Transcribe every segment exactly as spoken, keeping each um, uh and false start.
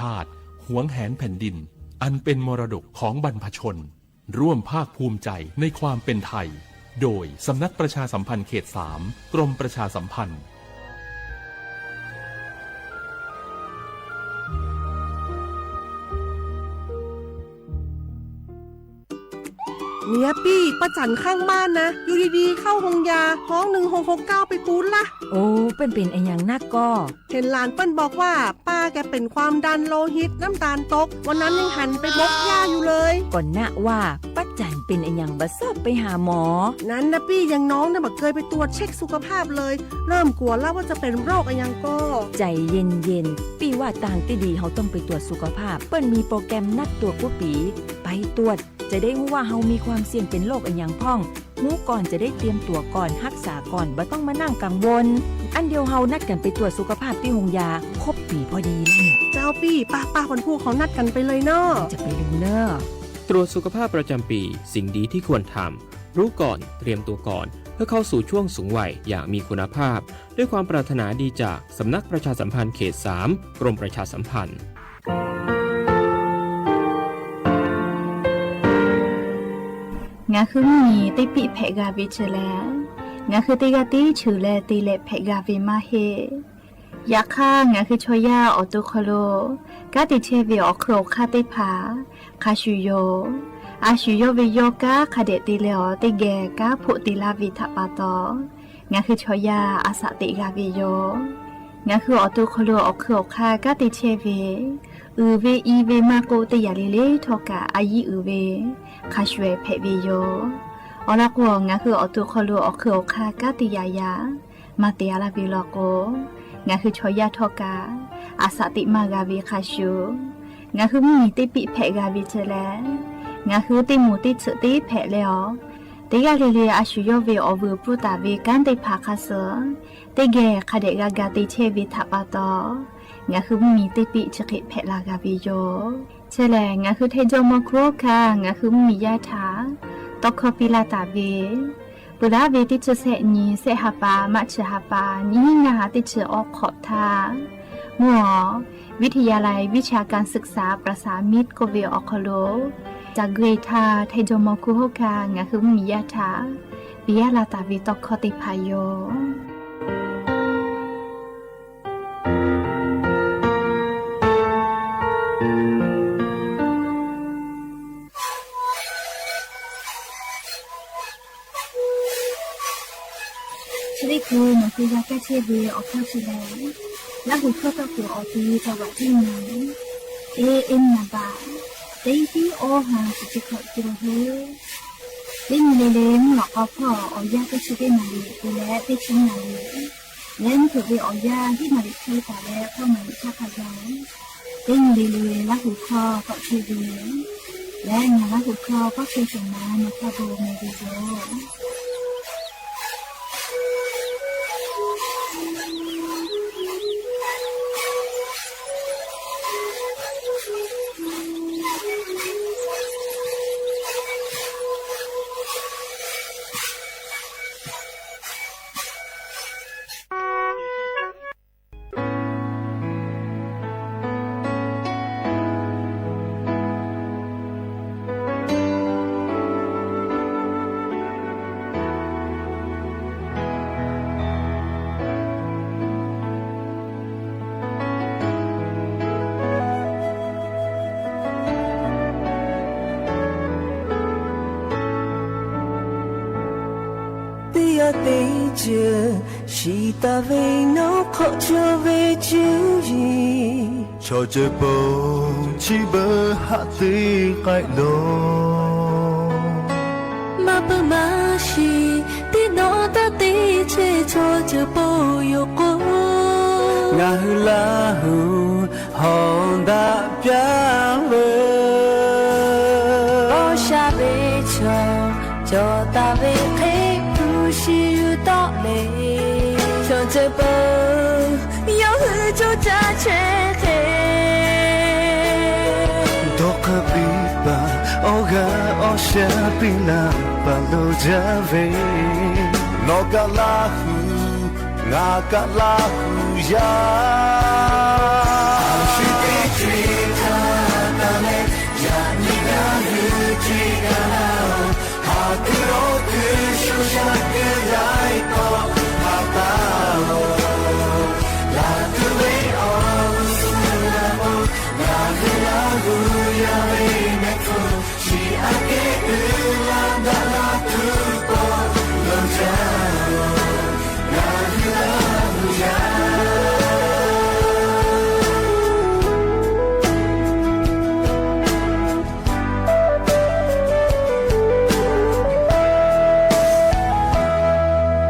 ชาติ หวงแหนแผ่นดิน อันเป็นมรดกของบรรพชน ร่วมภาคภูมิใจในความเป็นไทย โดยสำนักประชาสัมพันธ์เขตสาม กรมประชาสัมพันธ์ เนี่ยปี้ ป้าจั๋นข้างบ้านนะ อยู่ดีๆ เข้าโฮงยา ฮ้องหนึ่งหกหกเก้าไปปู๊นละ โอ้ เปิ้นเป๋นอะหยังนักก่อ เห็นหลานเปิ้นบอกว่า ป้าแกเป๋นความดันโลหิต น้ำต๋าลตก วันนั้นยังหันไปบกหญ้าอยู่เลย ก่อนนะว่า ป้าจั๋นเป๋นอะหยังบ่ซอบไปหาหมอ นั้นนะปี้ อย่างน้องน่ะบ่เกยไปตรวจเช็คสุขภาพเลย เริ่มกั๋วละว่าจะเป๋นโรคอะหยังก่อ ใจ๋เย็นๆ ปี้ว่าตางตี้ดีเฮาต้องไปตรวจสุขภาพ เปิ้นมีโปรแกรมนัดตรวจกู้ปี๋ ไปตรวจ จะได้ฮู้ว่าเฮามีความเสี่ยงเป๋นโรคอะหยังพ่อง ฮู้ก่อนจะได้เตรียมตั๋วก่อน ฮักษาก่อน บ่ต้องมานั่งกังวล อันเดียวเฮานัดกั๋นไปตรวจสุขภาพตี้โฮงยา ครบปี๋พอดีแล้วเนี่ย เจ้าปี้ ป้าๆ วันพูกเฮานัดกั๋นไปเลยเนาะ จะไปดูเนาะ ตรวจสุขภาพประจำปี สิ่งดีที่ควรทำ รู้ก่อน เตรียมตัวก่อน เพื่อเข้าสู่ช่วงสูงวัยอย่างมีคุณภาพ ด้วยความปรารถนาดีจากสำนักประชาสัมพันธ์เขตสาม กรมประชาสัมพันธ์ ငါဃုမီး တေးပံၣ်ဖဲးဂၤဝ့ၤဆၢလဲၣ်, ငါဃုတ့ၢ်ဂၤတ့ၢ်ဆၢလဲၣ် တေးလဲးဖဲးဂၤဝ့ၤမးဟ့ၣ် ယၤခါ ငါဃုဆီယၢ်အီၣ်တူၢ်ခီလိာ် ကါတံာ်ဆဲးဝ့ၤအီၣ်ခုၣ်အီၣ်ခါသ့ၣ်တဖၣ် ခါဆူၣ်ယိာ်, အါဆူၣ်ယိာ်ဝ့ၤယိာ် ကါခါဒဲးတ့လၢအီၤ တ့ၢ်ဂဲၤကါဖိးတ့လၢဝ့ၤထးပာ်တီၤ, ငါဃုဆီယၢ်အစးတ့ၢ်ဂၤဝ့ၤယိာ်, ငါဃုအီၣ်တူၢ်ခီလိာ်အီၣ်ခုၣ်အီၣ်ခါ ကါတံာ်ဆဲးဝ့ၤ အုၣ်ဝ့ၤအံၤဝ့ၤမးကိးတ့ၢ်ယၤလံလံထီၣ်ကး အယံၤအုၣ်ဝ့ၤ ခါဆူၣ်ဝဲဖဲးဝ့ၤယိာ်, အီၤလီၤကိး ငါဃုအီၣ်တူၢ်ခီလိာ်အီၣ်ခုၣ်အီၣ်ခါ ကါတံာ်ယၤယၤ မၤတ့ၢ်အါလၢဝ့ၤလီၤကိး, ငါဃုဆီယၢ်ထီၣ်ကး အစးတ့ၢ်မးဂၤဝ့ၤခါဆူၣ်, ငါဃုမီး တေးပံၣ်ဖဲးဂၤဝ့ၤဆၢလဲၣ်, ငါဃုတ့ၢ်မူးတ့ၢ်ဆူးတ့ၢ်ဖဲးလဲၢ်အီၤ, တ့ၢ်ဂၤလံလံ အါဆူၣ်ယိာ်ဝ့ၤအီၣ်ဝုၢ်ပူၤတၢ်ဝ့ၤ ကါသ့ၣ်တဖၣ်ခါဆူၣ် တ့ၢ်ဂဲၤခါဒဲးဂၤဂၤတ့ၢ်ဆဲးဝ့ၤထးပာ်တီၤ, ငါဃုမီး တေးပံၣ်ဆၢဃ့ဖဲးလၢဂၤဝ့ၤယိာ်, ဆၢလဲၣ် ငါဃုထဲဒိၣ်မီၤခူဟီၣ်ခါ ငါဃုမီးယါထၢ် တီခီပံလၢတၢ်ဝ့ၤ ပူၤလၢဝ့ၤတ့ၢ်ဆၢဆဲးနံၤ ဆဲးဟးပာ် မးဆၢဟးပာ် နံၣ်ဟံၣ်ငါဟါတ့ၢ်ဆၢအီခီၣ်ထါ, မုၢ်အီၤ วิทยาลัยวิชาการศึกษาประสานมิตร ကိးဝ့ၤအီၣ်ခီလိာ်, တၢ်ဂ့ၢ်ထါ ထဲဒိၣ်မီၤခူဟီၣ်ခါ ငါဃုမီးယါထၢ် ပံယါလၢတၢ်ဝ့ၤတီခီသ့ၣ်တဖၣ်ယိာ် ဆၢဒ့ၣ်ဖိ မ့ၢ်ဃုဂၤကဲဆဲးဝ့ၤအီၣ်ခီၣ်ဆံလဲၣ်, လၢဟူးခီၣ်တီၢ်ခိၣ်အီၤတံၤ တၢ်ဝးတံၢ်နၤ, အ့ အ့ နၤဘၣ်, တံၤတံၤအီဟါ စံးတံၤခီၣ်တံၤဟိ, တ့ၢ်နံၤလံလံ မုၢ်လီၤကီဖီၣ် အီၣ်ယၢ်တ့ၢ်ဆံတ့ၢ်နၤလံ ပူၤလဲၣ်တ့ၢ်ဆံနၤလံ လဲၤနုာ်ခိၣ်ဝ့ၤအီၣ်ယၢ် ဟံၣ်မၤရံၣ်ချ့တၢ်လၢ ဖီၣ်မၤရံၣ်တၢ်ခါယၤ, တ့ၢ်နံၤလံလံ လၢဟူးခီၣ်တီၢ်ဆဲးဝ့ၤ, လဲၤနၤလၢဟူးခီၣ် ပီၣ်ဆဲးစိၤမၤ နဖီၣ်ဘိမ့ၢ်ဝံၤယိာ်. တ့ၢ်ယၤတ့ၢ်ဆၢ စံးတၢ်ဝဲနီၢ်ခီၣ် ဆိၣ်ဝဲစုယံၤ, ဆီၣ်စၢၢ်ပီ ဆံဘၢဟးသ့ကဲလီၤ, မၤပၢၤမၤဆှံ တ့ၢ်နီၢ်တၢ်တ့ၢ်ဆၢ ဆီၣ်စၢၢ်ပီယိာ်ကိး, ငါဟုလၢဟု ဟီၣ်ဒၣ်ပျၢ်လၢ ဘီၣ်ဆၣ်ဘ့ၣ်ဆီၣ် ကၠီၣ်တၢ်ဝဲခ့ ဖုၣ်ဆံယူၢ်တီၢ်လဲၣ်, ဆီၣ်စၢၢ်ပီ ယီၤဟုကၠီၣ်တၢ်ဆဲးဃဲ, ဒီးခီပံပာ် အီၣ်ဂၤအီၣ်ဆၢ ပံလၢပာ်လိာ်တၢ်ဝဲ, နီၢ်ကလၢဟု ငါကလၢဟုယၤ, အဆံတ့ၢ်ဆံ ပီ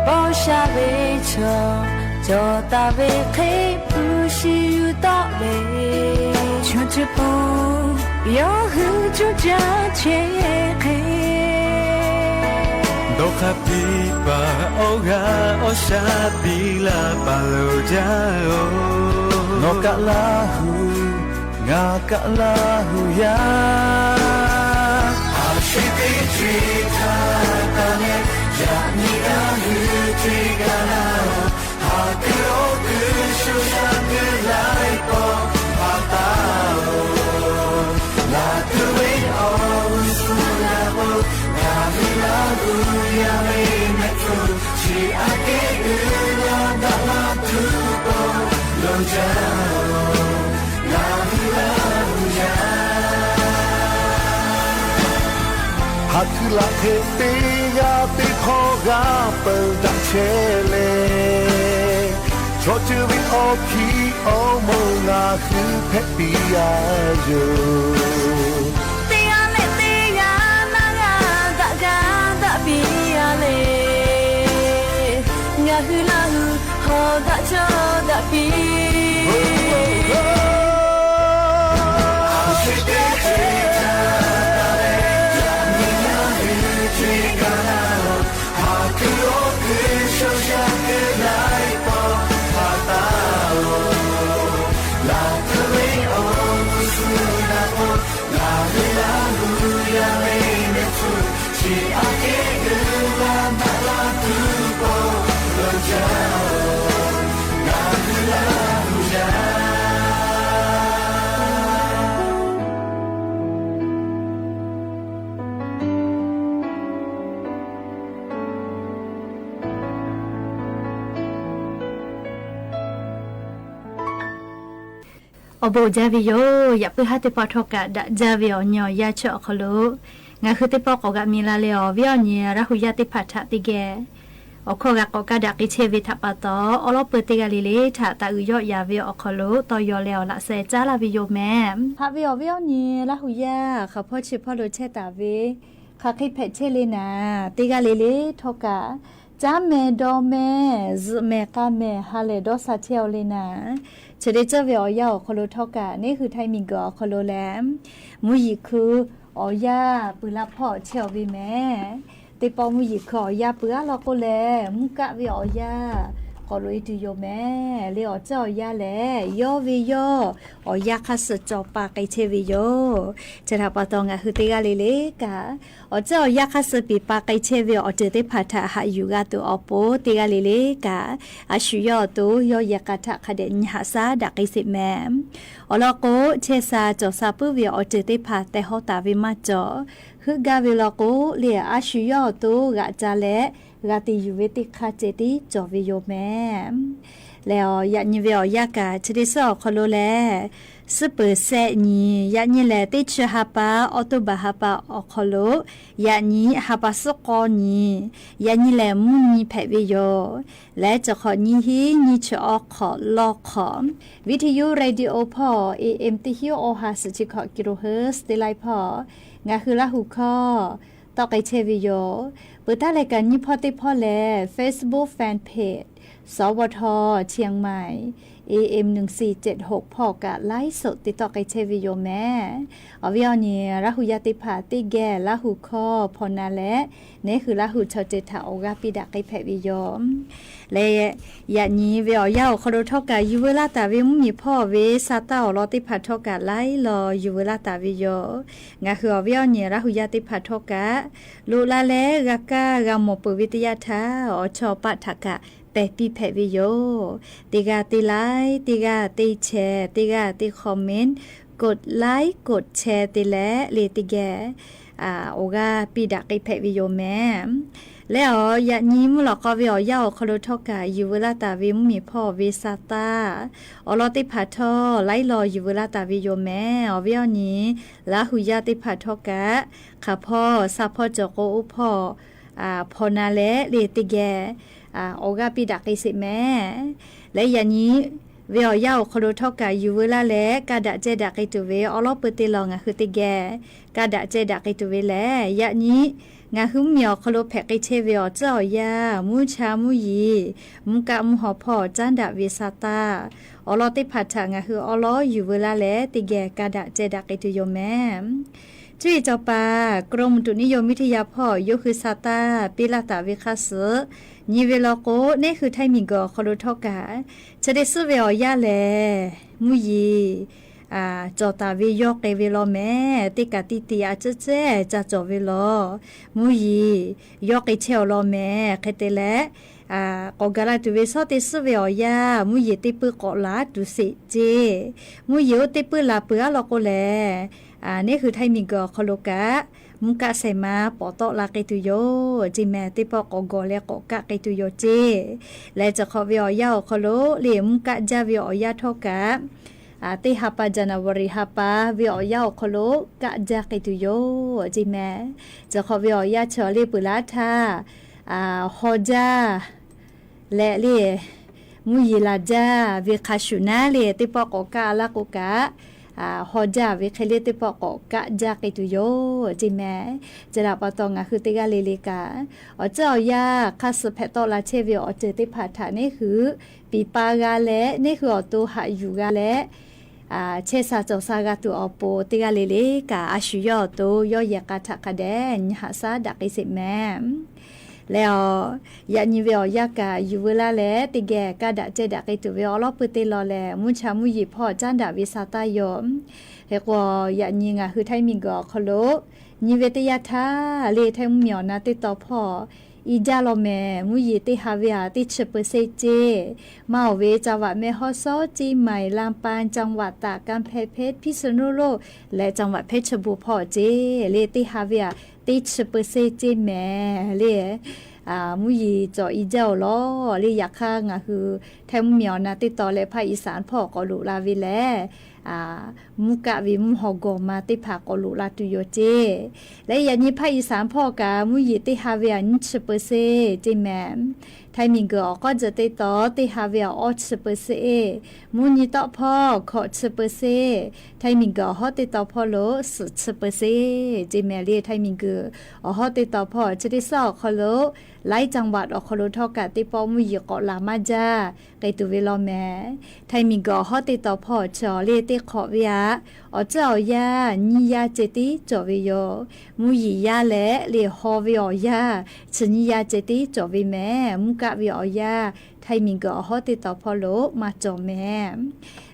ၢ်ရှၢၣ်ဝ့ၢ်ချော် ကၠီၣ်တၢ်ဝ့ၢ်ဃ့ ပူၤရှံယူၢ်တီၣ်ဝ့ၢ် ဆၢထၢၣ်ပူၤ ပယီၤဟုကၠိကၠၢ်ဆဲးဃ့ ဒီးခါပံပာ်အီၣ်ဂၤအီၣ်ဆၣ် ပံလၢပာ်လီၤကၠၢ်အီၤ နီၢ်ကလၢ်ဟူ ငါကလၢ်ဟူယၤ အဆံးတ့ၢ်တြံးထါတၢ်နဲ ယၤနံၤနၤဟုတြံးကလၢ် ဟးကဒီးကၠိဆၢကလၢ်ပီၢ် ဘၣ်တၢ်အိၣ် လၢတဝ့ၢ်အီၣ်ဂူၢ်ဆူနၢ်ပီၢ် ငါဟုလၢဟုယၤမ့ၢ်မဲာ်ထူ ဆံးအက့ၢ်အုး လၢဒၣ်လၢထူပီၢ် လီၤကၠၢ် လၢဟုလၢဟုယၤ ဟးခုလၢ်ခဲသ့ ယၤသ့ၣ်ဖီဂၤ ပဒၣ်ဆဲးလဲၣ် ထီၣ်တဝ့ၢ်အီၣ်ဖံးအီၣ်မီၢ် ငါဟုဖဲပံယၤယိာ် သ့ၣ်ယၤလဲၣ် သ့ၣ်ယၤနၤ ဂၤသးဂၤသးပံယၤလဲၣ် ငါဟုလၢဟု ဟီၣ်သးကၠီသးပံ အိၣ်ဘူးကၠၢ်ဝဲယိာ် ယပုၢ်ဟၣ်သ့ၣ်ပီၣ်ထီၣ်ကး ဒၣ်ကၠၢ်ဝဲအီၤ ညီယၤဆၢအီၤခီလိာ် ငါဟုသ့ၣ်ပီၣ်ကိးဂၤမံၤလၢ်လၢအီၤ ဝံၤအီၤန့ၣ် ရၢ်ဟူယၢ်သ့ၣ်ဖးထးသ့ၣ်ဂဲၤ အိၣ်ခိးဂၤကိးကး ဒၣ်က့ၤဆဲးဝဲထးပာ်တီ အိၣ်လီၤပှဲၤသ့ၣ်ဂၤလံလၢ ထးသးအုးယီၣ်ယၤဝဲအီၤခီလိာ် တီယီၤလဲအီၤလၢ်စဲး ကၠၢ်လၢ်ဝဲယိာ်မဲာ် ဟးဝဲအီၤဝံၤအီၤန့ၣ် ရၢ်ဟူယၢ် ဃးဖီၣ်ဆဲးဖီၣ်လိာ်ဆဲးသးဝဲ ဃးဃ့ဖဲးဆဲးလံနၤ သ့ၣ်ဂၤလံလၢထီၣ်ကး ကၠၢ်မဲာ်ဒီးမဲာ် ယုၢ်မဲာ်ဃါမဲာ် ဟးလဲၤဒီးစးဆဲးအီၤလံနၤ ဆၢဒ့ၣ်ကၠၢ်ဝဲအီၤယၢ်အီၤခီလိာ်ထီၣ်ကး န့ၣ်ဃုထၢၣ်မံၤကီးအီၤခီလိာ်လဲၣ် မူယံာ်ခု အီၤယၢ်ပုၢ်လၢ်ဖီၣ်ဆဲးအီၤဝဲမဲာ် သ့ၣ်ပီၣ်မူယံာ်ခုအီၤယၢ်ပုၢ်အါလီၤကိၣ်လဲၣ် မူကၣ်ဝဲအီၤယၢ် ကိးလိာ်အံၤတုၤယိာ်မဲာ် လၢအီၤကၠၢ်အီၤယၢ်လဲၣ် ယီၣ်ဝဲယီၣ် အီၤယၢ်ခါစၢၣ်ကၠီၤပာ်ကဲဆဲးဝဲယိာ် ဆဲးထးပာ်တီ ငါဟုသ့ၣ်ဂၤလံလၢကး အီၤကၠၢ်အီၤယၢ်ခါစၢၣ်ပံာ်ပာ်ကဲဆဲးဝဲအီၤ အီၤတၢ်သ့ၣ်ဖးထး ဟးယူၤဂာ်သိးအီၤပိာ်သ့ၣ်ဂၤလံလၢကး အဆူၣ်ယီၣ်အသိး ယီၣ်ယဲၢ်ကးထးခးဒဲး နဟးစၢ်ဒၣ်က့ၤစ့းမဲာ် အီၤလီၤကိၣ် ဆဲးစၢ်ကၠီၣ်စၢ်ပုၢ်ဝဲအီၤ အီၤတၢ်သ့ၣ်ဖး သဲဟီၣ်သးဝဲမးကၠီၤ ဟုၣ်ဂာ်ဝဲလီၤကိၣ် လၢအဆူၣ်ယီၣ်အသိး ဂၤကၠၢ်လဲၣ် ဂၤတံၢ်ယူၤဝဲသ့ၣ်ခါစဲးသံကၠီၤဝဲယိာ်မဲာ် လဲၤအီၤ ယးနံၤဝဲအီၤယၢ်ကး ဆၢဒ့ၣ်ကၠၢ်အီၤခီလိာ်လဲၣ် စံးပၢၢ်စဲးနံၤ ယးနံၤလဲၣ် သ့ၣ်ဆၢဟါပာ် အီးထိဘၢၣ်ဟါပာ်အီၤခီလိာ် ယးနံၤ ဟါပာ်စ့ၢ်ကီးနံၤ ယးနံၤလဲၣ် မုၢ်နံၤဖဲးဝဲယိာ် လဲၤကၠီၣ်ခီၣ်နံၤဟံး နံၤဆၢအီၣ်ခီၣ်လီၢ်ခီၣ် ဝံၤထယိၣ် ရေဒီယိၣ်ဖီၣ် AM တဟံၣ်အိၣ်ဟး စဲးဆံခီၣ် ကံၢ်ရိၣ်ဟၢၣ် သ့လါဖီၣ် ငါဟုလၢဟုခီ တီၣ်ကဲဆဲးဝဲယိာ် ပတၢ်လဲၤကးနံၣ်ဖီၣ်သ့ၣ်ဖီၣ်လဲၣ် Facebook Fan Page စဝထ เชียงใหม่ AM หนึ่งสี่เจ็ดหก ဖီၣ်ကး ไลฟ์สด သ့ၣ်တီၣ်ကဲဆဲးဝဲယိာ်မဲာ် အီၤဝံၤအီၤန့ၣ် ရၢ်ဟူယၢ်သ့ၣ်ဖးသ့ၣ်ဂဲၤ လၢဟုခီ ဖီၣ်နၤလဲၣ် န့ၣ်ဟုလၢဟုဆီၣ်တ့ၢ်ထးအိၣ်ဂာ်ပံဒၣ်က့ၤဖဲးဝဲယိာ် လဲၤ ယးနံၤဝဲအီၤယၢ်အီၤခီလိာ်ထီၣ်ကး ယူၤဝဲလၢ်သးဝဲ မုၢ်မံၤဖီၣ်ဝဲ စးတၢ်အီၣ်လီၤသ့ၣ်ဖးထီၣ်ကး လါလီၤ ယူၤဝဲလၢ်သးဝဲယိာ် ငါဟုအီၤဝံၤအီၤန့ၣ် ရၢ်ဟူယၢ်သ့ၣ်ဖးထီၣ်ကး လိၣ်လၢ်လဲၣ် ဂၤကၢ်ဂၤမိၢ်ပၢ်ဝဲတယၢ်ထၢ် အီၣ်ဆီၣ်ပာ်ထးကး ပဲာ်ပံဖဲးဝဲယိာ် သ့ၣ်ဂၤသ့ၣ်လါ သ့ၣ်ဂၤသ့ၣ်ဆဲး သ့ၣ်ဂၤသ့ၣ် comment กดไลก์ กดแชร์ เต๋อะแล เล่นเต้แก อ่า โอราปี้ดาบกรี๊ดเผะวิดีโอแม และอ๋อ ยะนี้ มุ้ยหลอกกอเวอออกย่า โอโคโลทอกะ อยู่เวลาต๋าเวมุ้ยหมีพ่อเวซาต้า อ๋อ ลอเต้ผ่าทอด ไลก์ลออยู่เวลาต๋าเวโยแม อ๋อ วิดีโอนี้ ลาหูย่าเต้ผ่าทอกะ ข้าพ่อ ซาพ่อจ๋อโกอู้พ่อ อ่า พ่อนาแล เล่นเต้แก อ่า โอราปี้ดาบกรี๊ดเสร็จแม และยะนี้ เวอออกย่า โอโคโลทอกะ อยู่เวลาแล กาดาบแจดาบกรี๊ดตั๋วเว อ๋อ ลอเปิดเตะลอง งาคือเต้แก กาดาบแจดาบกรี๊ดตั๋วเวแล ยะนี้ งาคือมุ้ยหมี โอโคโลเผะกรี๊ดเชเวออก เจ้าอ๋อย่า มุ้ยชาย มุ้ยหญิง มุ้ยกะ มุ้ยหอพ่อ จ้านดาบเวซาต้า อ๋อ ลอเต้ผ่าทะ งาคือ อ๋อ ลออยู่เวลาแล เต้แก กาดาบแจดาบกรี๊ดตั๋วโยแม จุ้ยจ๋อปา กรมอุตุนิยมวิทยาพ่อ ยกคือซาต้า ปี้ละต๋าเวข้าศึก นี้เวลอโก เน่คือไทยหมิงเก๋อ โอโคโลทอกะ จะได้ซื้อเวออกย่าแล มุ้ยหญิง อ่า จ๋อต๋าเวยอเกเวลอแม เต้กาตี้ตี้ อ่า เจ๊ะเจ๊ะ จะจ๋อเวลอ มุ้ยหญิง ยอเกเชลอลอแม เกเตแล อ่า ก๋อกาลาตั๋วเว ซ้อเต้ซื้อเวออกย่า มุ้ยหญิงเต้ปื้อก๋อลาตั๋วเสร็จเจ๊ มุ้ยหญิงโอ้เต้ปื้อลาเปื้อลอโกแล อ่า เน่คือไทยหมิงเก๋อ โอโคโลกะ มุ้ยกะใส่มา ป๋อเตาะลากรี๊ดตั๋วโย เจ๊แม เต้ปอก๋อกอแล ก๋อกะกรี๊ดตั๋วโยเจ๊ และจะขอเวออกย่า โอโคโล เล่นมุ้ยกะจ้าเวออกย่าทอกะ อ่า เต้ฮาปา จานาวารี ฮาปา เวออกย่า โอโคโล กะจ้ากรี๊ดตั๋วโย เจ๊แม จะขอเวออกย่าเชอ เล่นปื้อลาทา อ่า ฮอจ้า และเล่น มุ้ยหญิงลาจ้า เวคาชุนา เล่นเต้ปอก๋อกะลาโกกะ อ่า ฮอจ้า เวเคเล่นเต้ปอก๋อกะจ้ากรี๊ดตั๋วโย เจ๊แม จะดาปะตอง งาคือเต้กาเล่นเล่นกา อ๋อ เจ้าอ๋อย่า ข้าศึกเผะเตาะลาเชเวออก เจิ่งเต้ผ่าทะ เน่คือ ปี๋ปาราแล เน่คือ อ๋อ ตั๋วหะอยู่ราแล อ่า เชสาจ๋อสาราตั๋วออโป เต้กาเล่นเล่นกา อาชุยอดตั๋ว ยอดแยะกาทะคะแดน หาสาดาบกรี๊ดเสร็จแม แล้ว ยะนี้เวออกย่ากะ อยู่เวลาแล เต้แก กาดาบแจดาบกรี๊ดตั๋วเว อ๋อ ลอเปิดเตะลอแล มุ้ยชาย มุ้ยหญิงพ่อ จ้านดาบเวซาต้ายอ เฮกว่า ยะนี้ งาคือไทยหมิงเก๋อ โอโคโล นี้เวเต้ยาทา เล่นไทยหมิงเก๋อ นาเต้ต่อพ่อ อีจ้าลอแม มุ้ยหญิงเต้ฮาเวอะ ตี้สิบเปอร์เซ็นต์เจ๊ มาออกเว จังหวัดแม่ฮ่องสอน เจียงใหม่ ลำปาง จังหวัดตาก กำแพงเพชร พิษณุโลก และจังหวัดเพชรบูรณ์พ่อเจ๊ เล่นเต้ฮาเวอะ ตี้สิบเปอร์เซ็นต์เจ๊แม เล่น อ่า มุ้ยหญิงจ๋ออีจ้าลอ เล่นยาข้าง งาคือ ไทยหมิงเก๋อ นาเต้ต่อ และภาคอีสานพ่อก๋อลุลาเวแล อ่า มุ้ยกะเว มุ้ยหอก๋อมา เต้ผ่าก๋อลุลาตั๋วโยเจ๊ และยะนี้ภาคอีสานพ่อกะ มุ้ยหญิงเต้ฮาเวอะ ยี่สิบเปอร์เซ็นต์เจ๊แม ไทยหมิงเก๋อ อ๋อ ก็จะเต้ต่อ เต้ฮาเวอะ อ้อ สิบเปอร์เซ็นต์ มุ้ยหญิงเต้าพ่อ ขอ สิบเปอร์เซ็นต์ ไทยหมิงเก๋อ อ๋อ เต้ต่อพ่อโล สิบเปอร์เซ็นต์เจ๊แม เล่นไทยหมิงเก๋อ อ๋อ เต้ต่อพ่อ จะได้ซ้อ โอโคโล ไลก์จังหวัด โอโคโลทอกะ เต้ปอมุ้ยหญิงก๋อลามาจ้า กรี๊ดตั๋วเวลอแม ไทยหมิงเก๋อ อ๋อ เต้ต่อพ่อ เชอ เล่นเต้ขอเวอะ อ๋อ เจ้าอ๋อย่า ยี่ยาเจตี้จ๋อเวโย มุ้ยหญิงยาแล เล่นฮอเวออกย่า สิยี่ยาเจตี้จ๋อเวแม มุ้ยกะเวออกย่า ไทยหมิงเก๋อ อ๋อ เต้ต่อพ่อโล มาจ๋อแม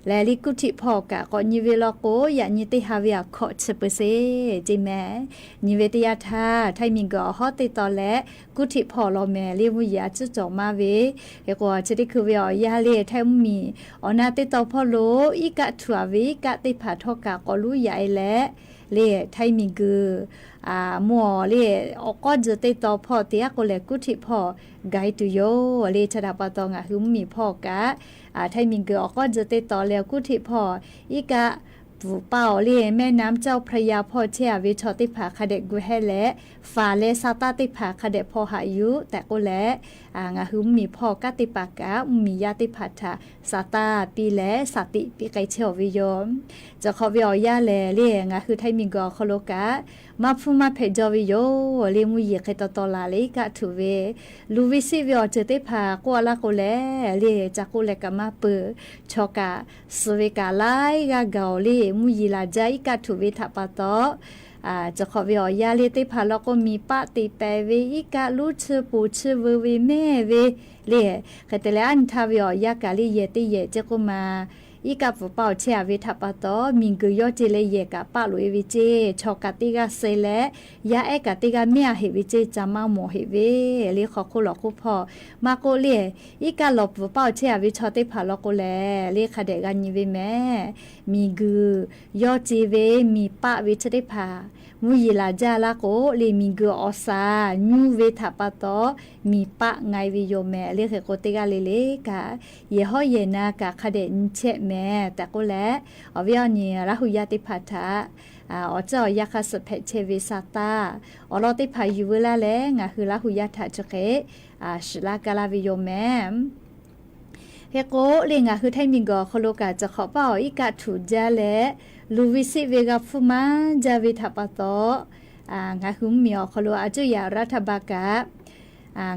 และเล่นกู้ถิดพ่อกะ ก็นี้เวลอโก ยะนี้เต้ฮาเวอะ ขอ สิบเปอร์เซ็นต์เจ๊แม นี้เวเต้ยาทา ไทยหมิงเก๋อ อ๋อ เต้ต่อ และ กู้ถิดพ่อลอแม เล่นมุ้ยหญิงอาจื้อจ๋อมาเว เฮกว่า จะได้คือเวออกย่า เล่นไทยหมิง อ๋อ นาเต้ต่อพ่อโล อีกะถั่วเว อีกะเต้ผ่าทอกะ ก๋อลุยาแล เล่นไทยหมิงเก๋อ อ่า มัว เล่น อ๋อ ก็จะเต้ต่อพ่อ เตี้ยโกแล กู้ถิดพ่อ กรี๊ดตั๋วโย เล่นจะดาปะตอง งาคือมุ้ยหมีพ่อกะ อ่า ไทยหมิงเก๋อ อ๋อ ก็จะเต้ต่อ แล้วกู้ถิดพ่อ อีกะ ปู่เป้า เล่นแม่น้ำเจ้าพระยาพ่อเจ้า เวชอเต้ผ่าคะแดดกู้แฮแล ฝาแลซาต้าเต้ผ่าคะแดดพ่อหายุ แต่โกแล อ่า งาคือมุ้ยหมีพ่อกะเต้ปากะ มุ้ยหมียาเต้ผ่าทะ สาตาปี้แล สาติปี้ไกเชอเวโย จะขอเวออกย่าแล เล่น งาคือไทยหมิงเก๋อ โอโคโลกะ มาพูดมาเผยจ๋อเวโย เล่นมุ้ยหญิงเกยต่อต่อลา เล่นอีกะถูเว ลูวิสิเวออกเจิ่งเต้ผ่า กัวลาโกแล เล่นจะโกแลกะมาเปิด ชอกะ สเวกะไลก์กาเก๋า เล่นมุ้ยหญิงลาจ้า อีกะถูเวถะปาตอ อ่า จะขอเวออกย่า เล่นเต้ผ่าลอโกมีปะติแปะเว อีกะลูกชื่อปู่ชื่อเวอเวแม่เว เล่น เกยเตแล อันทาเวออกย่ากะ เล่นเยเต้เยเจ๊โกมา အီးကၢ်ပူၤပာ်အိၣ်ဆဲးအဝဲထးပာ်တီၢ် မံၤဂုာ်ယီၢ်စ့လၢယဲၢ်ကးပာ်လိာ်အဝဲစ့ ဆီၣ်ကးတ့ၢ်ဂၤစ့လၢ ယါအဲၣ်ကးတ့ၢ်ဂၤမ့ၢ်အဟ့ၣ်ဝဲစ့ ကမၣ်မိၢ်ဟ့ၣ်ဝဲ လၢခီၣ်ခိၣ်လီၤခိၣ်ဖီၣ် မၤကိးလၢ အီးကၢ်လီၤပူၤပာ်အိၣ်ဆဲးအဝဲဆီၣ်တ့ၢ်ဖးလီၤကိးလဲၣ် လၢခးဒဲးဂၤညံဝဲမ့ၢ် မံၤဂုာ်ယီၢ်စ့ဝဲ မံၤပာ်ဝဲဆၢတ့ၢ်ဖး မူယံာ်လၤကၠၢ်လၢကိးလၢ မံၤဂုာ်အီၣ်စၢ် ညူဝဲထးပာ်တီၢ် မံၤပာ်ငါဝဲယိာ်မ့ၢ် လၢဃဲးကိးတ့ၢ်ဂၤလၢလၢကး ယဲၢ်ဟီၣ်ယဲၢ်နၤကး ခးဒဲးညံဆဲးမ့ၢ် တၢ်ကိးလဲၣ် အဝဲအီၤန့ၣ် လါဟူယါတ့ၢ်ဖးထး အီၣ်ကၠၢ်အီၣ်ယၢ်ခါ ဆံးဖဲးဆဲးဝဲစၢ်တၢ် အီၣ်လီၢ်တ့ၢ်ဖးယုၢ်ဝဲလၢ်လၢ ငါဟုလါဟူယါထးဆၢဃဲး စှၤလၢကလၢ်ဝဲယိာ်မ့ၢ် ဃဲးကိးလၢ ငါဟုထဲမံၤဂီၤခီလိကး စးခီပာ်အီၤ အီးကၢ်ထူၣ်ဒ်လဲၣ် လူၤဝဲစ့ဝဲဂၤဖုမး ဒ်ဝဲထးပာ်တီၢ် ငါဟုမ့ၢ်အီၤခီလိ အကၠိယၤရးထးဘးကး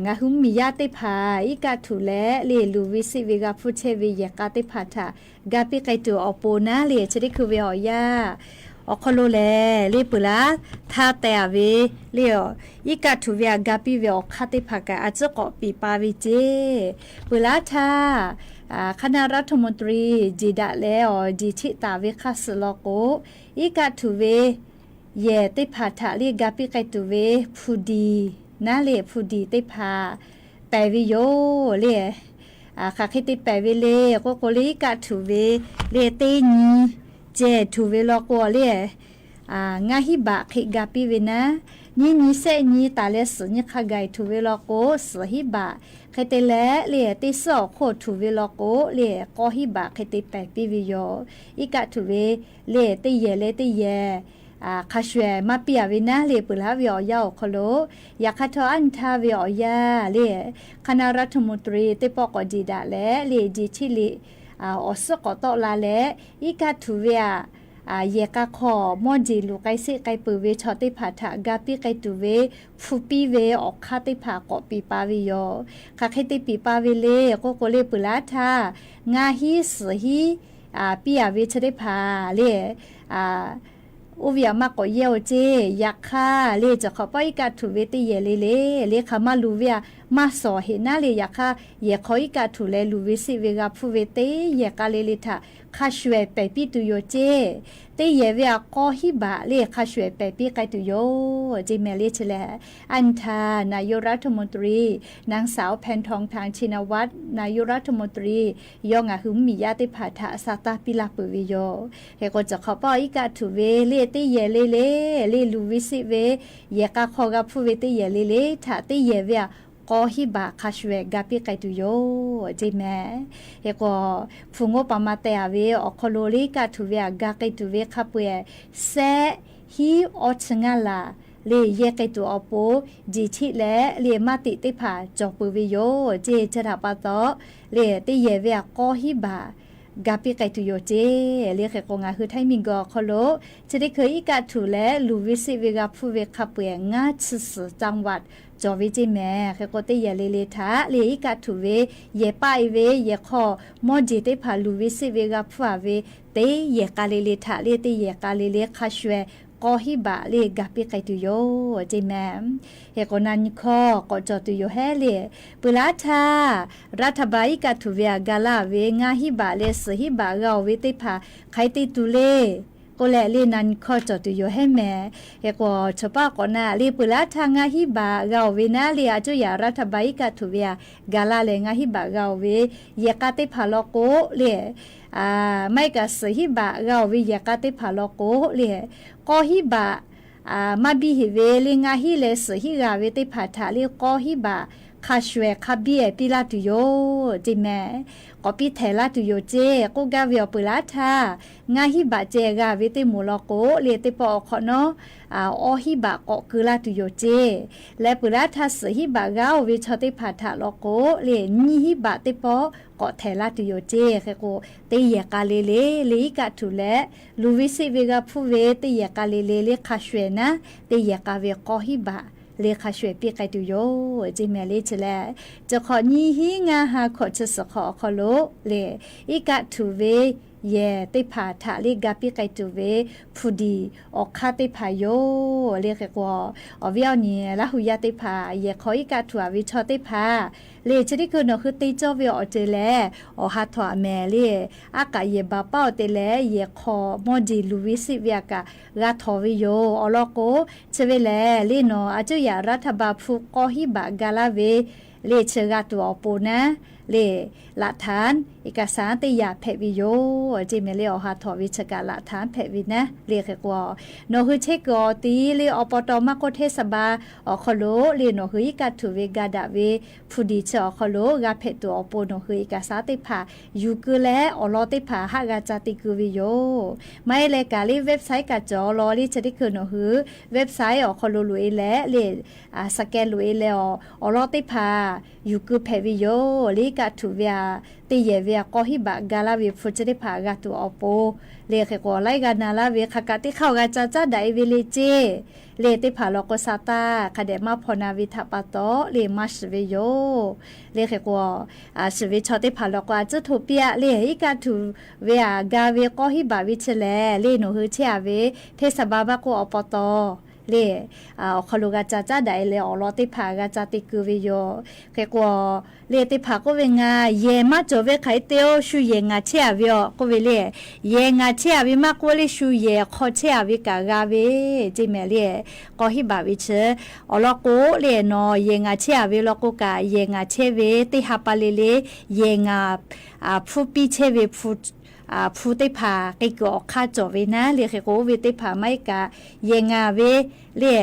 ငါဟုမ့ၢ်ယါတ့ၢ်ဖး အီးကၢ်ထူၣ်လဲၣ် လၢလူၤဝဲစ့ဝဲဂၤဖုဆဲးဝဲယဲၢ်ကးတ့ၢ်ဖးထး ကးပံးကဲတူာ်အီၤပိၤနၤလၢ ဆၢတ့ၢ်ခုဝဲအီၤယါ အီၤခီလိလဲၣ် လၢပှၤလၢထးတဲအဝဲ လၢ အီးကၢ်ထူၣ်ဝဲအကးပံးဝဲအီၣ်ခါတ့ၢ်ဖးကး အကၠိကိးပံးပာ်ဝဲစ့ ပှၤလၢထး ခါနၢ်ရးထမူတရံ ဒံးဒၣ်လဲာ်အီၤ ဒံးထံၣ်တၢ်ဝဲခါစၢ်လီၤကိး အီးကၢ်ထူၣ်ဝဲ ယဲၢ်တ့ၢ်ဖးထးလၢကးပံးကဲတူာ်ဝဲ ဖူဒံၣ် နၤလၢဖူဒံၣ်တ့ၢ်ဖး ပဲာ်ဝဲယိာ်လၢ ဃးဃ့တ့ၢ်ပဲာ်ဝဲလၢ ကိးကိးလၢ အီးကၢ်ထူၣ်ဝဲ လၢတ့ၢ်နံၤ ကဲထူၣ်ဝဲလီၤကိးလၢ ငါးဟံးဘးဃ့ကးပံးဝဲနၤ နံၤနံၤစဲးနံၤ တၢ်လၢစံးနံၤခါဂၤထူၣ်ဝဲလီၤကိး စံးဟံးဘး ဃ့တ့ၢ်လဲၣ်လၢ တ့ၢ်စံးအီၣ်ခိၣ်ထူၣ်ဝဲလီၤကိးလၢ ကီးဟံးဘးဃ့တ့ၢ်ပဲာ်ပံးဝဲယိာ် အီးကၢ်ထူၣ်ဝဲ လၢတ့ၢ်ယဲၢ်လၢတ့ၢ်ယဲၢ် ခးဆှဲးမၤပံးအဝဲနၤလၢ ပှၤလၢဝဲအီၤယါအီၤခီလိ ယခါထီၣ်အါနံၣ်ထါဝဲအီၤယါလၢ ခါနၢ်ရးထမူတရံ တ့ၢ်ပီၣ်ကိးဒံးဒၣ်လဲာ်လၢ ဒံးထံၣ်လံ အီၣ်စ့ၢ်ကီးတီၣ်လါလဲၣ် အီးကၢ်ထူၣ်ဝဲအ ယဲၢ်ကးခီၣ် မီၣ်ဒံၣ်လူၤကဲစ့းကဲပၢၤဝဲဆီၣ်တ့ၢ်ဖးထး ကးပံးကဲတူာ်ဝဲ ဖူပံးဝဲအီၣ်ခါတ့ၢ်ဖး ကိးပံးပာ်ဝဲယိာ် ဃးဃ့တ့ၢ်ပံးပာ်ဝဲလၢ ကိးကိးလၢပှၤလၢထး ငါးဟံးစံးဟံး ပံးအဝဲဆီၣ်တ့ၢ်ဖးလၢ အိၣ်ဝဲအမးကိးယဲၢ်အိၣ်စ့ ယခါလၢ စးခီပာ်အီးကၢ်ထူၣ်ဝဲတ့ၢ်ယဲၢ်လၢလၢ လၢခးမၤလူၤဝဲအ မၤစီၣ်ဟ့ၣ်နၤလၢ ယခါ ယဲၢ်ခီအီးကၢ်ထူၣ်လဲၣ် လူၤဝဲစ့ဝဲဂၤဖုဝဲ တ့ၢ်ယဲၢ်ကးလၢလၢထး ခးဆှဲးပဲာ်ပံးတုၤယိာ်စ့ တ့ၢ်ယဲၢ်ဝဲအကီးဟံးဘးလၢ ခးဆှဲးပဲာ်ပံးကဲတုၤယိာ် စ့မ့ၢ်လၢဆဲးလဲၣ် အါနံၣ်ထါ နၢ်ယိၤရးထမူတရံ นางสาว แพทองธาร ชินวัตร နၢ်ယိၤရးထမူတရံ ယီၢ်ငါဟုမ့ၢ်ယါတ့ၢ်ဖးထး အစၢ်တၢ်ပံးလၢ်ပၢၢ်ဝဲယိာ် ဃဲးကိးစးခီပာ်အီးကၢ်ထူၣ်ဝဲလၢတ့ၢ်ယဲၢ်လၢလၢ လၢလူၤဝဲစ့ဝဲ ယဲၢ်ကးခီဂၤဖုဝဲတ့ၢ်ယဲၢ်လၢလၢထး တ့ၢ်ယဲၢ်ဝဲအ ကီးဟံးဘး ခးဆှဲးကးပံးကဲတုၤယိာ် စ့မ့ၢ် ဃဲးကိး ဖုၣ်ငိပာ်မၤတဲာ်အဝဲ အီၣ်ခီလိလၢကၢ်ထူၣ်ဝဲအကးကဲတုၤဝဲခါပှဲၤ စဲးဟံးအီးဆံးငါလး လၢယဲၢ်ကဲတုၤအီၤပိၤ ဒံးထံၣ်လဲၣ်လၢမၤတံာ်တ့ၢ်ဖး ကၠီၣ်ပၢၤဝဲယိာ် စ့ဆၢထၢၣ်ပာ်တီၢ် လၢတ့ၢ်ယဲၢ်ဝဲအကီးဟံးဘး ကးပံးကဲတုၤယိာ်စ့ လၢဃဲးကိးငါဟုထဲမံၤဂီၤခီလိ ဆၢတ့ၢ်ခုအီးကၢ်ထူၣ်လဲၣ် လူၤဝဲစ့ဝဲဂၤဖုဝဲခါပှဲၤ ငါးဆံသီ จังหวัด ကၠီၣ်ဝဲစ့မ့ၢ် ဃဲးကိးတ့ၢ်ယဲၢ်လၢလၢထး လၢအီးကၢ်ထူၣ်ဝဲ ယဲၢ်ပာ်အီၤဝဲ ယဲၢ်ခီၣ် မီၣ်ဒံၣ်တ့ၢ်ဖး လူၤဝဲစ့ဝဲဂၤဖုအီၤဝဲ တ့ၢ်ယဲၢ်ကးလၢလၢထး လၢတ့ၢ်ယဲၢ်ကးလၢလၢ ခးဆှဲး ကီးဟံးဘးလၢကးပံးကဲတုၤယိာ် စ့မ့ၢ် ဃဲးကိးနၤနံၣ်ခီ ကိးကၠီၣ်တုၤယိာ်ဟဲလၢ ပှၤလၢထး ရးထးဘးအီးကၢ်ထူၣ်ဝဲအကးလၢ်ဝဲ ငါးဟံးဘးလၢစံးဟံးဘး ဂၤအီၤဝဲတ့ၢ်ဖး ခးတ့ၢ်တုၤလၢ ကိးလဲၣ်လၢနၤနံၣ်ခီကၠီၣ်တုၤယိာ်ဟဲမ့ၢ် ဃဲးကိးဆိပာ်ကိးနၤလၢ ပှၤလၢထး ငါးဟံးဘး ဂၤအီၤဝဲနၤလၢ အကၠိယၤရးထးဘးအီးကၢ်ထူၣ်ဝဲအကးလၢ်လဲၣ် ငါးဟံးဘး ဂၤအီၤဝဲ ယဲၢ်ကးတ့ၢ်ဖးလီၤကိးလၢ မ့ၢ်ကးစံးဟံးဘး ဂၤအီၤဝဲ ယဲၢ်ကးတ့ၢ်ဖးလီၤကိးလၢ ကီးဟံးဘး မၤဘံဟ့ၣ်ဝဲလၢ ငါးဟံးလၢစံးဟံးဂၤဝဲတ့ၢ်ဖးထးလၢ ကီးဟံးဘး ခးဆှဲးခးဘံအဲၣ်ပံးလၢ်တုၤယိာ် စ့မ့ၢ် ကိးပံးထဲးလၢ်တုၤယိာ်စ့ ကိးဂၤဝဲအီၤပှၤလၢထး ငါးဟံးဘးစ့ ဂၤဝဲတ့ၢ်မိၢ်လီၤကိးလၢ တ့ၢ်ပီၣ်အီၣ်ခီၣ်နီၤ အီဟံးဘး ကိးကုလၢ်တုၤယိာ်စ့ လၢပှၤလၢထး စံးဟံးဘး ဂၤအီၤဝဲဆီၣ်တ့ၢ်ဖးထးလီၤကိးလၢ နံၣ်ဟံးဘးတ့ၢ်ပီၣ် ကိးထဲးလၢ်တုၤယိာ်စ့ ဃဲးကိး တ့ၢ်ယဲၢ်ကးလၢလၢ လၢအီးကၢ်ထူၣ်လဲၣ် လူၤဝဲစ့ဝဲဂၤဖုဝဲ တ့ၢ်ယဲၢ်ကးလၢလၢ လၢခးဆှဲးနၤ တ့ၢ်ယဲၢ်ကးဝဲကီးဟံးဘး လၢခးဆှဲးပံးကဲတုၤယိာ် စ့မ့ၢ်လၢဆဲးလဲၣ် စးခီနံၣ်ဟံးငါးဟါ ခီၣ်ဆၢစးခီအီၤခီလိ လၢ အီးကၢ်ထူၣ်ဝဲ ယဲၢ်သ့ၣ်တဖၣ် ထးလၢဂၤပံးကဲတူဝ်ဝဲ ဖုဒံၣ်အီၣ်ခါသ့ၣ်တဖၣ်ယိာ် လၢဃဲၣ်ကွီၢ် အီၣ်ဝဲအီၤန့ၣ် လါဟူယါသ့ၣ်တဖၣ် ယဲၢ်ခီအံးကးထူၣ်အဝဲဆီသ့ၣ်တဖၣ် လၢဆၢထံၣ်ခုၣ်နီၣ်ဃုသ့ကၠီဝဲအီၤတ့ၢ်လဲၣ် အီၣ်ဟးထီၣ်အမဲာ်လၢ အကးယဲၢ်ဘၣ်ပာ်အီၤတ့ၢ်လဲၣ် ယဲၢ်ခီမီဒံၣ်လူၢ်ဝဲစံးဝဲအကး ဂၤထီၣ်ဝဲယိာ် အီၤလီၤကိး ဆၢဝဲလဲၣ် လၢနီၣ် အစူယၤရးထၢၣ်ဘၣ်ဖုကီၢ်ဟံးဘၣ်ဂၤလၢဝဲ လၢဆၢဂၤတူၢ်အီၤပူၤနၤ လၢ လးထၢၣ် အ့ကစၣ် တယာ်ဖဲးဝဲယိာ် ကဲမဲာ်လၢအီၣ်ဟးထီၣ်ဝဲဆၢကးလးထၢၣ်ဖဲးဝဲနၤ လၢဃဲၣ်ကွီၢ် နီၣ်ဃုဆဲးကၢအီၤတ့ၢ်လၢအီပီတီမးကိးထဲစးဘး အီၣ်ခီၣ်လိာ် လၢနီၣ်ဃုအံးကးထူၣ်ဝဲဂၤဒၣ်ဝဲ ဖုဒံၣ်ဆၢအီၣ်ခီၣ်လိာ် ဂၤဖဲးတူၢ်အီၤပူၤနီၣ်ဃုအ့ကစၣ်သ့ၣ်တဖၣ် ယူၢ်က့ၤလၢအီၣ်လီၤသ့ၣ်တဖၣ် ဟးဂၤစၢ်တ့ၢ်က့ၤဝဲယိာ် မ့ၢ်လၢကးလၢ website ကးကၠီလီၤ လၢဆၢထံၣ်ခုၣ်နီၣ်ဃု website အီၣ်ခီၣ်လိာ်လိာ်အ့လဲၣ် လၢ အ စကဲလိာ်အ့လဲၣ်အီၤ အီၣ်လီၤသ့ၣ်တဖၣ် ယူၢ်က့ၤဖဲးဝဲယိာ် လၢအံးကးထူၣ်ဝဲအ တယာ်ဝဲအကီၢ်ဟံးဘၣ်ဂၤလၢဝဲ ဖုဆၢသ့ၣ်တဖၣ် ဂၤတူၢ်အီၤပူၤ လၢဃဲၣ်ကွီၢ် လၢဂၤနၤလၢဝဲ ခးကးတံခီၣ်ဂၤစၢ်စၢ်ဒၣ်အ့ဝဲလၢက့ လၢသ့ၣ်တဖၣ်လီၤကိးစးသး ခးဒဲးမၤဖီၣ်နၤဝဲထးပာ်တီ လၢမၤစၢၤဝဲယိာ် လၢဃဲၣ်ကွီၢ် အစၢၤဝဲဆီသ့ၣ်တဖၣ်လီၤကိး အစၢၤထိၣ်ပျၢ် လၢအံးကးထူၣ်ဝဲအဂၤဝဲကီၢ်ဟံးဘၣ်ဝဲဆၢလဲၣ် လၢနီၣ်ဃုဆဲးအဝဲ ထဲစးဘးဘၣ်ကိးအီပီတီ လၢ အ အီၣ်ခီၣ်လိာ်ဂၤစၢ်စၢ်ဒၣ်အ့လဲၣ် အီၣ်လီၤသ့ၣ်တဖၣ် ဂၤစၢ်တ့ၢ်က့ၤဝဲယိာ် ဃဲၣ်ကွီၢ် လၢသ့ၣ်တဖၣ်ကိးဝဲ ငါယဲၢ်မၤစၢၤဝဲခါအံၤတ့ၢ်အိၣ် ဆူယဲၢ်ငါဆဲးအဝဲအီၤ ကိးဝဲလၢ ယဲၢ်ငါဆဲးအဝဲမးကိးလၢ ဆူယဲၢ်ခီဆဲးအဝဲကးဂၤဝဲ ကဲမဲာ်လၢ ကီၢ်ဟံးဘၣ်ဝဲဆၢ အီၣ်လီၤကိးလၢနီၣ် ယဲၢ်ငါဆဲးအဝဲလီၤကိးကး ယဲၢ်ငါဆဲးဝဲ သ့ၣ်ဟးပာ်လၢလၢ ယဲၢ်ငါ အ ဖုပံဆဲးဝဲ ဖု အ ဖုသ့ၣ်တဖၣ် က့ၤက့ၤအီၣ်ခါကၠီၣ်ဝဲနၤ လၢဃဲၣ်ကွီၢ် အိၣ်ဝဲသ့ၣ်တဖၣ်မၤအ့ကး ယဲၢ်ငါဝဲ လၢ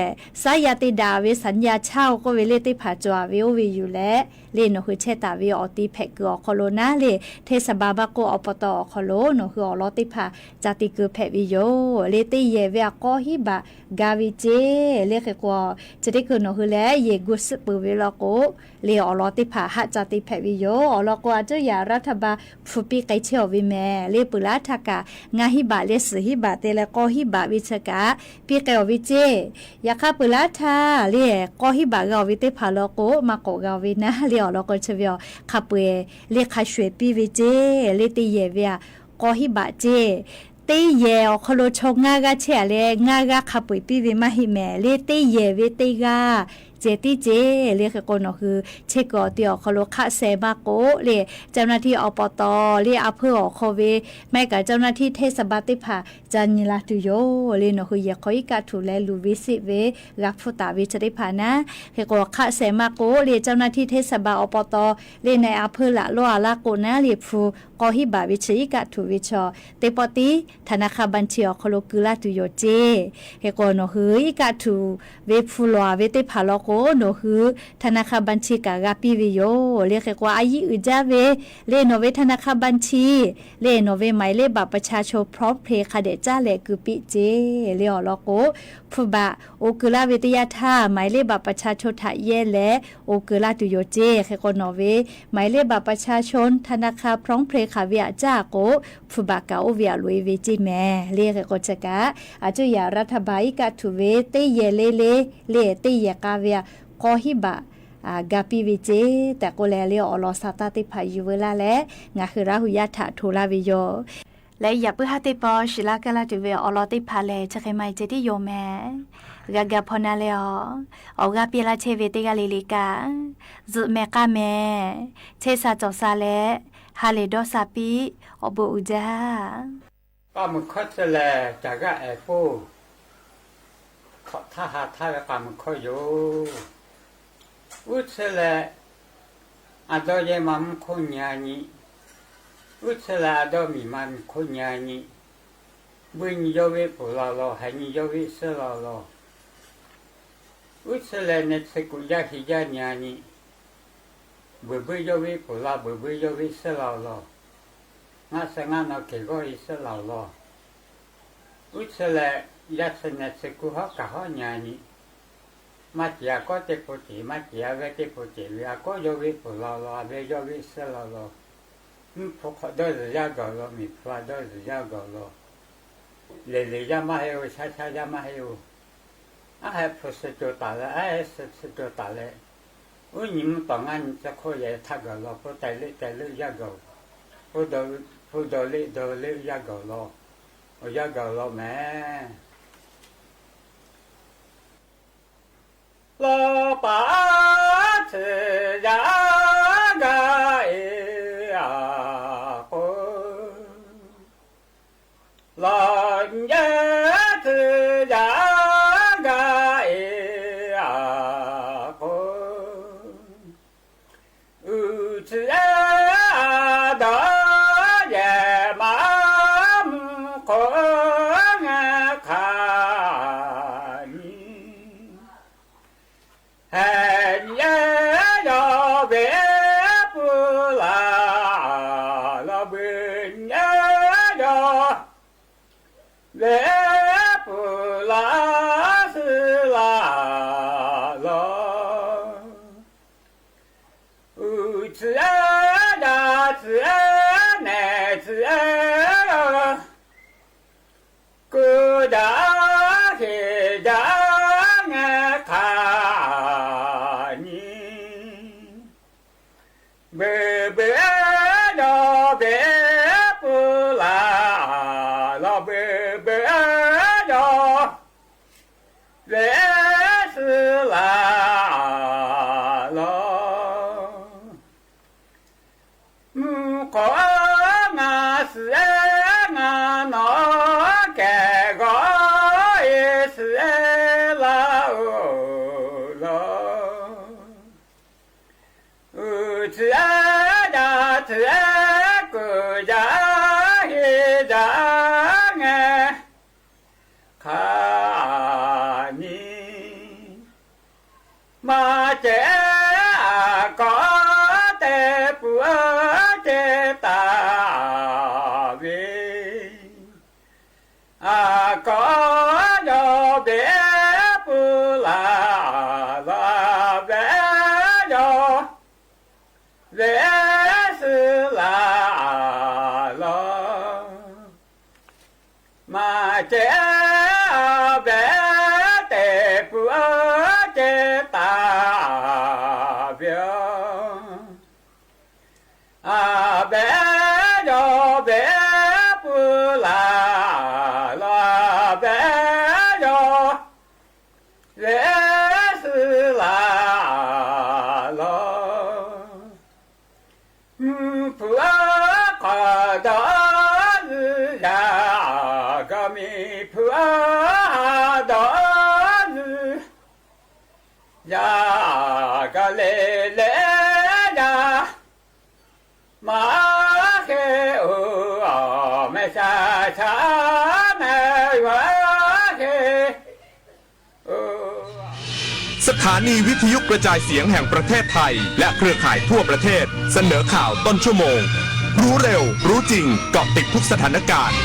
စါယၤသ့ၣ်ဒၣ်ဝဲ စၢ်ယၤဆါအိၣ်ကိးဝဲလၢသ့ၣ်တဖၣ်ကၠီၣ်ဝဲအိၣ်ဝဲယူၢ်လဲၣ် လၢနီၣ်ဃုဆဲးတၢ်ဝဲအီၤတ့ၢ်ဖဲးက့ၤအီၣ်ခီၣ်လိာ်နၤ လၢ ထဲစးဘးဘၣ်ကိးအီပီတီအီၣ်ခီၣ်လိာ် နီၣ်ဃုအီၣ်လီၤသ့ၣ်တဖၣ် စၢ်တ့ၢ်က့ၤဖဲးဝဲယိာ် လၢတယာ်ဝဲအကီၢ်ဟံးဘၣ်ဂၤဝဲက့ လၢဃဲၣ်ကွီၢ် ဆၢထံၣ်ခုၣ်နီၣ်ဃုလၢ ယဲၢ်ဂုာ်စံးပၢၢ်ဝဲလီၤကိး လၢအီၣ်လီၤသ့ၣ်တဖၣ် ဟးစၢ်တ့ၢ်ဖဲးဝဲယိာ် အီၣ်လီၤကိး အစူယၤရးထၢၣ်ဘၣ် ဖုပံးကဲဆဲးအီၤဝဲမဲာ် လၢပှၤလၢထးကး ငါဟံးဘၣ်လၢ စၢၤဟံးဘၣ်သ့လၢ ကီၢ်ဟံးဘၣ်ဝဲဆၢကး ပံးကဲအီၤဝဲက့ ယခါပှၤလၢထး လၢကီၢ်ဟံးဘၣ်ဂၤအီၤဝဲသ့ၣ်တဖၣ်လီၤကိး မၤကိးဂၤဝဲနၤ လၢအီၣ်လီၤကိးဆၢဝဲအီၤ ခးပှဲၤ လၢခးဆှဲးပံးဝဲက့ လၢတယာ်ဝဲအ ကီၢ်ဟံးဘၣ်က့ တယာ်အီၣ်ခီၣ်လိာ်ဆိ ငါးဂၤဆဲးအလဲၣ် ငါးဂၤခးပှဲၤပံးဝဲမးဟံးမဲာ် လၢတယာ်ဝဲတဂၤ ကဲတံက့ လၢဃဲၣ်ကွီၢ်နီၣ်ဃု ဆဲးကၢအီၤတ့ၢ်အီၣ်ခီၣ်လိာ်ခးစဲးမးကိး လၢ เจ้าหน้าที่ အီပီတီ လၢအဖၢအီၣ်ခီၣ်ဝဲ မ့ၢ်ကး เจ้าหน้าที่ ထဲစးဘးသ့ၣ်တဖၣ် ကၠီၣ်နံၤလၢတုၤယိာ် လၢနီၣ်ဃုယဲၢ်ခီအံးကးထူၣ်လဲၣ် လူၢ်ဝဲစံးဝဲ ဂၤဖုသးဝဲဆၢသ့ၣ်တဖၣ်နၤ ဃဲၣ်ကွီၢ်ခးစဲးမးကိး လၢ เจ้าหน้าที่ ထဲစးဘးအီပီတီ လၢနအဖၢလၢ်လီအလါကိးနၤ လၢဖု ကီၢ်ဟံးဘၣ်ဝဲဆၢအံးကးထူၣ်ဝဲဆီ သ့ၣ်ပီၣ်တံ ธนาคารบัญชี အီၣ်ခီၣ်လိာ်ကုၢ်လၢတုၤယိာ်က့ ဃဲၣ်ကွီၢ်နီၣ်ဃုအံးကးထူၣ်ဝဲဖုလီၤဝဲသ့ၣ်တဖၣ်လီၤကိး နီၣ်ဃု ธนาคารบัญชี ကးဂၤပံးဝဲယိာ် လၢဃဲၣ်ကွီၢ်အယံာ်အုၣ်ကဒါဝဲ လၢနီၣ်ဝဲ ธนาคารบัญชี လၢနီၣ်ဝဲ หมายเลขบัตรประชาชน พร้อมเพย์ ခးဒဲးကၠၢ်လဲၣ်ကုၢ်ပံးက့ လၢအီၣ်လီၤကိး ဖုဘၣ်အိၣ်ကုၢ်လၢဝဲတယါထါ หมายเลขบัตรประชาชน ထးယဲလဲၣ် အိၣ်ကုၢ်လၢတုၤယိာ်က့ ဃဲၣ်ကွီၢ်နီၣ်ဝဲ หมายเลขบัตรประชาชน ธนาคาร พร้อมเพย์ ခးဝဲအကၠၢ်ကိး ဖုဘၣ်ကးအိၣ်ဝဲအလွဲၢ်ဝဲက့မဲာ် လၢဃဲၣ်ကွီၢ်ဆၢကး အစူယၤရးထၢၣ်ဘၣ်အံးကးထူၣ်ဝဲ တယာ်လဲၣ်လဲၣ် လၢတယာ်ကါဝဲအကီၢ်ဟံးဘၣ် အဂၤပံးဝဲက့ တၢ်ကိးလဲၣ်လၢအီၣ်လီၤစးသးသ့ၣ်တဖၣ်ယုၢ်ဝဲလၢ်လဲၣ် ငါဃုရၣ်ဟူးယါထးထိၣ်လၢ်ဝဲယိာ် လၢယၤပုၢ်ဟၣ်သ့ၣ်ပီၣ် ရှံလၢကလၢ်တုၤဝဲအီၣ်လီၤသ့ၣ်တဖၣ်လဲၣ် ဆၢဃဲမးအံၤက့တံယိာ်မဲာ် ဂၤဂၤဖီနၤလဲၣ်အီၤ အီၣ်ဂၤပျဲလၢ်ဆဲးဝဲတဂၤလံၤလံၤကါ ယုၢ်မဲာ်ကါမဲာ် ဆဲးစၢ်ကၠီၣ်စၢ်လဲၣ် ဟါလ့ၢ်ဒီးစၢ်ပံး အီၣ်ဘှံးအုၣ်ကဒါ ပှၤမုၣ်ခီဆၢလဲၣ် တၢ်ဂၤအဲၣ်ဖိ ထီၣ်ထါဟးထါဝဲပှၤမုၣ်ခီယိာ် အူဆၢလဲၣ် အဒီယဲမၤမူခိၣ်ညါနံၣ် အူဆၢလဲၣ် အဒီမံၤမၤမူခိၣ်ညါနံၣ် ဘှံးနံၣ်ယီဝ့ၢ်ပူၤလီၤလီၤ ဟဲနံၣ်ယီဝ့ၢ်ဆၢလီၤလီၤ အူဆၢလဲၣ် နဲၣ်ဆၢကူၣ်ယါဟံၣ်ယါညါနံၣ် ဘှံးဘှံးယီဝ့ၢ်ပူၤလီၤ ဘှံးဘှံးယီဝ့ၢ်ဆၢလီၤလီၤ ငါဆၢငါနီၢ်က့ၤဂီၢ်အံၤဆၢလီၤလီၤ အူဆၢလဲၣ် ယါဆၢနဲၣ်ဆၢကူၣ်ဟီၣ်ကၢ်ဟီၣ်ညါနံၣ် မၤစၢၤအကီၢ်တ့ၢ်ဖိတ့ၢ် မၤစၢၤအဝဲတ့ၢ်ဖိတ့ၢ်ဝံၤ အကီၢ်ယီဝ့ၢ်ပူၤလီၤလီၤ အဝဲယီဝ့ၢ်ဆၢလီၤလီၤ မုၣ်ဖိခွါဒီယုၢ်ယါဂီၤလီၤ မုၣ်ဖျါဒီယုၢ်ယါဂီၤလီၤ လ့ၢ်လ့ၢ်ယါမးဟဲအိၣ် ဆါဆါယါမးဟဲအိၣ် အဟဲဖိဆၢကၠိတၢ်လဲၣ် အဟဲဆၢဆၢကၠိတၢ်လဲၣ် အူနံၤမုၢ်တီၢ်ငါနံၤ ကၠီခိၣ်ယဲၢ်ထါဂီၤလီၤ ဖိတဲာ်လၢတဲာ်လၢယါဂီၤ ဖိဒီး พูดดอเละดอเละ ยากเก่าลอ เอายากเก่าลอแหม ลอป๋าถือยากาเออาโก ลอเยถือยากาเออาโก อือถืออาดอแยมามุขงาคานี แหนเยยอเวปุลา ละเบินเยยอ เวปุลาสือลาลอ อือถือดาถือแหน่ถือ กูดาเขดาแงคานี เบอเบอยอเบปุลา ลอเบอเบอยอ เวสือลาลอ มุขงาเสงานอ แก่ก็เอเสลาโอลอ อือเสดาเสกูดาเฮดาแง คานี มาเจอากอเตปัวเจตาเว อากอยอเบปุลาลาเบยอ เวสือลาลอ มาเจอเบเตปัวเจตาเบีย อาเบยอเบปุลาลาเบยอ เวสือลาลอ ผัวขอดอลือยาก็มีผัวดอลือยาก็เลเลยา มาเคโอ แม่ชาชาแม่ว่าเคโอ สถานีวิทยุกระจายเสียงแห่งประเทศไทย และเครือข่ายทั่วประเทศ เสนอข่าวต้นชั่วโมง รู้เร็ว รู้จริง เกาะติดทุกสถานการณ์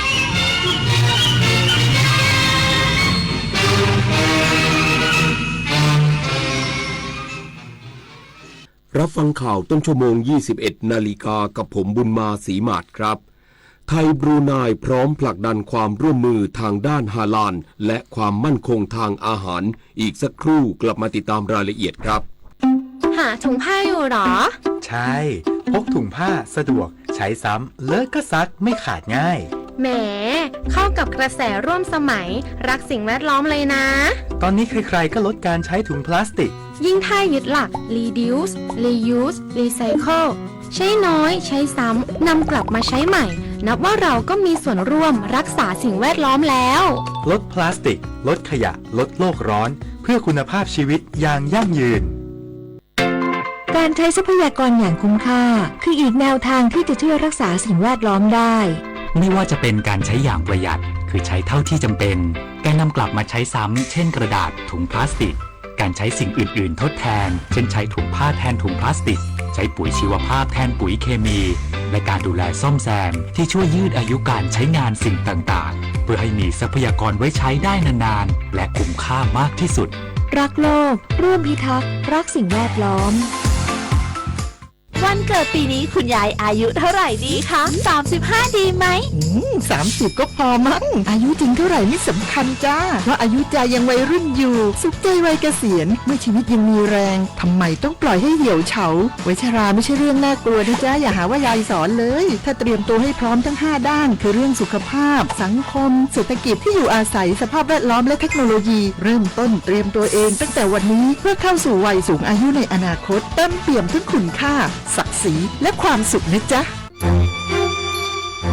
รับฟังข่าวต้นชั่วโมง ยี่สิบเอ็ดนาฬิกา กับผมบุญมา ศรีหมาดครับ ไทยบรูไนพร้อมผลักดันความร่วมมือทางด้านฮาลาล และความมั่นคงทางอาหาร อีกสักครู่กลับมาติดตามรายละเอียดครับ หาถุงผ้าอยู่หรอ ใช่ พกถุงผ้าสะดวก ใช้ซ้ำ เลอะก็ซัก ไม่ขาดง่าย แหม เข้ากับกระแสร่วมสมัย รักสิ่งแวดล้อมเลยนะ ตอนนี้ใครๆ ก็ลดการใช้ถุงพลาสติก ยิ่งถ้ายึดหลัก reduce reuse recycle ใช้น้อย ใช้ซ้ำ นำกลับมาใช้ใหม่ นับว่าเราก็มีส่วนร่วมรักษาสิ่งแวดล้อมแล้ว ลดพลาสติก ลดขยะ ลดโลกร้อน เพื่อคุณภาพชีวิตอย่างยั่งยืน การใช้ทรัพยากรอย่างคุ้มค่า คืออีกแนวทางที่จะช่วยรักษาสิ่งแวดล้อมได้ ไม่ว่าจะเป็นการใช้อย่างประหยัด คือใช้เท่าที่จำเป็น การนำกลับมาใช้ซ้ำ เช่นกระดาษ ถุงพลาสติก การใช้สิ่งอื่นๆ ทดแทน เช่นใช้ถุงผ้าแทนถุงพลาสติก ใช้ปุ๋ยชีวภาพแทนปุ๋ยเคมี และการดูแลซ่อมแซม ที่ช่วยยืดอายุการใช้งานสิ่งต่างๆ เพื่อให้มีทรัพยากรไว้ใช้ได้นานๆ และคุ้มค่ามากที่สุด รักโลก ร่วมพิทักษ์ รักสิ่งแวดล้อม ไว วันเกิดปีนี้คุณยายอายุเท่าไหร่ดีคะ สามสิบห้า ดีไหม อืม สามสิบ ก็พอมั้ง อายุจริงเท่าไหร่ไม่สำคัญจ้า เพราะอายุใจยังวัยรุ่นอยู่ สุขใจวัยเกษียณ เมื่อชีวิตยังมีแรง ทำไมต้องปล่อยให้เหี่ยวเฉา วัยชราไม่ใช่เรื่องน่ากลัวนะจ๊ะ อย่าหาว่ายายสอนเลย ถ้าเตรียมตัวให้พร้อมทั้งห้าด้าน คือเรื่องสุขภาพ สังคม เศรษฐกิจ ที่อยู่อาศัย สภาพแวดล้อม และเทคโนโลยี เริ่มต้นเตรียมตัวเองตั้งแต่วันนี้ เพื่อเข้าสู่วัยสูงอายุในอนาคต เต็มเปี่ยมทั้งคุณค่า ศักดิ์ศรี และความสุขนะจ๊ะ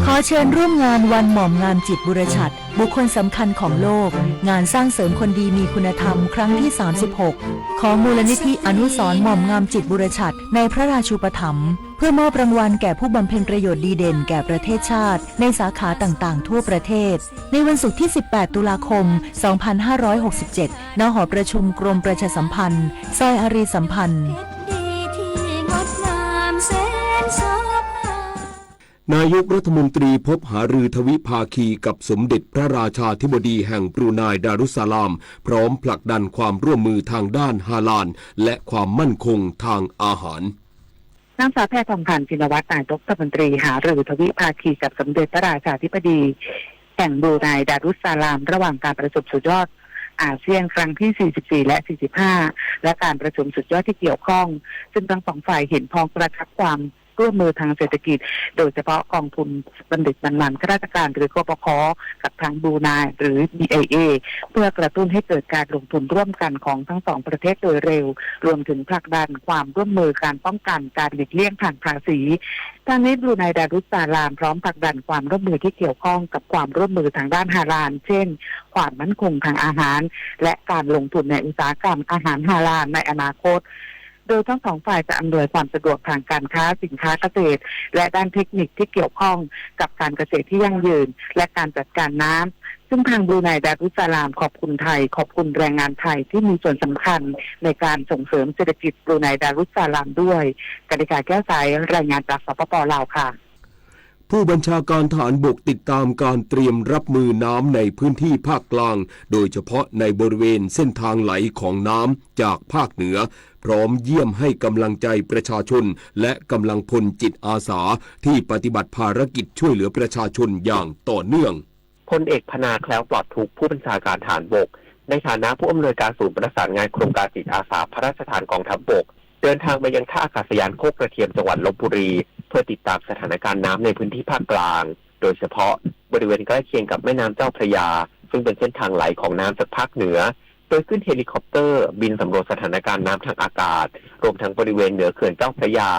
ขอเชิญร่วมงานวันหม่อมงามจิตบุรชัด บุคคลสำคัญของโลก งานสร้างเสริมคนดีมีคุณธรรมครั้งที่ สามสิบหก ของมูลนิธิอนุสรณ์หม่อมงามจิตบุรชัด ในพระราชูปถัมภ์ เพื่อมอบรางวัลแก่ผู้บำเพ็ญประโยชน์ดีเด่นแก่ประเทศชาติ ในสาขาต่างๆ ทั่วประเทศ ในวันศุกร์ที่ สิบแปด ตุลาคม สองพันห้าร้อยหกสิบเจ็ด ณ หอประชุมกรมประชาสัมพันธ์ ซอยอารีย์สัมพันธ์ นายกรัฐมนตรีพบหารือทวิภาคีกับสมเด็จพระราชาธิบดีแห่งบรูไนดารุสสลาม พร้อมผลักดันความร่วมมือทางด้านฮาลาล และความมั่นคงทางอาหาร นางสาวแพทองธาร ชินวัตร นายกรัฐมนตรีหารือทวิภาคีกับสมเด็จพระราชาธิบดีแห่งบรูไนดารุสสลาม ระหว่างการประชุมสุดยอดอาเซียนครั้งที่ สี่สิบสี่ และ สี่สิบห้า และการประชุมสุดยอดที่เกี่ยวข้อง ซึ่งทั้งสองฝ่ายเห็นพ้องกระชับความร่วมมือทางเศรษฐกิจ โดยเฉพาะกองทุนบัณฑิตบำนาญข้าราชการ หรือ กปข กับทางบรูไน หรือ บีไอเอ เพื่อกระตุ้นให้เกิดการลงทุนร่วมกันของทั้งสองประเทศโดยเร็ว รวมถึงผลักดันความร่วมมือการป้องกันการหลีกเลี่ยงทางภาษี ทั้งนี้บรูไนดารุสสลามพร้อมผลักดันความร่วมมือที่เกี่ยวข้องกับความร่วมมือทางด้านฮาลาล เช่น ความมั่นคงทางอาหาร และการลงทุนในอุตสาหกรรมอาหารฮาลาลในอนาคต โดยทั้งสองฝ่ายจะอำนวยความสะดวกทางการค้า สินค้าเกษตร และด้านเทคนิคที่เกี่ยวข้องกับการเกษตรที่ยั่งยืน และการจัดการน้ำ ซึ่งทางบรูไนดารุสสลามขอบคุณไทย ขอบคุณแรงงานไทยที่มีส่วนสำคัญในการส่งเสริมเศรษฐกิจบรูไนดารุสสลามด้วย กนิกา แก้วใส รายงานจาก สปป ลาว ค่ะ ผู้บัญชาการทหารบกติดตามการเตรียมรับมือน้ำในพื้นที่ภาคกลาง โดยเฉพาะในบริเวณเส้นทางไหลของน้ำจากภาคเหนือ พร้อมเยี่ยมให้กำลังใจประชาชน และกำลังพลจิตอาสาที่ปฏิบัติภารกิจช่วยเหลือประชาชนอย่างต่อเนื่อง พลเอก พนา แคล้วปลอดทุกข์ ผู้บัญชาการทหารบก ในฐานะผู้อำนวยการศูนย์ประสานงานโครงการจิตอาสาพระราชทานกองทัพบก เดินทางมายังท่าอากาศยานโคกกระเทียมจังหวัดลพบุรี เพื่อติดตามสถานการณ์น้ำในพื้นที่ภาคกลาง โดยเฉพาะบริเวณใกล้เคียงกับแม่น้ำเจ้าพระยา ซึ่งเป็นเส้นทางไหลของน้ำจากภาคเหนือ โดยขึ้นเฮลิคอปเตอร์บินสำรวจสถานการณ์น้ำทางอากาศ รวมทั้งบริเวณเหนือเขื่อนเจ้าพระยา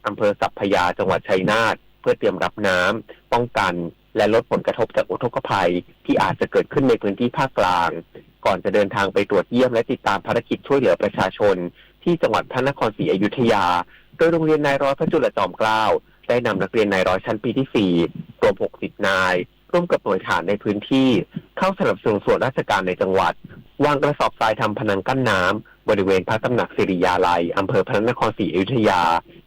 อำเภอสัพพยา จังหวัดชัยนาท เพื่อเตรียมรับน้ำ ป้องกัน และลดผลกระทบจากอุทกภัยที่อาจจะเกิดขึ้นในพื้นที่ภาคกลาง ก่อนจะเดินทางไปตรวจเยี่ยมและติดตามภารกิจช่วยเหลือประชาชนที่จังหวัดพระนครศรีอยุธยา โดยโรงเรียนนายร้อยพระจุลจอมเกล้า ได้นำนักเรียนนายร้อยชั้นปีที่สี่ รวม หกสิบ นาย ร่วมกับหน่วยทหารในพื้นที่ เข้าสนับสนุนส่วนราชการในจังหวัด วางกระสอบทรายทำพนังกั้นน้ำ บริเวณพระตำหนักศิริยาลัย อำเภอพระนครศรีอยุธยา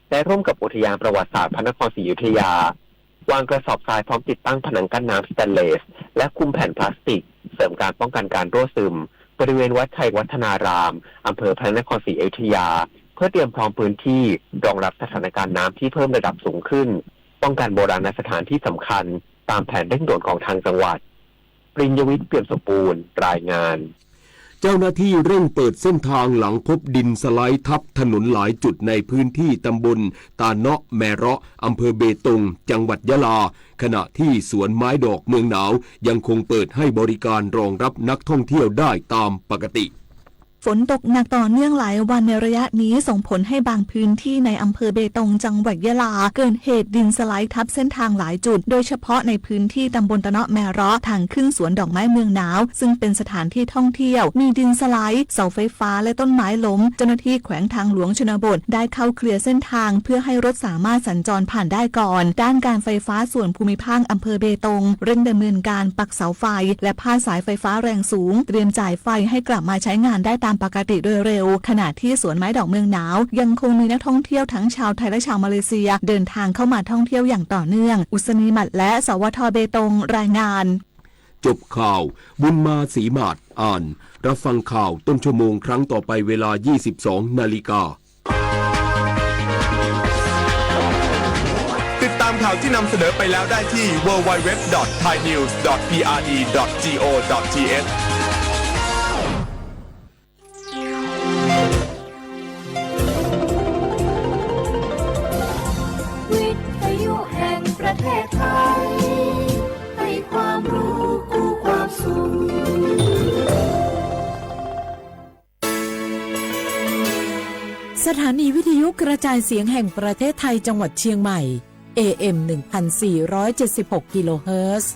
และร่วมกับอุทยานประวัติศาสตร์พระนครศรีอยุธยา วางกระสอบทรายพร้อมติดตั้งพนังกั้นน้ำสแตนเลส และคุมแผ่นพลาสติก เสริมการป้องกันการรั่วซึม บริเวณวัดชัยวัฒนาราม อำเภอพระนครศรีอยุธยา เพื่อเตรียมพร้อมพื้นที่รองรับสถานการณ์น้ำที่เพิ่มระดับสูงขึ้น ป้องกันโบราณสถานที่สำคัญ ตามแผนเร่งด่วนของทางจังหวัด ปริญญวิทย์ เปี่ยมสมบูรณ์ รายงาน เจ้าหน้าที่เร่งเปิดเส้นทางหลังพบดินสไลด์ทับถนนหลายจุดในพื้นที่ตำบลตาเนาะแมเราะห์ อำเภอเบตง จังหวัดยะลา ขณะที่สวนไม้ดอกเมืองหนาวยังคงเปิดให้บริการรองรับนักท่องเที่ยวได้ตามปกติ ฝนตกหนักต่อเนื่องหลายวันในระยะนี้ส่งผลให้บางพื้นที่ในอำเภอเบตง จังหวัดยะลา เกิดเหตุดินสไลด์ทับเส้นทางหลายจุด โดยเฉพาะในพื้นที่ตำบลตะเนาะแมเราะห์ ทางขึ้นสวนดอกไม้เมืองหนาว ซึ่งเป็นสถานที่ท่องเที่ยว มีดินสไลด์ เสาไฟฟ้าและต้นไม้ล้ม เจ้าหน้าที่แขวงทางหลวงชนบทได้เข้าเคลียร์เส้นทางเพื่อให้รถสามารถสัญจรผ่านได้ก่อน ด้านการไฟฟ้าส่วนภูมิภาคอำเภอเบตง เร่งดำเนินการปักเสาไฟ และพาดสายไฟฟ้าแรงสูง เตรียมจ่ายไฟให้กลับมาใช้งานได้ตามปกติโดยเร็ว ขณะที่สวนไม้ดอกเมืองหนาว ยังคงมีนักท่องเที่ยวทั้งชาวไทยและชาวมาเลเซีย เดินทางเข้ามาท่องเที่ยวอย่างต่อเนื่อง อุศนีหมัดและ สวท เบตง รายงาน จบข่าว บุญมาศรีหมาดอ่าน รับฟังข่าวต้นชั่วโมงครั้งต่อไปเวลา ยี่สิบสอง นาฬิกา เ ข่าวที่นำเสนอไปแล้วได้ที่ ดับเบิลยู ดับเบิลยู ดับเบิลยู ดอท ไทยนิวส์ ดอท พีอาร์ดี ดอท จี โอ ดอท ที เอช วิทยุแห่งประเทศไทย ให้ความรู้คู่ความสุข สถานีวิทยุกระจายเสียงแห่งประเทศไทยจังหวัดเชียงใหม่ เอ เอ็ม หนึ่งพันสี่ร้อยเจ็ดสิบหก กิโลเฮิรตซ์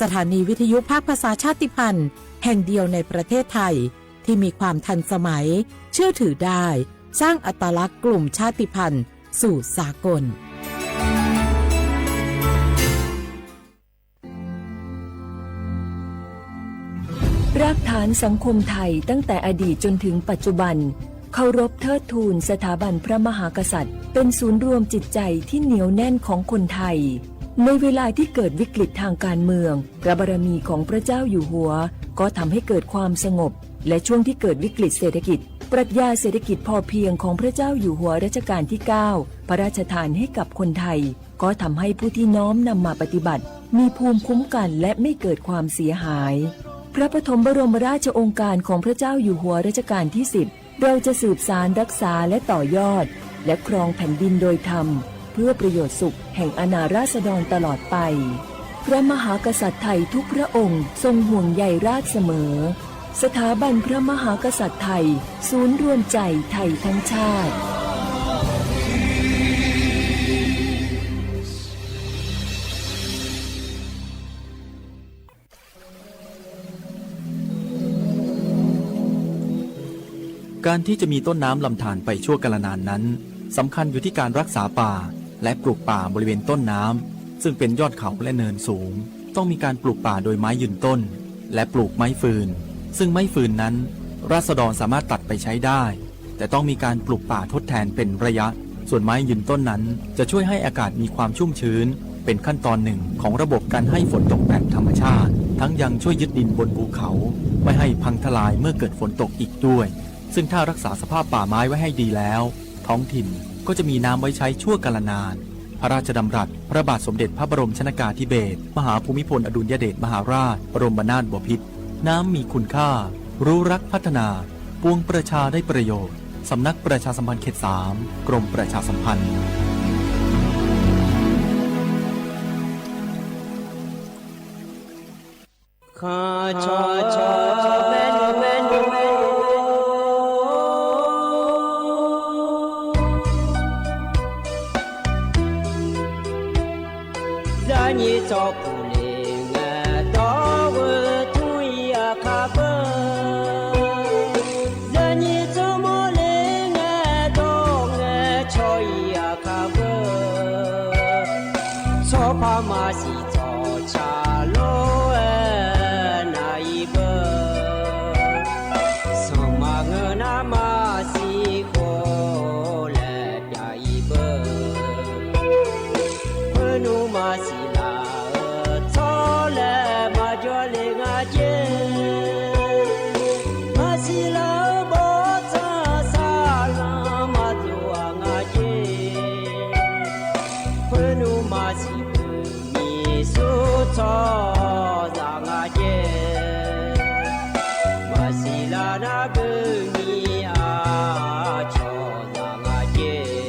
สถานีวิทยุภาคภาษาชาติพันธุ์แห่งเดียวในประเทศไทย ที่มีความทันสมัย เชื่อถือได้ สร้างอัตลักษณ์กลุ่มชาติพันธุ์สู่สากล รากฐานสังคมไทยตั้งแต่อดีตจนถึงปัจจุบัน เคารพเทิดทูนสถาบันพระมหากษัตริย์ เป็นศูนย์รวมจิตใจที่เหนียวแน่นของคนไทย ในเวลาที่เกิดวิกฤตทางการเมือง พระบารมีของพระเจ้าอยู่หัว ก็ทำให้เกิดความสงบ และช่วงที่เกิดวิกฤตเศรษฐกิจ ปรัชญาเศรษฐกิจพอเพียงของพระเจ้าอยู่หัวรัชกาลที่เก้า พระราชทานให้กับคนไทย ก็ทำให้ผู้ที่น้อมนำมาปฏิบัติ มีภูมิคุ้มกันและไม่เกิดความเสียหาย พระปฐมบรมราชโองการของพระเจ้าอยู่หัวรัชกาลที่สิบ เราจะสืบสานรักษาและต่อยอด และครองแผ่นดินโดยธรรม เพื่อประโยชน์สุขแห่งอาณาราษฎรตลอดไป พระมหากษัตริย์ไทยทุกพระองค์ทรงห่วงใยราษฎรเสมอ สถาบันพระมหากษัตริย์ไทย ศูนย์รวมใจไทยทั้งชาติ การที่จะมีต้นน้ำลำธารไปชั่วกาลนานนั้น สำคัญอยู่ที่การรักษาป่า และปลูกป่าบริเวณต้นน้ำ ซึ่งเป็นยอดเขาและเนินสูง ต้องมีการปลูกป่าโดยไม้ยืนต้น และปลูกไม้ฟืน ซึ่งไม้ฟืนนั้น ราษฎรสามารถตัดไปใช้ได้ แต่ต้องมีการปลูกป่าทดแทนเป็นระยะ ส่วนไม้ยืนต้นนั้นจะช่วยให้อากาศมีความชุ่มชื้น เป็นขั้นตอนหนึ่งของระบบการให้ฝนตกแบบธรรมชาติ ทั้งยังช่วยยึดดินบนภูเขาไม่ให้พังทลายเมื่อเกิดฝนตกอีกด้วย ซึ่งถ้ารักษาสภาพป่าไม้ไว้ให้ดีแล้ว ท้องถิ่นก็จะมีน้ำไว้ใช้ชั่วกาลนาน พระราชดำรัสพระบาทสมเด็จพระบรมชนกาธิเบศร มหาภูมิพลอดุลยเดชมหาราช บรมนาถบพิตร น้ำมีคุณค่า รู้รักพัฒนา ปวงประชาได้ประโยชน์ สำนักประชาสัมพันธ์เขตสาม กรมประชาสัมพันธ์ ข้าชอชอแม่นแม่นแม่น ဇာညေသောပူလေငါတော်ဝဲထွေအခါဘဲ ဇာညေသောမောလေငါတော်ငါချောအခါဘဲ သောဖါမါစီသောချာလောအဲနာအံဘဲ သောမါငါနာမါစီဃိလဲ ပြာအံဘဲ ဖဲနုမါစံလၤအၢ ဆီလဲမၤကၠီလ့ငါက့ မါစံလၤအၢ ဘီၣ်ဆၣ်ဆၣ်လၤမၤကျိၤအငါက့ ဖဲနုမါစံဘုမံၤ စူၤဆီၣ်သးငါက့ မါစံလၤနၤဘုမံၤ အါဆီၣ် သးငါက့ ဝံနုစံလၤ ယီၤ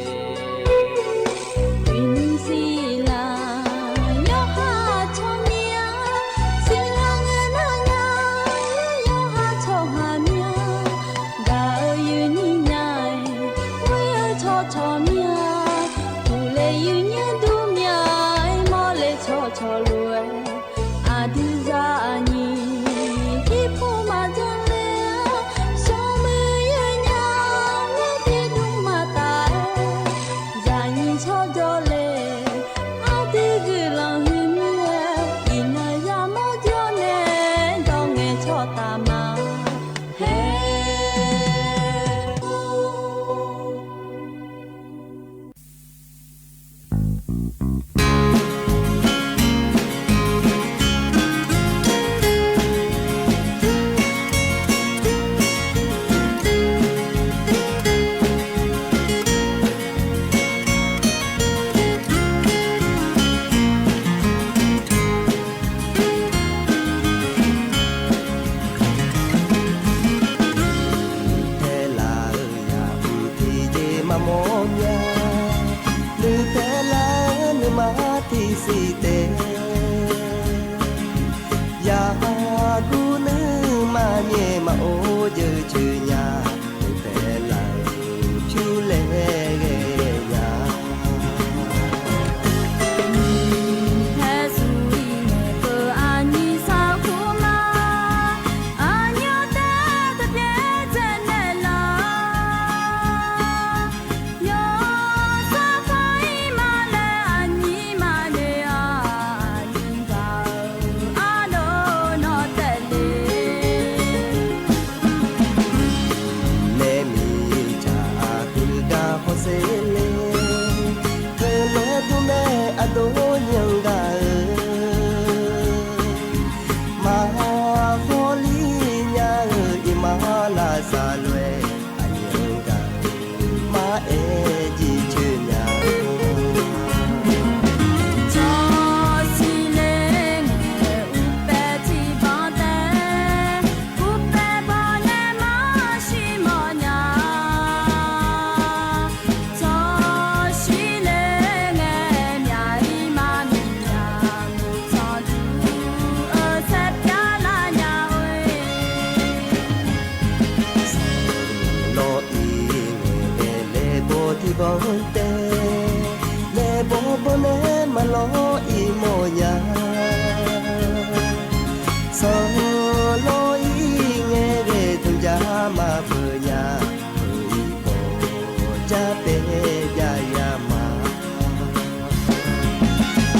ဟၣ်ဆီၣ်မံၤဧါ စံလၤငါနာ်ငါ ယီၤဟၣ်ဆီၣ်ဟၣ်မံၤဧါ ဒၣ်အၢယုၢ်နံၤညါ ဝ့ၢ်အၢဆီၣ်ဆီၣ်မံၤဧါ ပူၤလဲၣ်ယုၢ်ညါဒူမံၤဧါ မီၢ်လဲၣ်ဆီၣ်ဆီၣ်လိၤ အဒုးစၢ်အနံၤ ဟံၣ်ဖိမၤတၢ်လဲၣ် စီၤမ စီတဲ ယၤကူနုၤမၤန့ၣ် မၤအိၣ်ယဲၢ်ဆၢညါ ပလဲၤဆူလဲၣ်ဂဲၤညါ နဲမံၤဆၣ်အဃုဂၤဖီစ့လဲၣ်, ထၢလဲၤဒုးမဲအဒိၣ်ညါဂၤဧၢ, မၤဃီလံညါဧၢ, အံၤမၤလၢ်စၢ်လွဲၢ် အညါဂၤ မၤအဲၣ်ယံၤဆၢညါ လီၤအံၤန့ၣ် လဲၤဘီထံဘီတဲ, လဲၤဘီဘီနဲ မၤလီၤအံၤမီၢ်ညါ, စီၤလီၤအံၤ ငဲၤဂဲၤ တၢ်ယါမၤပၢၢ်ညါ ပၢၢ်အံၤဘီ ကၠါပဲာ်ယါယါမၤ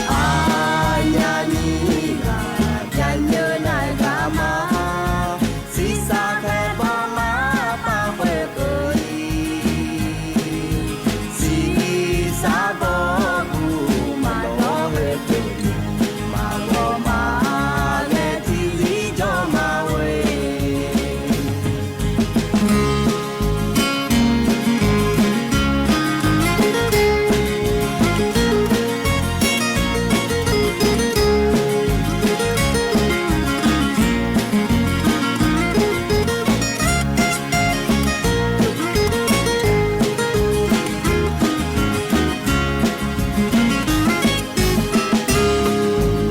အညါနံၤဂၤ ကၠါညါနၤဂၤမၤ, စံးစၢ်ဃဲၤဘီမၤပာ်ဃုာ်ပၢၢ်အံၤ, စံးစၢ်ဘီကူ မၤလီၤဃုာ်ပၢၢ်အံၤ, မၤဂီၤမၤလဲၤထံလံကၠီမၤဝဲ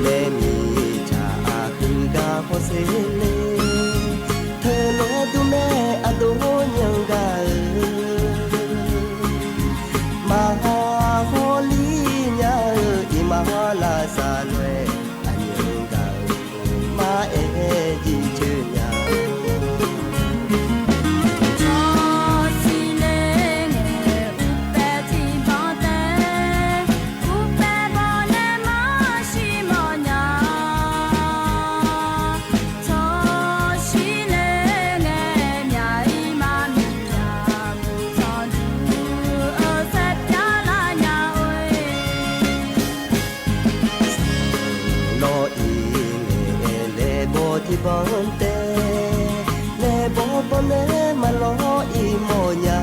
နဲမံၤဆၣ်အဃုဂၤဖီစ့လဲၣ်, ထၢလဲၤဒုးမဲအဒိၣ်ညါဂၤဧၢ, မၤဃီလံညါဧၢ, အံၤမၤလၢ်စၢ်လွဲၢ် အညါဂၤ မၤအဲၣ်ယံၤဆၢညါ လီၤအံၤန့ၣ် လဲၤဘီထံဘီတဲ, လဲၤဘီဘီနဲ မၤလီၤအံၤမီၢ်ညါ,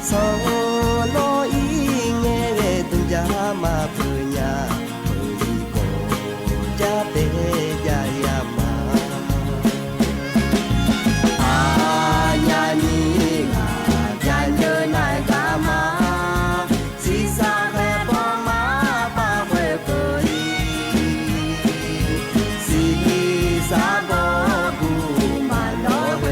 စီၤလီၤအံၤ ငဲၤဂဲၤ တၢ်ယါမၤပၢၢ်ညါ ပၢၢ်အံၤဘီ ကၠါပဲာ်ယါယါမၤ အညါနံၤဂၤ ကၠါညါနၤဂၤမၤ, စံးစၢ်ဃဲၤဘီမၤပာ်ဃုာ်ပၢၢ်အံၤ, စံးစၢ်ဘီကူ မၤလီၤဃု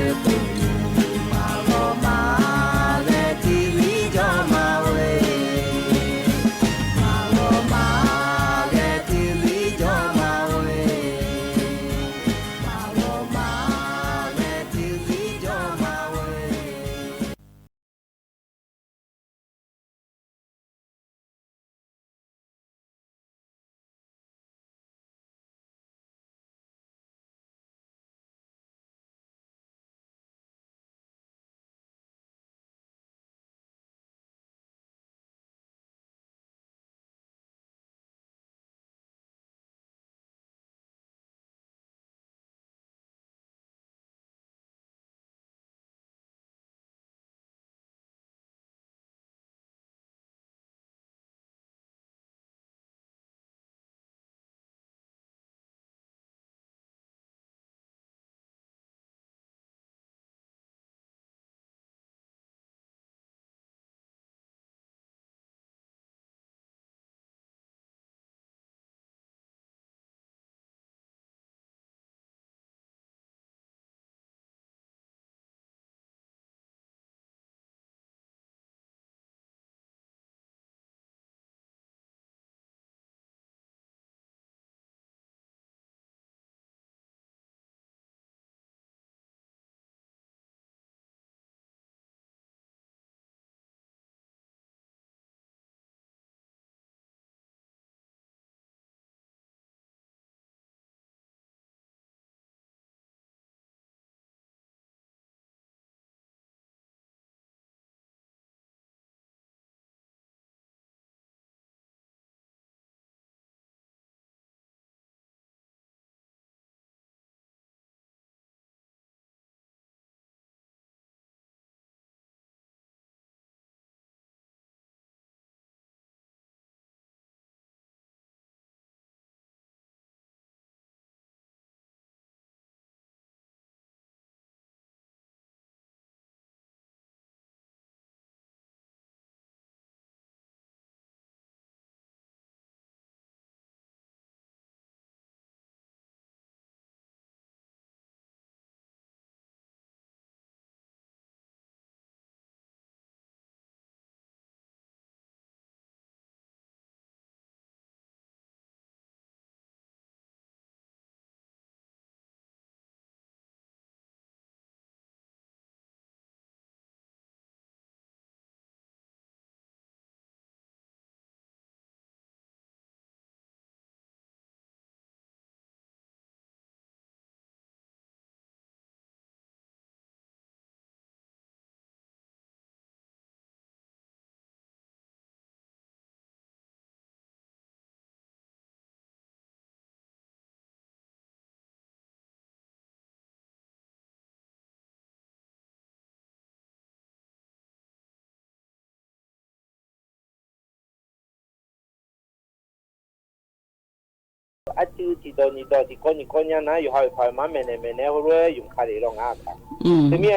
อาจือติดดอกหยิกดอก ติดกอหยิกกอเยียะนะ อยู่หาเป๋ามาแหมะแหนแหมะแหน โฮโลยุมขาเหล็กลอหงา อาจ๋ารย์ อืม ตึงมี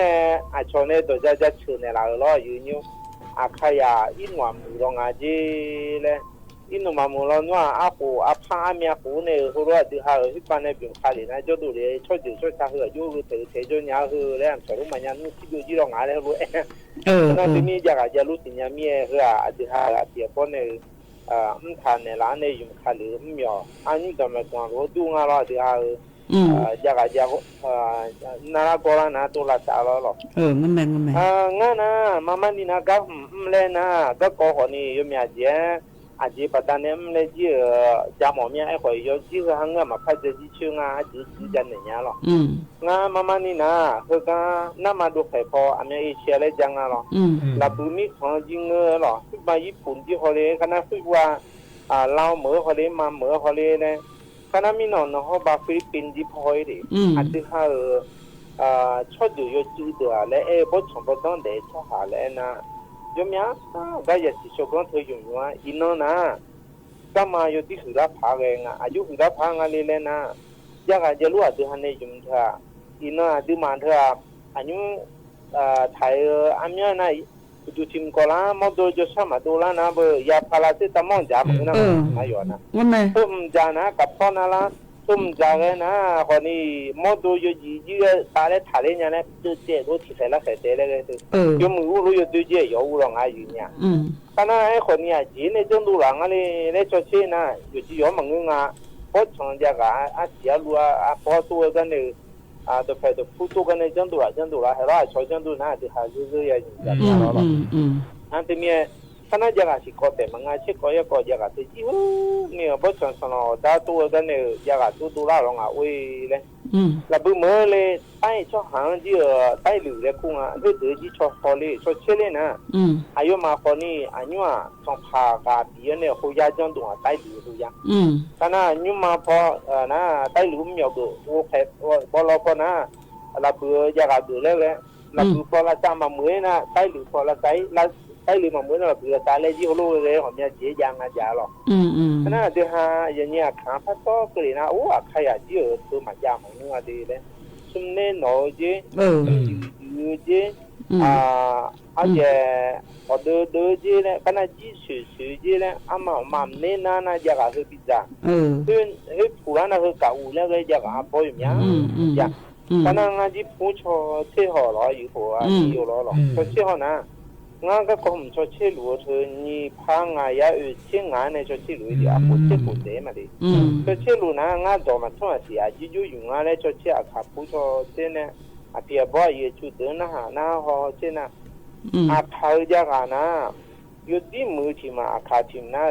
อาจ๋อเนี่ย ดอกจาจาเฉินเนี่ยละ เออ ลออยู่เนี่ย อาคายา อี่หนวมหมู่ลอหงาเจ๊แล อี่หนวมหมู่ลอหงา อาโข อาผ้า อาเมียโขเนี่ย โฮโล ดื้อหา เออ ฮิ้วปันเนี่ย ยุมขาเหล็กนะ จ้อดูเหล็ก ช่อเดือดช่อชา เออ อยู่ เออ เถอะเถอะ จ้อเยียะ เออ แล จ๋อลูกมาเยียะ นึ่งสิบโล ยี่ลอหงาแล โฮโล เออ นั่น เออ ตึงมี ยากา ยาลูกติญญาเมีย เออ อาจือหา เปียบป้อเนี่ย เอ่อ อืม ถ้าเนี่ยละเนี่ย ยุมขาเหล็ก อืม หยอ อันนี้ต๋อนแม่กวางโหลดูงาลอ ดื้อหา เออ อืม เอ่อ ยากา ยา เอ่อ นาลากอลานะ โตลาสาลอลอ เออ งั้นแหมะ งั้นแหมะ เอ่อ งั้นนะ มาม่านี่นะ ก็ อืม อืม แลนะ ก็กอหอนี่ ยอมยาเจีย อาเจียปะตาเนี่ย อืม แลเจีย เอ่อ จาหมอเมีย ไอ้ข่อยยอเจีย หาเงื้อมาพัดเจีย เจียเชิงอ่ะ อาเจีย เจียจันเนี่ยลอ อืม งามาม่านี่นะ เฮอกา น้ำมาดูไข่พอ อาเมียเอเชียแลจังอ่ะลอ อืม ละปือมีของจริงเออลอ ขึ้นมาญี่ปุ่นตี้ฮอเล คณะฝึกว่า อ่า ลาวเหมอฮอเล มาเหมอฮอเลแล คณะมีหนองหนองฮอบาฟิลิปปินส์ตี้พอยเด อืม อาจจะหา เอ่อ เอ่อ ช่อเดือดยอจื้อเดือด และเอ้ย บ่ช่องบ่ต้องเด ช่อหาและนะ ยอมยา ก็อย่าสิชกร้องเธออยู่อยู่ว่า อีน้องนะ ก็มาอยู่ตี้หือลาดพร้าวเองอ่ะ อายุหือลาดพร้าวงาเลยแลนะ ยากา ยาลูกอาจจะหันในยุมเธอ อีน้องอาจจะมาเธอ อายุ เอ่อ ไถ เอ่อ อาเมียนะ อยู่ชิมก่อละ มอโดยจะช่ำมาโดละนะ เบอร์ยาพาราเซตามอลจ๋า อืม มื้อนั้น เออ มาหยอดนะ ว่าไง เพิ่มจ๋านะ กับพ่อนาละ เพิ่มจ๋าเลยนะ คนนี้ มอโดยจะหยีเยื่อตาและถ่ายเล่นยานะ เจอเจ๊รู้ที่ใส่ละใส่เตะเลย เออ ยกมืออู้รู้ยกตื้อเจ๊ ยออู้ลองอาอยู่เนี่ย อืม คณะไอ้คนเนี่ย จีนในเจ้าดูหลังอะไร ในโซเชียลนะ อยู่ที่ยอมมังงึงอ่ะ เพราะช่องยากา อาเสียรัว อ่ะ พอตัวกันเนี่ย อ่า ตัวแผ่ตัวผู้ตัวกันในจังดูละ จังดูละ ให้เราชอยจังดูนะ ที่หาซื้อๆ อย่าอยู่อย่า อืม เราหรอก อืม อืม อันที่มี คณะยากาศิกอแต่มังงาเช็คกอยากอยากาแต่ยี่ห้อเนี่ย บ่ชอนสนอ ดาตัวกันเนี่ย ยากาตู้ดูละลองอ่ะ อุ้ยเลย อืม ละบึ้มเมอเลย ใต้ช่อหางยี่เอ่อ ใต้หลือเลยคุ้งอ่ะ เลือดเดือดยี่ช่อคอเลย ช่อเช่เลยนะ อืม อายุมาคอนี่ อายุอ่ะ สองพันกว่าปีเนี่ย โคยาจังดวงอ่ะ ใต้หลือโคยา อืม คณะอายุมาพอ เอ่อ นะ ใต้หลือมันหยอกเดือด โอเค บ่รอพอนะ ละเบือยากาเดือดแล้วแหละ ละ อืม ปือปอละซามาเหมยนะ ใต้หลือปอละไซ ละ ใต้หลือมาเหมยนะ ละปือละซาแลยี่ห้อโลกเลย หอมยาเจียยางอาญาหรอก อืม อืม อันนั้นเดี๋ยวหา อย่างเนี้ย ขาพัดต่อเกรดนะ โอ้ ขยะเยอะ คือหมายยาของเนื้อดีเลย ซุมเน่หนอเจ เออ อืม จืดเจ อืม อ่า เอา อืม แย่ ออเดอร์เดอเจเนี่ย ก็น่าจีสือสือเจเนี่ย อามาหม่ำเน่นานะ อยากจะเฮอพิซซ่า เออ เฮ้ย เฮ้ย ผู้ร้านน่ะ เฮอกะอู่แล้วก็อยากจะเอาไปอย่างเงี้ย อืม อืม อยาก อืม ก็นั่งงานที่ผู้ชอเช่หอหรอ อยู่หัว อืม อยู่หรอหรอ อืม ชอเช่หอนะ งานก็คงชอเช่หลัวเธอ นี่พางายาเออเช่งานในชอเช่หลัวเดียว อืม ผู้เช่ผู้เต๋มาดิ อืม ชอเช่หลัวนะ งานดอกมาทั่วเสีย อายุอยู่งานแล้วชอเช่อาขาผู้ชอเช่เนี่ย อาเปียบ่อยเยอะจุดเดินนะหาหน้าหอเช่นะ อืม อาเผาอยากอ่ะนะ อยู่ตี้มือที่มาอาขาทิมนะ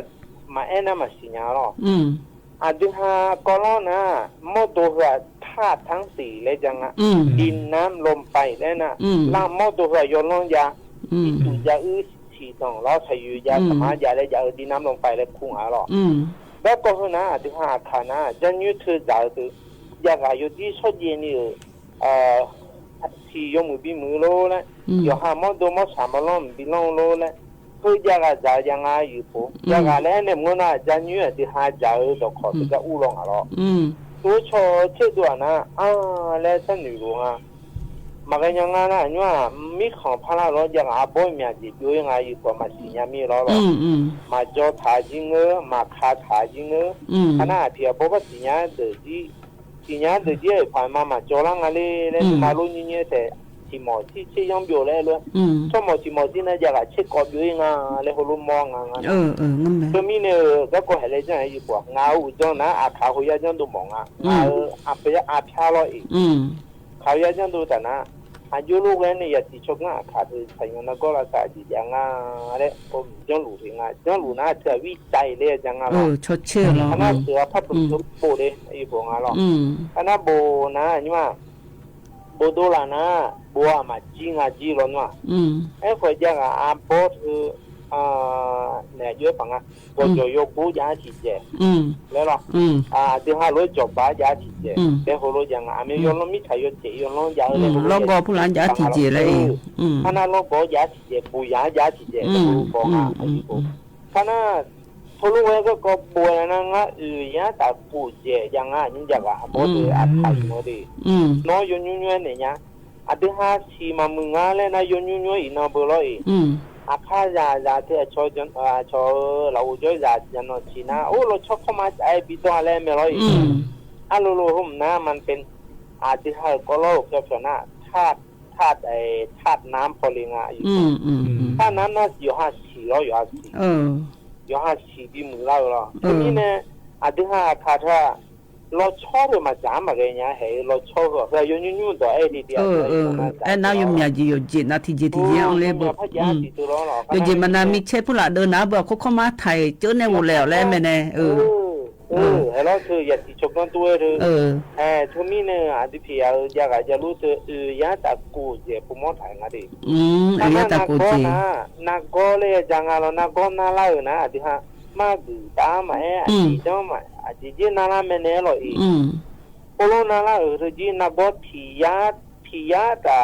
มาแอ้นะมาสิญญาหรอ อืม อาจจะหาก็ร้อนนะ หม้อตัวเหือธาตุทั้งสี่เลยจังอะ อืม ดินน้ำลมไฟแล้วนะ อืม ล่างหม้อตัวเหือยนร้อนยา อืม อีกจุดยาอื้อสี่สองแล้วใส่อยู่ยา อืม สามารถยาและยาเออดินน้ำลมไฟและคุงหาหรอ อืม แล้วก็เหือนะ อาจจะหาอาขานะ จะยืดเธอจ่ายคือ อยากอายุที่ชดเย็นนี่เออ เอ่อ ที่ยกมือบีมือโลแล้ว อืม เดี๋ยวหาหม้อโดหม้อสามมาล้อมบีล้องโลแล้ว เพื่ออยากอาจจะยังไงอยู่ผม อืม อยากอาแล้วเนี่ยมันน่าจะยืดที่หาจ่ายดอกขอ อืม ที่จะอู้ลองอ่ะหรอ อืม ตัวชอเช่ด่วนนะ อ่า และท่านอยู่หลวงอ่ะ มากันยังไงนะ เนี่ย มีของพระรอดอยากอาบ่อยเมียจิตอยู่ยังไงอยู่กว่ามาสิญญามีรอหรอ อืม อืม มาจอถาจิงเออ มาคาถาจิงเออ อืม คณะเพียบ่ว่าสิญญาเดือดที่ สิญญาเดือดที่ผ่านมามาจอละงานเลย แล้ว อืม มารู้นี่เนี่ยแต่ ที่หมอที่เช่ย่อมอยู่แล้วเลย อืม ถ้าหมอที่หมอที่น่าอยากอาเช็คกอบอยู่ยังไง แล้วเขารู้มองงาน เออ เออ นั่นแหละ ก็มีเนี่ย ก็ก็เห็นเลยจังอยู่กว่างาอุจจาระนะ อาขาหัวยาจังดูหมองอ่ะ อืม เออ อาเปียอาพยาลออีก อืม เขายาจังดูแต่นะ อายุลูกแล้วเนี่ย อย่าติชกงาขาดเลย ใส่เงินแล้วก็รักษาจิตอย่างงา และผมจ้องหลูถึงงา จ้องหลูนะ เสือวิจัยเลยจังงา เออ ชดเชยเหรอ คณะเสือพระป อืม โบเลย ไอ้ผัวงาหรอก อืม คณะโบนะ นี่ว่า โบโดลานะ โบอะมาจีงาจีร้อนว่ะ อืม ไอ้ข่อยจักอะ อาโบคือ อ่า เนี่ย เยอะปังอะ โบ อืม จ่อยโยกูยาฉีดเจ็บ อืม แล้วหรอ อืม อ่า ที่ห้าร้อยจบบายาฉีดเจ็บ อืม แต่หัวโลยังอะ มี อืม ยนต์ล้มมีไถยนต์เจ็บยนต์ล้มยา อืม เลย ล้มก็ผู้หลานยาฉีดเจ็บแล้วเอง เออ อืม ถ้าหน้าล้มก็ยาฉีดเจ็บ ปู่ยายาฉีดเจ็บ อืม ปู่บอกอะ อืม อายุ อืม คณะ โทรลูกเว้ยก็ ก็บ่วนนะ งาอื่นยะตะกู่เจ๋ยยังงา อันนี้ยะกะ บ่เตอ อืม อาถรรพ์หมดดิ อืม น้อยยนต์ยุ้ยๆ เนี่ยเนีย อะตึงฮาฉี่มามึงงาแล้วนะ ยนต์ยุ้ยๆ อีกนอเบอร์ร้อยอีก อืม อะข้าอย่า อย่าเถอะ อะชอจน เอ่อ อะชอ เอ่อ ลาวจ๋อยอย่า อย่านอฉี่นะ โอ้ ลอชอบเข้ามาไอ้ปีตองอะไรแม่ร้อยอีก อืม อะโลโลโฮมนะ มันเป๋น อะตึงฮาก็ลอเปียกๆ นะ ธาตุ ธาตุ ไอ้ ธาตุน้ำปอลิงอะอยู่ อืม อืม อืม ธาตุน้ำนะ อยู่ห้าสี่ร้อย อยู่ห้าสี่ เออ อยู่ห้าสี่ ปีมือเล่าเหรอ เออ ทีนี้เนี่ย อะตึงฮาอะข้าถ้า ลอชอบเถอะมาจ๋ามาแกเนี่ย เฮ้ย ลอชอบก็ เฮ้ย ยนต์ยุ้ยๆ ต่อไอ้ดีๆ เออ เออ เออ ไอ้น้าอยู่เมียจีอยู่เจ๋ยนะ ทีเจ๋ยทีเจ๋ย โอ้ เอาเลย เออ เบอร์ พะยา อืม สี่ตัวร้อนเหรอ เดี๋ยวเจ๋ยมานา มีเช็คผู้ละเดินนะ เบอร์เขาเข้ามาถ่ายเจ้าแน่หมดแล้วแหละแม่แน่ เออ เออ เออ เออ ให้ลอเธออย่าติดชกน้องตัวเธอ เออ เออ เธอมีเนี่ย อะตึงเปีย เออ อยากอะ อยากฮู้เธอ เออ ยะตะกู่เจ๋ย ผู้หมอถ่ายงาดิ อืม เออ ยะตะกู่เจ๋ย นากอนะ นากอเลยจังอะ ลอนากอนาล่าเออนะ อะตึงฮา มากือต๋ามาแอ อืม อะจีเจ้ามา อะจีเจ้านาล่าแม่แน่ลออีก อืม โอโลนาล่าเออ เธอจีนากอผียะ ผียะตา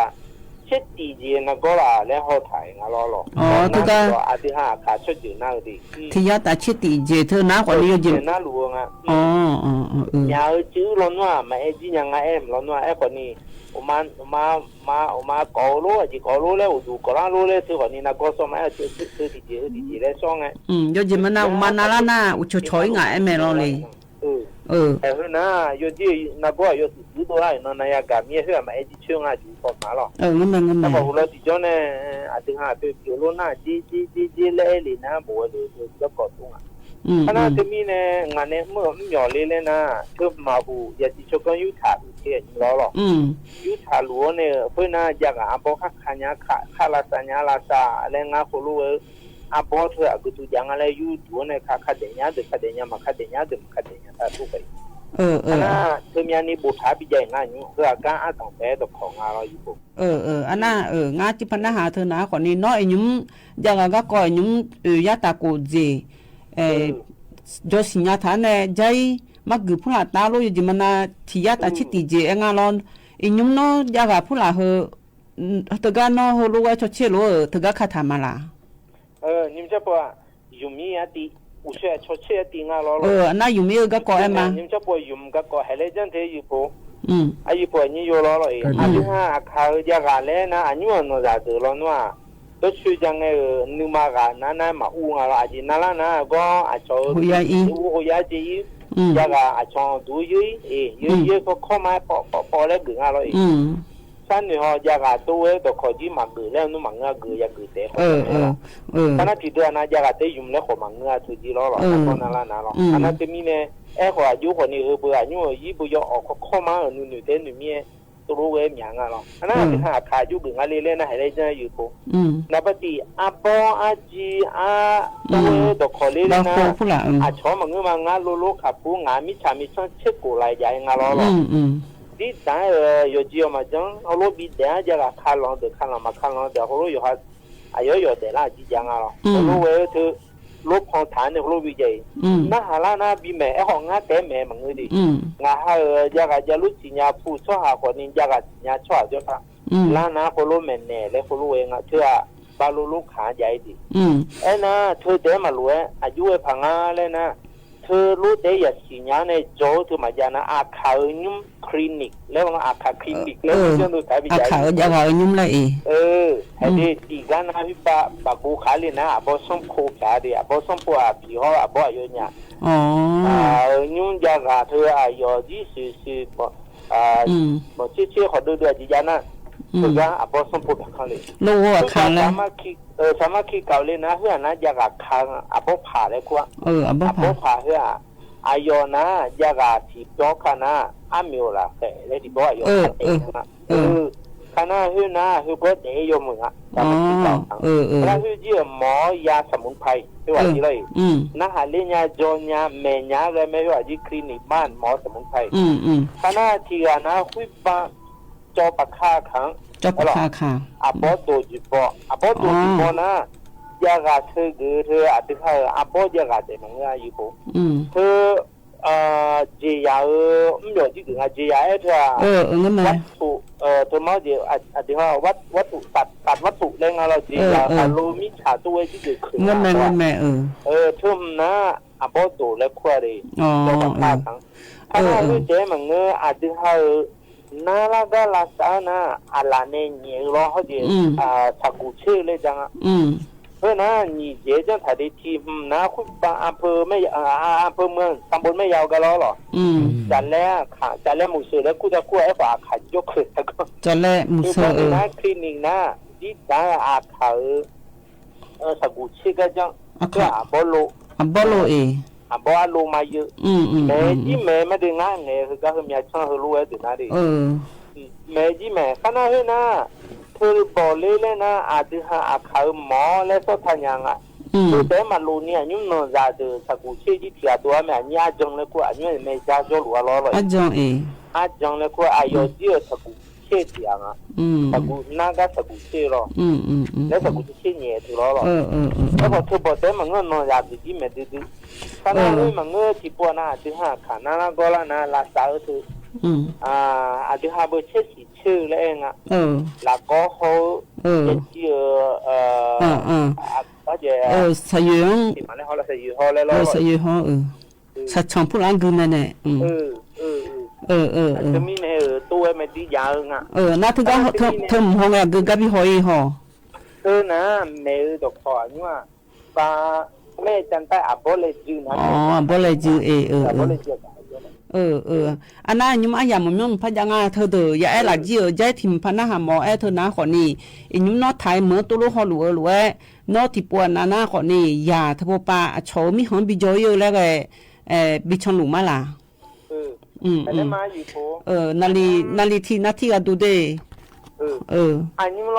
เช็ดตี๋เจ๋ยนากอล่ะ แล้วเฮาถ่ายงาลอลอ อ๋อ แล้ว เธอก็ นากอ อะตึงฮาอะข้าชอบเจ๋ยนาเออดิ อืม ผียะตาเช็ดตี๋เจ๋ย เธอนาขวัญนี่เยอะเจ๋ย เออ เจ๋ยนาหลวงอะ อืม อ๋อ อ๋อ อ๋อ เออ เมียเออ จื้อลอนั่ว มาแอจียังงาแอมลอนั่ว แอขวัญนี่ โอมา โอมา มา โอมาก่อโล อะจีก่อโลแล้ว โอดูก่อล่างโลแล้ว เธอขวัญนี่นากอซ่อมมา เออ เธอ เธอ เธอตี๋เจ๋ย เออ ตี๋เจ๋ยแล้วซ่อมไง อืม ยอดเยี่ยมมากนะ โอมานาล่านะ อุย ชอยๆ งาแอมแม่ลอเลย เออ เออ แต่เฮ้ยนะ ยอดเยี่ยมนากอ ยอดซื่อๆ ตัวไอ้นอนนายากาเมียเฮ้ย มาแอจีเชิงอะ อยู่ปอดหมาหรอ เออ งั้นแม่ งั้นแม่ แล้วก็หัวเราะติจ้อเนี่ย อะตึงฮาเธอเปียวโลหน้า จี จี จี จี แล้วเอหลีนะ บอกว่าเดี๋ยวเธอจะก่อตุ้งอะ อืม ขณะ อืม เธอมีเนี่ย งานเนี่ย เมื่อมันหย่อเลยเลยนะ เธอมาหู อย่าติดชกกันยูทาห์เทียนรอหรอก อืม ยูทาห์หลวงเนี่ย เพื่อนนะ อยากอะ อะบอข้าขายา ข้า ข้าราชาญาราชา และงาโคโลเวอร์ อะบอเธออะ คือตูอย่างอะไร ยูทาห์เนี่ย ข้า ข้าเดียญาเดือ ข้าเดียญามา ข้าเดียญาเดือ ข้าเดียญาตาทุกไป เออ เออ อันน่ะ เธอมีอันนี้บุตรหาปิญญาอีกงาอยู่ เพื่อการอ้างต่างแปรต่อของงาเราอยู่ปุ๊บ เออ เออ อันน่ะ เออ งาจิปัญหาเธอนะ ขอนี่เนาะ ไอ้หยุม อยากอะก็ก่อ ไอ้หยุม เออ ยะตากู่เจ๋ย เอ่อ เออ จอสิญญาฐานแน่ ใจ๊ มากือผู้หลาตาโล อยู่จิมนา ผียะตา อืม ชิติเจ๋ย เองาลอน อีหยุมเนาะ ยะกาผู้หลาเหอะ อืม เถิงก้าเนาะ เฮารู้ว่าชอเช่โล เออ เถิงก้าคาถามาลา เออ นิมเจ้าปอ หยุมมีอะติ อุช่วยชอเช่อะติงาลอลอ เออ อันน่ะ หยุมมี เออ ก้าก่อแอมมา นิมเจ้าปอ หยุมก้าก่อ ให้เลขจั้นเทอยู่ปอ อืม อะอยู่ปอ นี่อยู่ลอลอเอง อืม อะอยู่ห้า อะคา ยะกาแลนะ อะอยู่นอหลาเต๋อลอนั่ว ก็ช่วยจังไง เออ นึ่งมากา นานามาอู้งาลอ อะจีนาลานะ ก็อะชอ ฮูยาอี อู้ฮูยาจีอี อืม ยะกา อะชอ ดูเย้ย เอ้ย เย้ย อืม เย้ย ก็เข้ามาปอ ปอ ปอ แล้วกึ่งงาลอเอง อืม ซั้นนี่ฮอ ยะกา ตัวเอ้ย ต่อขอจีมาเกอแล้ว นู่นมาเงือเกอ ยะเกอแต่ เออ เออ เออ ขณะตี้เดือนนะ ยะกา เตะหยุมแล้วขอมาเงือ ถือจีลอลอ เออ ตอนนาลานะลอ อืม อันนั้นจะมีแน่ แอ้ ขออายุขอนี่ เออ เบอร์อายุ ยี่สิบ เบอร์ยอออก เข้ามา เออ นู่นอยู่เต้น นู่นมี ตกลงเว้ย มีหยังอะเนาะ อันนั้น อืม เป็นหาขายอยู่กึ่งอะเล่นๆ นะ ให้ได้เจ้าอยู่โก อืม นาปะติ อาปอ อาจี อา อืม โตเว ดอกขอเล่นๆ นะ ดอกขอผู้ละ อืม อาชอมาเงื้อมางาโลโล ขาปูงา มิจฉามิจฉาเช็คโกหลายอย่างงาลอลอ อืม อืม ดีตาย เออ ยอจีออกมาจัง เอาโลบีแดง จะละคาลอง เดือดคาลอง มาคาลอง เดือด เอาโลอยู่ฮะ อายอยอแดดละ จีจังงาลอ อืม เอาโลเว้ย เธอ ลบของฐานเนี่ย โลวิจัย อืม นาหารานาบีแหม่ ไอ้ห้องงาแต่แหม่ มังเงยดิ อืม งาหา เออ ยากา ยาลุสิญญา ผู้ช่อหาขอนิน ยากาสิญญา ช่อหาเจ้าค่ะ อืม ลานาโคโลแม่นแน่ และโคโลเองอะ เธออะ บาโลโลขาใหญ่ดิ อืม เอ้ยนะ เธอแต่มาหลวย อายุไอ้ผางาแล้วนะ เธอรู้แต่อย่าสิญญาในโจ เธอมายานะ อาขาเออยุ้มคลินิก แล้วว่าอาขาคลินิก แล้ว เออ เรื่องโดยสายวิจัย อาขาเออ อาขาเออยุ้มละเอ เออ อืม ไอ้เด็กตีกันนะพี่ปะ ปะกูขาเลยนะ อาบอสมโพขาเดีย อาบอสมโพอาผีฮอ อาบออายุเนี่ย อ๋อ อ่า เออ ยุ้มยากาเธออายอยี่สิบสี่ บ่ อ่า อืม บ่เชื่อเชื่อขอดูดูอาจจะยานะ อืม เธอก็อาบอสมโพแบบเขาเลย โลโวอาคาแล้ว สามัคคี เออ สามัคคีเก่าเลยนะ เฮือนะ ยากาคา อาบอผ่าแล้วกว่า เออ อาบอผ่า อาบอผ่าเฮือ อายอนะ ยากาถีบจอกค่ะนะ อามิวละแฝงเลยที่บอกอายอ เออ เออ เออ เออ คณะเฮือนะ เฮือก็เตะโยมมึงอะ อ๋อ สามัคคีเก่า เออ เออ คณะเฮือเยี่ยมหมอยาสมุนไพร ที่ว่า เออ ที่เลย อืม นะหาเล่นยาจรยาแม่ยาอะไรไม่รู้อะ ที่คลินิกบ้านหมอสมุนไพร อืม อืม คณะที่อะนะ คุยปะ จอปะคาขัง จอปะคาขัง อาบอโตจิปอ อาบอโตจิปอนะ อ๋อ ยากาเธอเกอเธออาจจะเธออาบอยากาแต่หนังเงาอยู่ปุ๊ อืม เธอ เอ่อ เจียา เออ ไม่หยอดที่ถึงอะ เจียา เออ เธอ เออ เออ งั้นแม่ วัตถุ เอ่อ เธอมาเจียา อะ อะที่ว่าวัต วัตถุ ตัด ตัดวัตถุแรงงานเราเจียา เออ เออ อะโลมิจฉาตัวที่เกิดขึ้น งั้นแม่ มา งั้นแม่ เออ เออ เธอนะ အဘီဒိုးလၢခွါဒီး อ๋อ ကၠီပာ်ဖးသင် ခီဖျိတဲမၢ်ငၢၢ် အဒုးဟးအၢ နါလၢဂၤလၢစးနၤ အလၢ်န့ၣ်ညဲၣ်လီၤ ဟီဒီး ဆၣ်ဂူာ်ဆ့ၣ်လၢကၠၢင် ဟဲနၤ ညဲၣ်ကၠၢင်ထၢၣ်ဒ်ထံၣ် နၤ ခွံဘၣ် အၣ်ဖၢၣ်မဲ အၣ်ဖၢၣ်မၢၣ် တၢ်ဘိမဲယၢ်ဂၤလီၤလီၤ တၢ်လဲၤခး တၢ်လဲၤမုၢ်စၢၤလၢကူၣ်တၢ်ကူၣ် အဲၣ်ပှၤအခးကၠီခၢၣ်တကီၢ် တၢ်လဲၤမုၢ်စၢၤ နၤ clinic နၤ ဒ်တၢ်အခးအၢ ဆၣ်ဂူာ်ဆ့ၣ်ကၠၢင် အဘီလိ အဘီလိအံၤ အဘီအလိမၤယၢၤ မဲာ်ကၠံမဲာ် မ့ၢ်ဒုးနၤ နဲၣ်ဟဲကါ ဟဲမၠါဆၢ ဟဲလိဝဲဒုးနၤဒ် မဲာ်ကၠံမဲာ် ခီဖျိဟဲနၤ ထၢၣ်ဘီၣ်လ့လဲၣ်နၤ အဒုးဟးအခးအၢမီၢ် လဲၤဆီၣ်ထၢၣ်ညါနၤ ထၢၣ်တဲမၤလိန့ၣ် အညိၣ်နီၢ်စၢ်ဒီး ဆၣ်ဂူာ်ဆ့ၣ်ကၠံထံၣ်အဒိၣ်အါ မ့ၢ်အညိၣ်အကၠၢင်လၢကူၣ် အညိၣ်မဲာ်ကၠၢင်ကၠီလိာ်အလီၢ်လီၤ အကၠၢင်လၢကူၣ် အယီၢ်ကၠံအၢ ဆၣ်ဂူာ်ဆ့ၣ်ထံၣ်ဧါ ဆၣ်ဂူာ် နါဂၤဆၣ်ဂူာ်ဆ့ၣ်လီၤ လၢဆၣ်ဂူာ်ဆ့ၣ်ဆ့ၣ်ညဲၣ်အသိးလီၤလီၤ အဃိထၢၣ်ဘီၣ်တဲမၤငၢၢ်နီၢ်စၢ်ဒုး ကၠံမဲာ်ဒုးဒုး ခီဖျိမၤငၢၢ်ထံၣ်ပှၢ်နၤ အဒုးဟးခးနၤလၢဂီၢ်လၢနၤ လၢစးအၢထၢၣ် အဒုးဟးဘၢဆ့ၣ်ဆံးဆ့ၣ်လၢအဲၣ်နၤ လၢကီၢ်ဟီ ယစံးအၢ အ ဆၣ်ယွဲၣ်ဟီ ဆၣ်ယွဲၣ်ဟီ ဆၣ်ယွဲၣ်ဟီ ဆၣ်ဆၣ်ဖူလၢဂုၤမဲာ်န့ၣ် တမံၤန့ၣ် တိဝဲမဲာ်ဒ်ယၤအၢ နၤ ထၢၣ်ဂၤ ထၢၣ်မုၢ်ဟီၣ်ဂ့ၤ အဂုၤဂၤဘၣ်ဟီၣ်အံၤဟီ ထၢၣ်နၤ မဲာ်အၢတခီ အညိၣ် ပှၤ မဲာ်ကၠၢင်တၢ် အဘီလဲၣ်စုနၤ အဘီလဲၣ်စု အ့ၣ် အဘီလဲၣ်စု အနၤ ညိၣ်မး ယၤမီၢ်မီၢ် မုၢ်ဖးယါငါထၢၣ်ဒီး ယအဲၣ်လၢကၠံအၢ ယဲထံၣ်မုၢ်ဖးနၢ်ဟးမီၢ် အဲၣ်ထၢၣ်နၤဃီန့ၣ် အညိၣ်နီၢ်ထဲးမၢတိၢ်လိာ်ဟီၣ်လိာ်အၢလိာ်ဝဲ နီၢ်ထံၣ်ပှၢ်နၤနၤဃီန့ၣ် ယၤထၢၣ်ဖိပၢ်အဆီၣ်မ့ၢ်ဟီၣ်ဘံၣ်ကၠီယဲၢ်လၢဂ့ၤ ဘံၣ်ဆီလူၤမးလၢ် နၤလံ နၤလံထံၣ် နၤထံၣ်ဂ့ၤဒိၣ်ဒ့ၣ် အညိၣ်လီၤလီၤ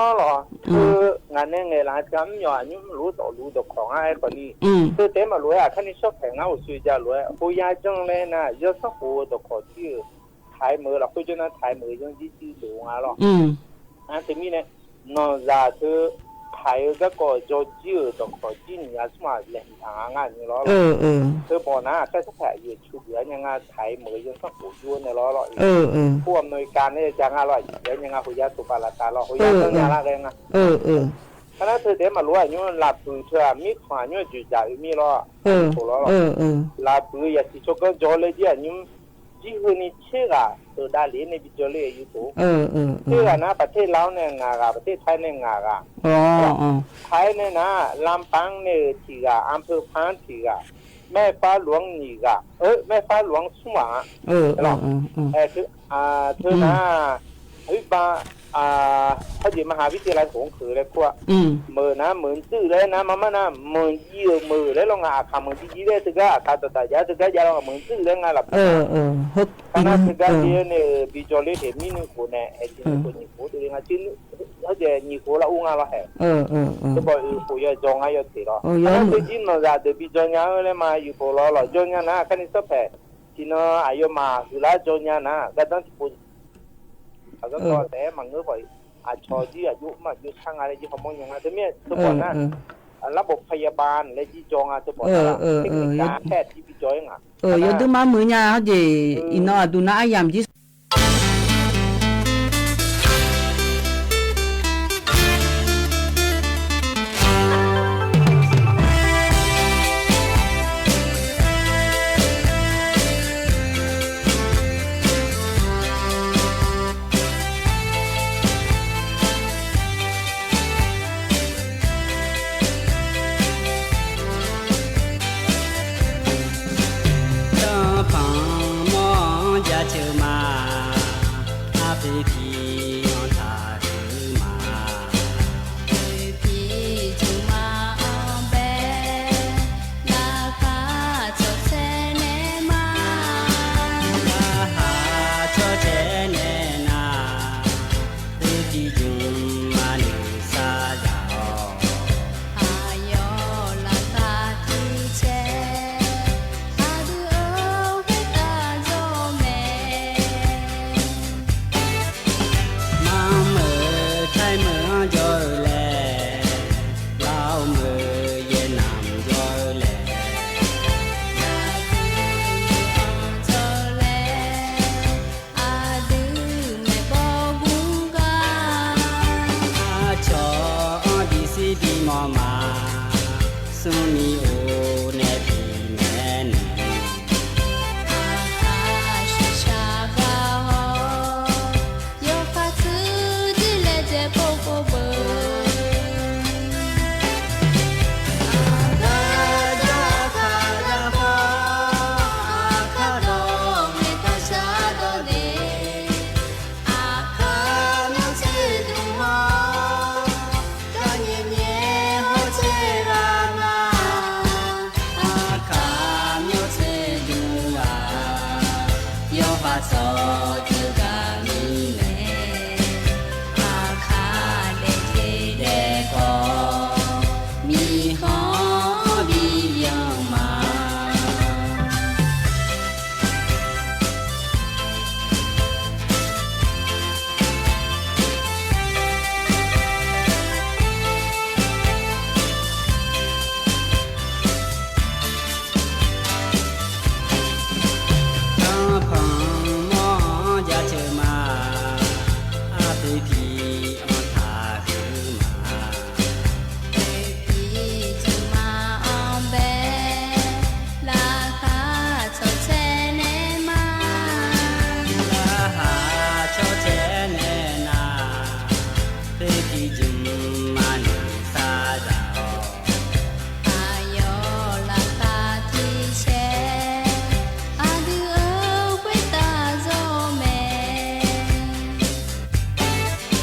ထၢၣ် နၤနဲငဲၤလၢ် တၢ်မညီ အညိၣ်လူၤဒီးလူၤဒီးခီၣ် ငါအဲၣ်ခီန့ၣ် ထၢၣ်တဲမၤလိဝဲ အခါန့ၣ်ဆီၣ်ဖဲ ငါအိၣ်ဆိးယၤလိာ်ဝဲ ဖိယါကၠၢင်လဲၣ်နၤ ယဲၢ်ဆီၣ်ဃိဒီးခီၣ်ထံၣ်အၢ ထဲးမၢလီၤ ဃိကၠိနၤ ထဲးမၢယီၢ်ကၠံစုလိာ်ငါလီၤ တမံၤန့ၣ် နီၢ်စၢ်ထၢၣ် ထဲးအၢ ကၠီကီၢ် ယီၢ်ကၠံအၢ ဒီးခီၣ်ကၠံန့ၣ် ယၤဆူၣ်မးလဲၤမတၤငါအညိၣ်လီၤလီၤ ထၢၣ်ဘီၣ်နၤ ခဲစဖဲအယဲၢ်ဆူၣ်ဘျုးညါ ငါထဲးမၢယီၢ်ဆီၣ်ဃိယိန့ၣ်လီၤလီၤ ဖိအမဲရကၤန့ၣ် ကငါလီၤ ယဲၢ်ညါ ငါဟိုယါတိာ်ပာ်လၢ်တၢ်လီၤ ဟိုယါကၠၢင်ညါလၢဂ့ၤငါ ခီဖျိထၢၣ်တဲမၤလိအညိၣ် လၢ်ပုၢ်ထၢၣ် မ့ၢ်ခီၣ်အညိၣ် ယုၢ်ယၤအုမ့ၢ်လီၤ လၢ်ပုၢ် ယၤစံးဆိကီၢ်ကၠီလၢဒ်အညိၣ် ဒ်ဟဲန့ၣ်ဆ့ဂၤ တဒါလံန့ၣ် ဘံၣ်ကၠီလၢအယုၢ်တိာ် ဆ့ဂၤနၤ ပထ့လါန့ၣ် ငါးဂၤ ပထ့ထဲးန့ၣ် ငါးဂၤ ထဲးန့ၣ်နၤ လမ်းပန်းန့ၣ် ထံၣ်ဂၤ อำเภอพาน ထံၣ်ဂၤ แม่ฟ้าหลวง နံၣ်ဂၤ เออ แม่ฟ้าหลวง ဆူၣ်မး ထၢၣ်နၤ ဟဲဘၣ် ဟဲယဲၢ် มหาวิทยาลัย ဟိုၣ်ခိၣ်လၢခွါ မၢ်နၤ မၢ်ဒုးလဲၣ်နၤ မၤမၤနၤ မၢ်ယံၤအၢ မၢ်လဲၣ်လီၤ ငါအခါမၢ်ဒ်ယံၤလဲၣ် တဂၤအခါတတၢ်ယါ တဂၤယါလီၤ မၢ်ဒုးလဲၣ် ငါလၢ်ပူၤ ခီဖျိတဂၤဒ်န့ၣ် ဘံၣ်ကၠီလၢထဲး မံနံၣ်ဃိးန့ၣ် ဟဲက့ၤနံၣ်ဃိး နံၣ်ဃိး တဂၤ ငါက့ၤ ဟဲယဲၢ် နံၣ်ဃိးလၢအူငါလီၤဟဲ တဘီအုးဃိးယီၤ ကၠီငါယီၤထဲးလီၤ အဃိန့ၣ် တဂၤနီၢ်စၢ်ဒီး ဘံၣ်ကၠီညါအၢလဲၣ် မၤယုၢ်ဖိလီၤလီၤ ကၠီညါနၤ ခါန့ၣ်ဆီၣ်ဖဲ ထံၣ်နီၢ် အယီၤမၤဟုၣ်လၢကၠီညါနၤ ကဒၣ်ထံၣ်ဖိ အကီၢ်တဲမၤငၢၢ်ပှၤ အဆီၣ်ဒ်အယိၣ်မး ယိၣ်ဆါငါလၢယဟီၣ်မီၢ်ညါ တမ့ၢ် တဘီနၤ အလၢဘီၣ်ဖယၢၣ်ဘၢၣ်န့ၣ် လၢယကၠီငါ တဘီနၤ တမ့ၢ်တၢ်ဖဲဒ်ဘံၣ်ကၠီအံၤ ယဒုးမၤမုာ်ညါ ဟဲယဲၢ် အံၤနီၢ်အဒုးနၤအယၢ်မံၤ တၢ်ဖးမီၢ်ယၤဆၢမး အဖံဖံအီၣ်တၢ်ဆၢမး ဖံဖံဆၢမးအီၣ်ဘဲ လၢဃာ်ဆီၣ်ဆဲနဲမး လၢဃာ်ဆီၣ်ဆဲနဲနၤ ဖံဖံဆၢမးန့ၣ်စၢ်ယၤအီၣ် အယီၤလၢဃာ်ထံဆဲ အဒုးအိၣ်ဝဲတၢ်ယီၢ်မဲာ် မၤမုာ်ထဲမုာ်ကၠီလဲၣ် လၢမုာ်ယဲၢ်နၤကၠီလဲၣ် လၢမုာ်ယဲၢ်နၤကၠီလဲၣ် အဒုးမဲာ်ဘီၣ်မုၢ်ဂၤ ၽီဢွၼ်တၢ်ႁိုဝ်မး ၽီၸုမ်မႃႇဢွင်ႇပႄႇ လႃႇၶႃႇၸေႃႇၸႄႈၼႄမႃး လႃႇၶႃႇၸေႃႇၸႄႈၼႄၼႃႇ ၽီၸုမ်မႃႇၼိုင်ႈသႃႇၸႃႇဢေႃႈ ဢႃႇယေႃးလႃႇၶႃႇထီႇသႄႇ ဢႃႇဒုဢိူဝ်ႈ ၵူၺ်းတႃႇၸေႃႇမႄႈ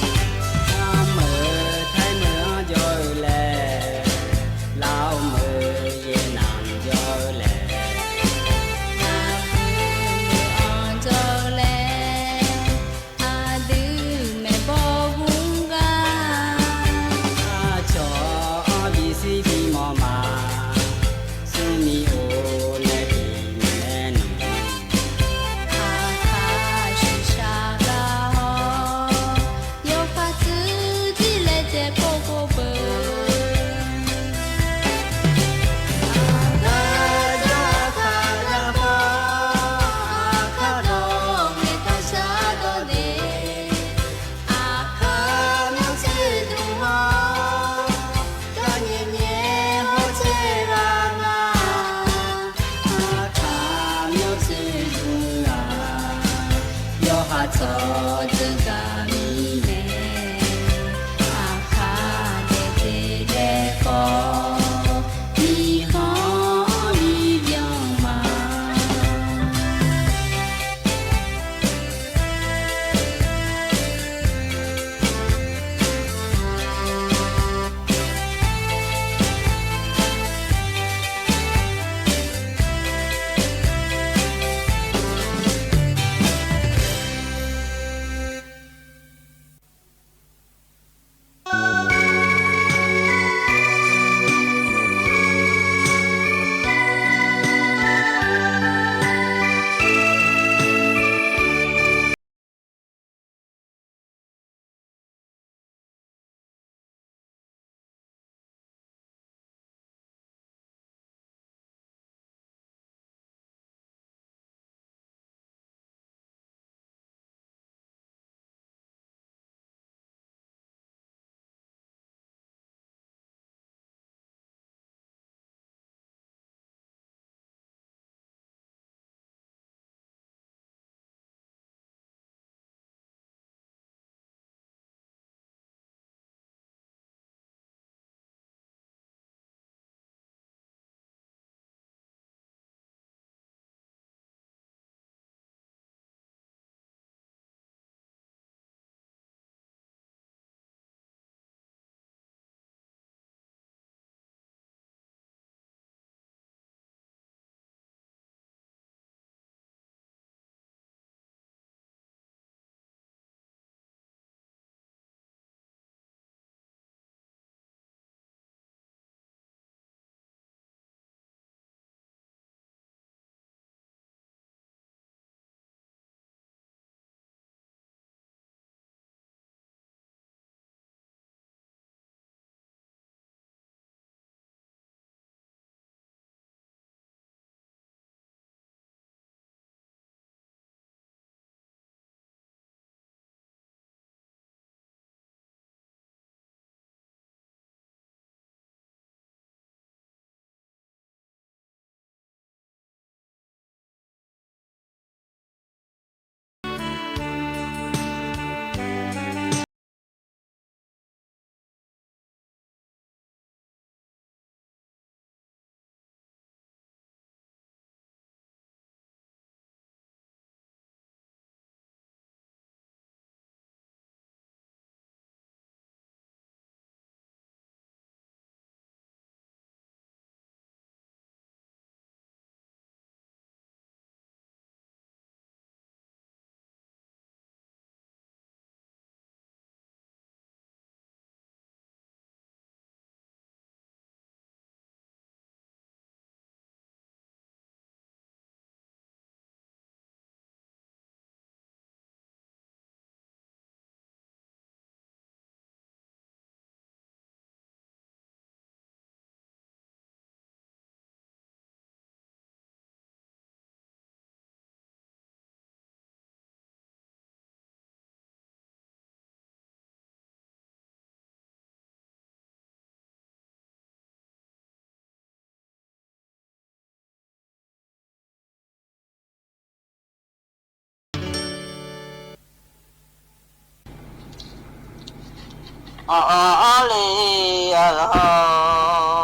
အီၣ်အီၣ်အီၣ်လ့အလီၤ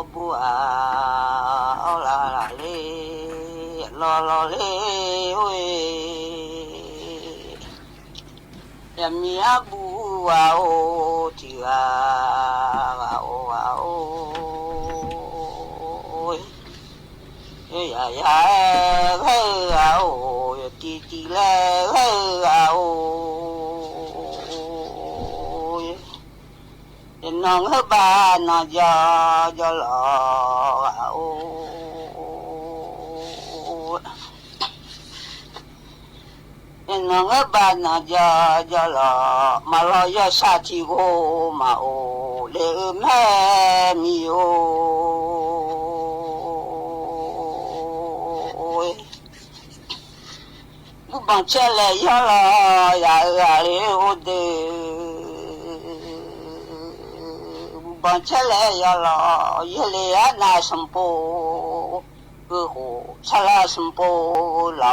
ဘူၣ်အီၣ်လီၤလီၤလ့ လီၤလီၤလ့ အိၣ်ဧ့ ယမံၤအဘူၣ်အအိၣ် ထံဂၤဂၤအိၣ်ဂၤအိၣ် ယယဲဂၤအိၣ် ယတံၤတံၤလၢဂၤအိၣ် ယနီၢ်ငၢဘၣ်နီၢ်ယီယီလီၤဂၤအိၣ် ယနီၢ်ငၢဘၣ်နီၢ်ယီယီလီၤ မၤလီၤယီၢ်ဆၣ်ထံဂိၢ် မၤအိၣ်လၢအမဲာ်မံၤအိၣ် ဘူၣ်ဘီၣ်ဆဲးလဲးယီလီၤ ယၤအၢအလ့အိၣ်ဒုး ဘူၣ်ဘီၣ်ဆဲးလဲးယီလီၤ ယဲလ့အနၢ်စံၣ်ပိ ဂုၢ်ဃိၣ်ဆၣ်လၢစံၣ်ပိ လီၤ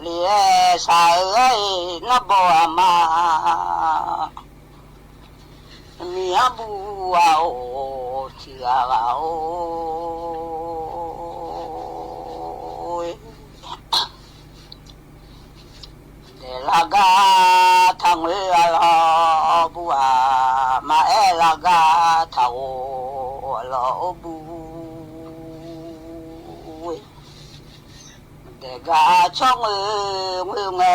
လ့အဲစၢ်အၢအံၤ နီၢ်ဘီအမါ မံၤအဘူၣ်အအိၣ် ထံဂၤဂၤအိၣ် ဒဲးလၢဂၤ ထးငွဲအလီၢ် ဘူၣ်အါ မၤအဲၣ်လၢဂၤ ထးအိၣ်အလီၢ်အိၣ်ဘူၣ် ဒဲးဂၤဆီၣ်ငွဲ ငွဲငွဲ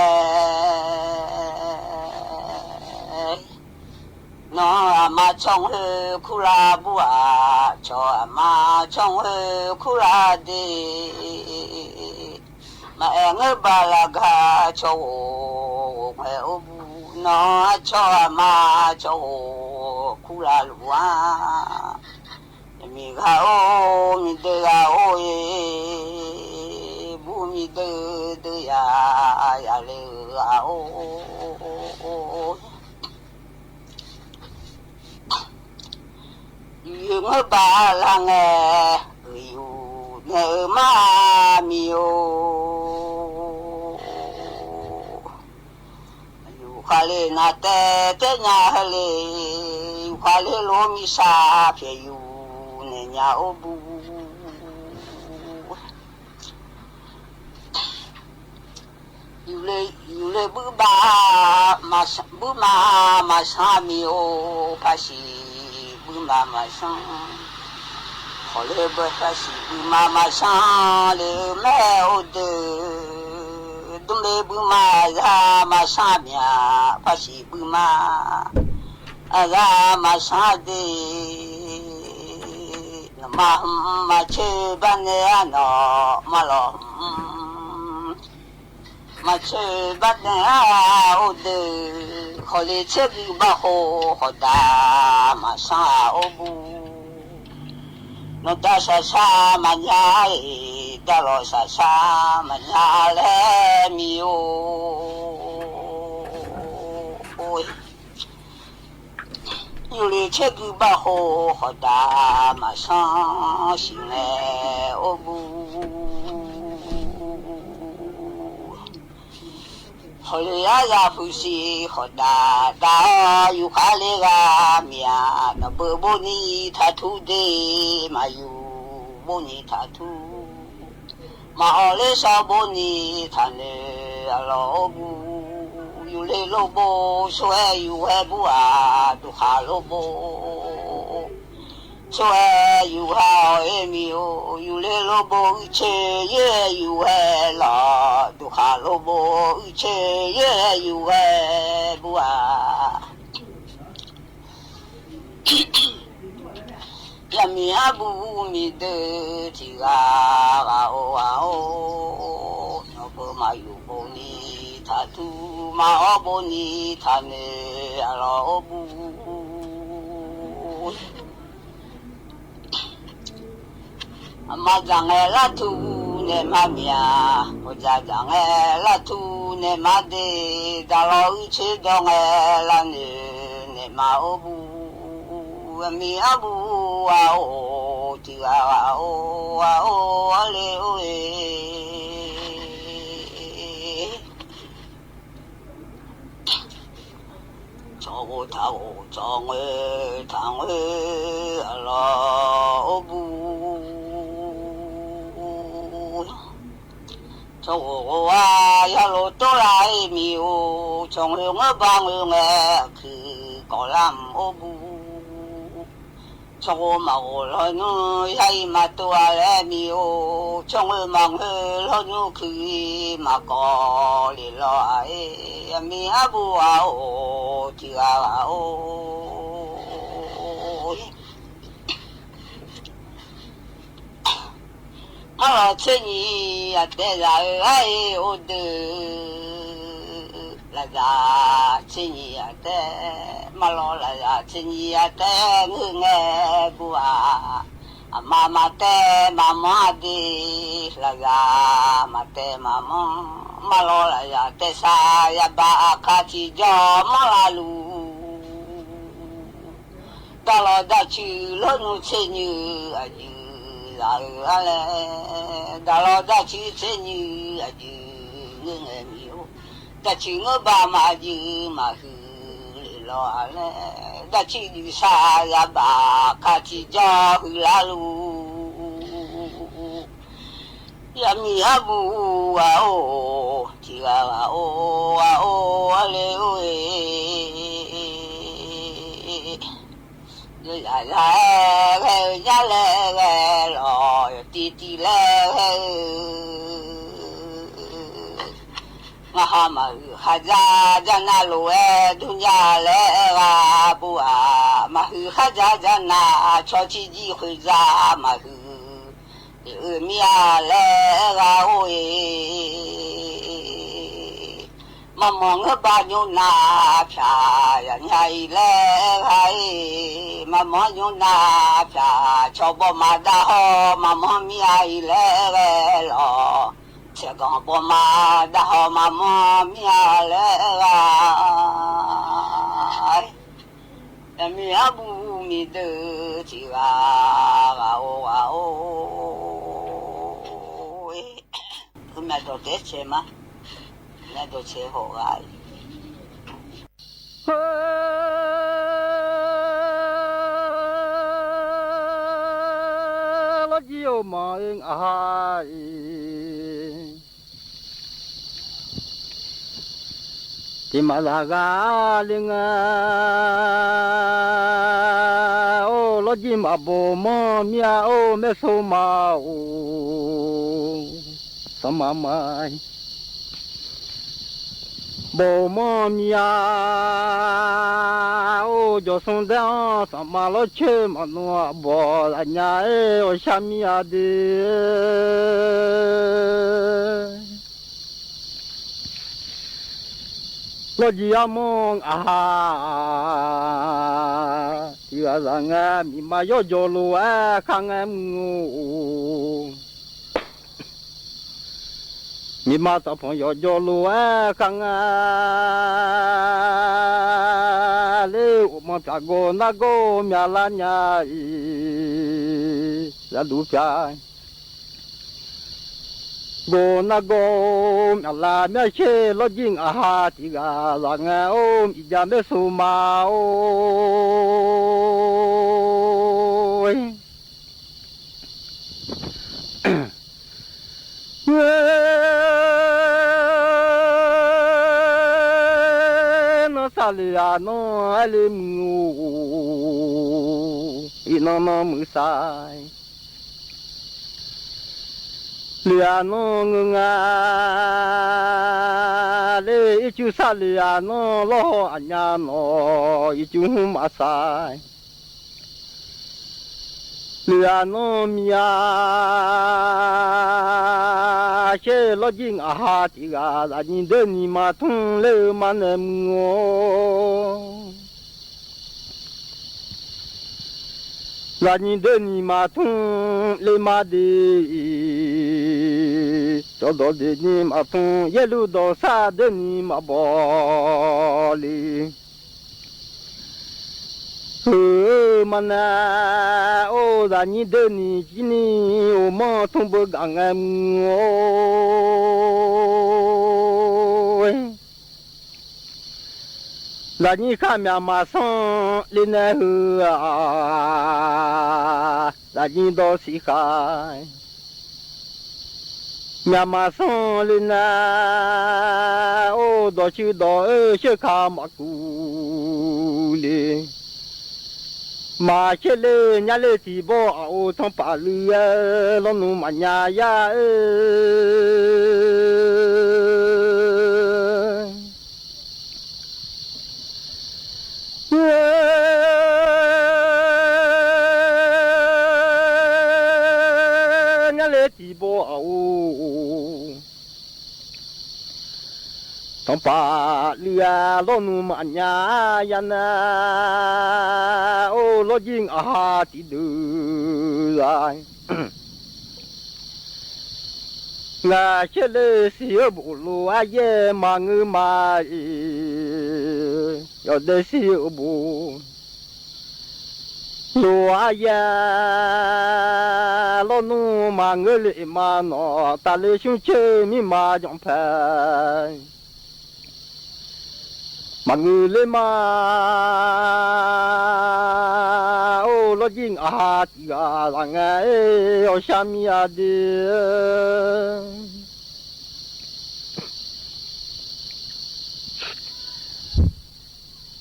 နီၢ်အမါဆီၣ်ငွဲခူလၢ ဘူၣ်အါ ဆီၣ်အမါဆီၣ်ငွဲခူလၢဒ့ မၤအဲၣ်ငၢဘၣ်လၢဂၤ ဆီၣ်ဂိၢ်ဂိၢ်ငွဲအိၣ်ဘူၣ် နီၢ်အဆီၣ်အမါဆီၣ်ဂိၢ်ခူလၢလူၤဧါ ယမံၤဂၤအိၣ် မံၤဒၢဂၤအိၣ်အံၤ ဘူၣ်မံၤဒၢဒၢယၤ ယၤလၢဂၤအိၣ် ယုၢ်ယုၢ်ငၢဘၣ်လၢငဲ ယုၢ်ယုၢ်နဲအၢမါမံၤအိၣ် ယူၢ်ဃာ်လၢနၤတဲ တဲညါဟဲလၢ ယူၢ်ဃာ်လၢလိာ်မံၤစၢ် ဖဲယူၢ်နဲညါအိၣ်ဘူၣ် ယူၢ်လၢ ယူၢ်လၢဘုဘၣ် မၤဆၣ် ဘုမါမၤဆၣ်မံၤအိၣ် ဖါဆံးဘုမါမၤဆၣ် ခီလၢဘၣ်ဖါဆံးဘုမါမၤဆၣ် လၢမဲာ်အိၣ်ဒၢ ဒုးလၢဘုမါအဂၤမၤဆၣ်မံၤ ဖါဆံးဘုမါ အဂၤမၤဆၣ်ဒ့ နမၤဟူမၤဆၢဘၣ်နဲအနီၢ် မၤလီၤဟူ မၤဆၢဘၣ်နဲအအိၣ်ဒၢ ခီလၢဆဲးဂုၢ်ဘၣ်ဃိ ဃီဒၣ်မၤဆၣ်အိၣ်ဘူၣ် နီၢ်တၢ်ဆၣ်ဆၣ်မၤညါအံၤ တၢ်လီၤဆၣ်ဆၣ်မၤညါလဲၣ်မံၤအိၣ် ယူၢ်လၢဆဲးဂုၢ်ဘၣ်ဃိ ဃီဒၣ်မၤဆၣ်စံၣ်နဲၣ်အိၣ်ဘူၣ် ခီလၢအဂၤဖုးစံၣ် ဃီဒၣ်ဒၣ်အီၤ ယူၢ်ဃာ်လၢဂၤမံၤဧါ နဘၣ်ဘိနံၤထးထူဒ့ မၤယူၢ်ဘိနံၤထးထူ မၤအီၣ်လၢစီၤဘိနံၤထးနၢအလီၢ်အိၣ်ဘူၣ် ယူၢ်လၢလိၣ်ဘိ ဆိၣ်ဟဲယူၢ်ဟဲဘူၣ်ဧါ ဒုးဃာ်လိၣ်ဘိ ဆိၣ်ဟဲယူၢ်ဟဲအီၤအ့ၣ်မံၤအိၣ် ယူၢ်လၢလိၣ်ဘိအုၣ်ဆၢ ယဲၢ်ယူၢ်ဟဲလီၤ ဒုးဃာ်လိၣ်ဘိအုၣ်ဆၢ ယဲၢ်ယူၢ်ဟဲဘူၣ်ဧါ ယမံၤအဘူၣ်မံၤဒၢ ထံဂၤဂၤအိၣ်ဂၤအိၣ် နီၢ်ပၢၢ်မၤယူၢ်ဘိနံၤထးထူ မၤအီၣ်ဘိနံၤထးနၢအလီၢ်အိၣ်ဘူၣ် အမါဒၣ်ငဲလၢထူနဲၣ်မါမံၤဧါ ဖိဒၣ်ဒၣ်ငဲလၢထူနဲၣ်မါဒ့ ဒၣ်လီၤအုၣ်ဆၢဒီးငဲလၢနၢနဲၣ်မါအိၣ်ဘူၣ် အမံၤအဘူၣ်အအိၣ် ထံဂၤဂၤအိၣ် အအိၣ်အလၢအိၣ်အ့ၣ် ချောင်အို ထၣ်အို ချောင်အို ထၣ်အို အလီၢ်အိၣ်ဘူး ချောင်အိုဝါ ယၤလိၤတိၢ်လၢအမံၤအိၣ် ချောင်အိုငိုၢ်ဘါငိုၢ်ငဲ အခုၣ်ကီၤလၢ်အိၣ်ဘူး ချောင်အိုမၤအိၣ်လီၢ်ညိ ယၤအံၤမၤတိၢ်အါလၢအမံၤအိၣ် ချောင်အိုမၤငိုၢ်လီၢ်ညိခုအံၤ မၤကီၤလံလီၤအါအ့ အမံၤဟၣ်ဘူးအအိၣ် ထံဂၤဂၤအိၣ် မၢလီၤဆ့ၣ်နံၤအတဲ လၢအအံၤအိၣ်ဒုး လၢယၤဆ့ၣ်နံၤအတဲ မၢလီၤလၢယၤဆ့ၣ်နံၤအတဲ ငိုၢ်ငဲဘူးဧါ အမၤမၤတဲမၤမီၢ်ဒံး လၢယၤမၤတဲမၤမီၢ် မၢလီၤလၢယၤတဲဆါ ယဘၣ်အခါထံကၠီ မီၢ်လၢလူ ဒၣ်လီၤဒၣ်ဆူလီၢ်ညိဆ့ၣ်နံၤအယုၢ် လၢအအံၤလဲၣ် ဒၣ်လီၤဒၣ်ဆူဆ့ၣ်နံၤအယုၢ် ငိုၢ်ငဲမံၤအိၣ် ဒၣ်ဆူငိုၢ်ဘါမၤယုၢ် မၤဟုလီၤအါလဲၣ် ဒၣ်ဆူယုၢ်ဆါ ယဘၣ်ခါထံကၠီ ဟုလၢလူ ယမံၤဟၣ်ဘူးအအိၣ် ထံဂၤဂၤအိၣ် အအိၣ်အလ့အိၣ်အ့ ယၤယၤဂဲၤဂဲၤ ယၤလဲၤဂဲၤလီၤ ယတံၤတံၤလဲၤဂဲၤ မၤဟးမၤဟုဟးယၤ ယၤနၤလိၤဝဲ ဒုးညါလဲၤဂၤဘူးဧါ မၤဟုဟးယၤ ယၤနၤ ဆီဆံယံၢ်ဃုာ်ယၤ မၤဟု အ့ၣ်အုၣ်မံၤအါလဲၤဂၤအိၣ်အ့ မၤမီၢ်ငိုၢ်ဘါညိနါဖၠၣ် ယၤညါအံၤလဲၤဂၤအ့ မၤမီၢ်ညိနါဖၠၣ် ဆီဘီမါဒၣ်ဟီ မၤမီၢ်မံၤအါအံၤလဲၤဂဲၤလီၤ ဆီကီၤဘီမါဒၣ်ဟီ မၤမီၢ်မံၤအါလဲၤဂၤ ယမံၤဟၣ်ဘူးမံၤဒုး ထံဂၤဂၤအိၣ်ဂၤအိၣ် မ့ၢ်ဒိးတဲဆဲးမး မ့ၢ်ဒိးဆဲးဟီၣ်ဂၤအံၤ လီၤကံအိၣ်မီၢ်အ့ၣ်အဟါအံၤ တံၤမၤလၤဂၤလံငါ အိၣ်လီၤကံမၤဘိးမီၢ် မံၤအါအိၣ် မဲၣ်ဆိမါအိၣ် သးမၤမၤ ဘိးမီၢ်မံၤအါ အိၣ်ကၠီၤသူဒဲအီၤ သးမၤလီၤဆၢမၤနီၢ်အဘီၣ် အညါအဲၣ်အီၤဆါမံၤအါဒ့ လီၤကံအမီၢ်အဟါ တံၤဂၤဂၤ မံၤမၤယီၢ်ကၠီၤလိာ်ဝဲ ခါငါမုၢ်အိၣ် မံၤမၤသးဖီၣ်ယီၢ်ကၠီၤလိာ်ဝဲ ခါငါ လၢအိၣ်မီၢ်ဖၠၣ် ကိးနၢ်ကိးမၠၣ်လၢညါအံၤ လၢဒူဖၠၣ် ကိးနၢ်ကိး မၠၣ်လၢမၠၣ်ဆဲး လီၤကံအဟါ တံၤဂၤဂၤ အိၣ်မံၤဒၣ် မဲၣ်ဆိမါအိၣ် နီၢ်သးလၢယၤနီၢ် အဲၣ်လၢမုၢ်အိၣ် အံၤနီၢ်နီၢ်မုၢ်သၢ် လၢယၤနီၢ်ငါ လၢအံၤကူသၣ်လၢယၤနီၢ် လီၤဟီၣ်အညါနီၢ် အံၤကူမၤသၣ် လၢယၤနီၢ်မံၤယၤ ဆဲးလီၤကံအဟါ တံၤဂၤ လၢနံၤဒဲးနံၤမၤထူၣ်လၢမၤနၢၤမုၢ်အိၣ် လၢနံၤဒဲးနံၤမၤထူၣ်လၢမၤဒ့အံၤ ကၠီဒီးဒဲးနံၤမၤထူၣ် ယဲၢ်လူၢ်ဒီးသၣ်ဒဲးနံၤမၤဘီလံ ဧၢ မၤနၢၤအိၣ် လၢနံၤဒဲးနံၤကံနံၤ အိၣ်မီၢ်ထူၣ်ဘၢဂၤငါမုၢ်အိၣ် လၢ်ညိခါ မျၢ်မးသွင်လၢနဟူဧါ, လၢ်ညိဒီးသီဃာ် မျၢ်မးသွင်လၢန အိၣ်ဒီးဆူဒီး အၢ ဆၢခါမးကူလၢ မၤဆၢလၢညါလၢထံဘိအအိၣ် ထီၣ်ပာ်လုၢ်ဧၢ လီၤနုၢ်မးညါယၤဧၢ ညါလၢထံဘိအအိၣ် ထီၣ်ပာ်လုၢ်ဧၢ လီၤနုၢ်မးညါယၤနၤ အိၣ်လီၤကံၢ်အဟးတံဒု ငါဆဲးလၢစံၣ်ဧၢဘိလိာ်အယဲၢ် မၤငိုမးအံၤ ယီၤဒဲးစံၣ်ဧၢဘိ လိာ်အယဲၢ် လီၤနုၢ်မၤငိုလၢမးနီၤ တၢ်လၢဆူဆၢမံမၤ ယီၤဖဲ မၤငိုလၢမး အိၣ်လီၤကံၢ်အဟးတံဂၤ လၢ်ငါအံၤ အီၣ်ဆါမံအဒု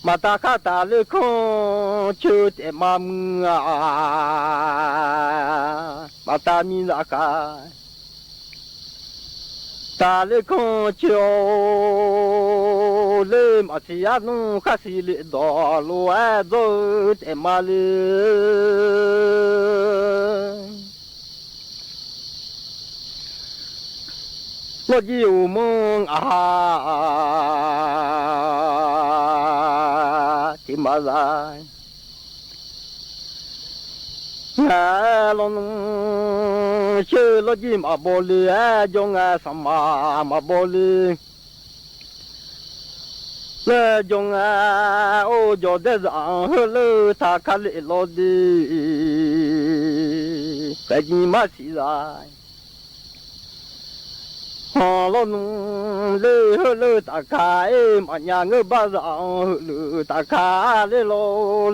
မၤတၢ်ခါတၢ်လၢခီၣ်ဆၢ တဲမးမုၢ်ဧါ မၤတၢ်မံလၢ်ဃာ် တၢ်လၢခီၣ်ဆၢ လၢမၤဆံးအနုၢ်ခါဆံးလၢဒီး လိာ်အဲၣ်ဒိး တဲမးလၢ လီၤကံၢ်အိၣ်မုၢ်အဟး တံမၤလၢ် လီၤနုၢ်ဆၢ လီၤကံၢ်မၤဘီလၢ အဲၣ်ကၠီငါ သးမၤမၤဘီလၢ လၢကၠီငါ အိၣ်ကၠီဒဲးစး ဟၢၣ်လၢတၢ်ခါလၢလီၤဒု ပဲၤကံမၤဆံးလၢ် ဟီၣ်လီၤနုၢ်လၢ ဟၢၣ်လၢတၢ်ခါအံၤ မၤညါငိုဘၣ်စး ဟၢၣ်လၢတၢ်ခါလၢလီၤ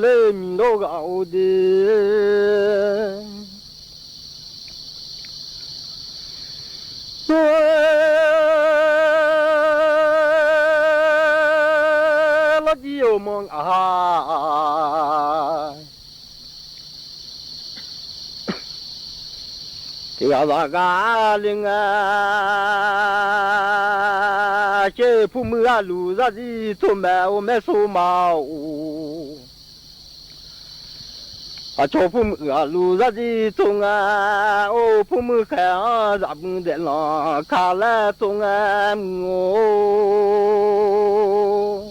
လၢမံၤလိဂၤအိၣ်ဒု လီၤကံၢ်အိၣ်မုၢ်အဟး တဂၤဘၣ်ဂၤလၢငါ ဆဲးဖိမုၣ်အလူၤ စၢ်ဒ်သိးမဲာ်အိၣ်မဲာ်ဆိးမးအိၣ် အဆီဖိမုၣ်အလူၤ စၢ်ဒ်သိးငါ အိၣ်ဖိမုၣ်ခဲအံၤ စၢ်မုၢ်ဒဲးလီၤ ခါလၢသိးငါမုၢ်အိၣ်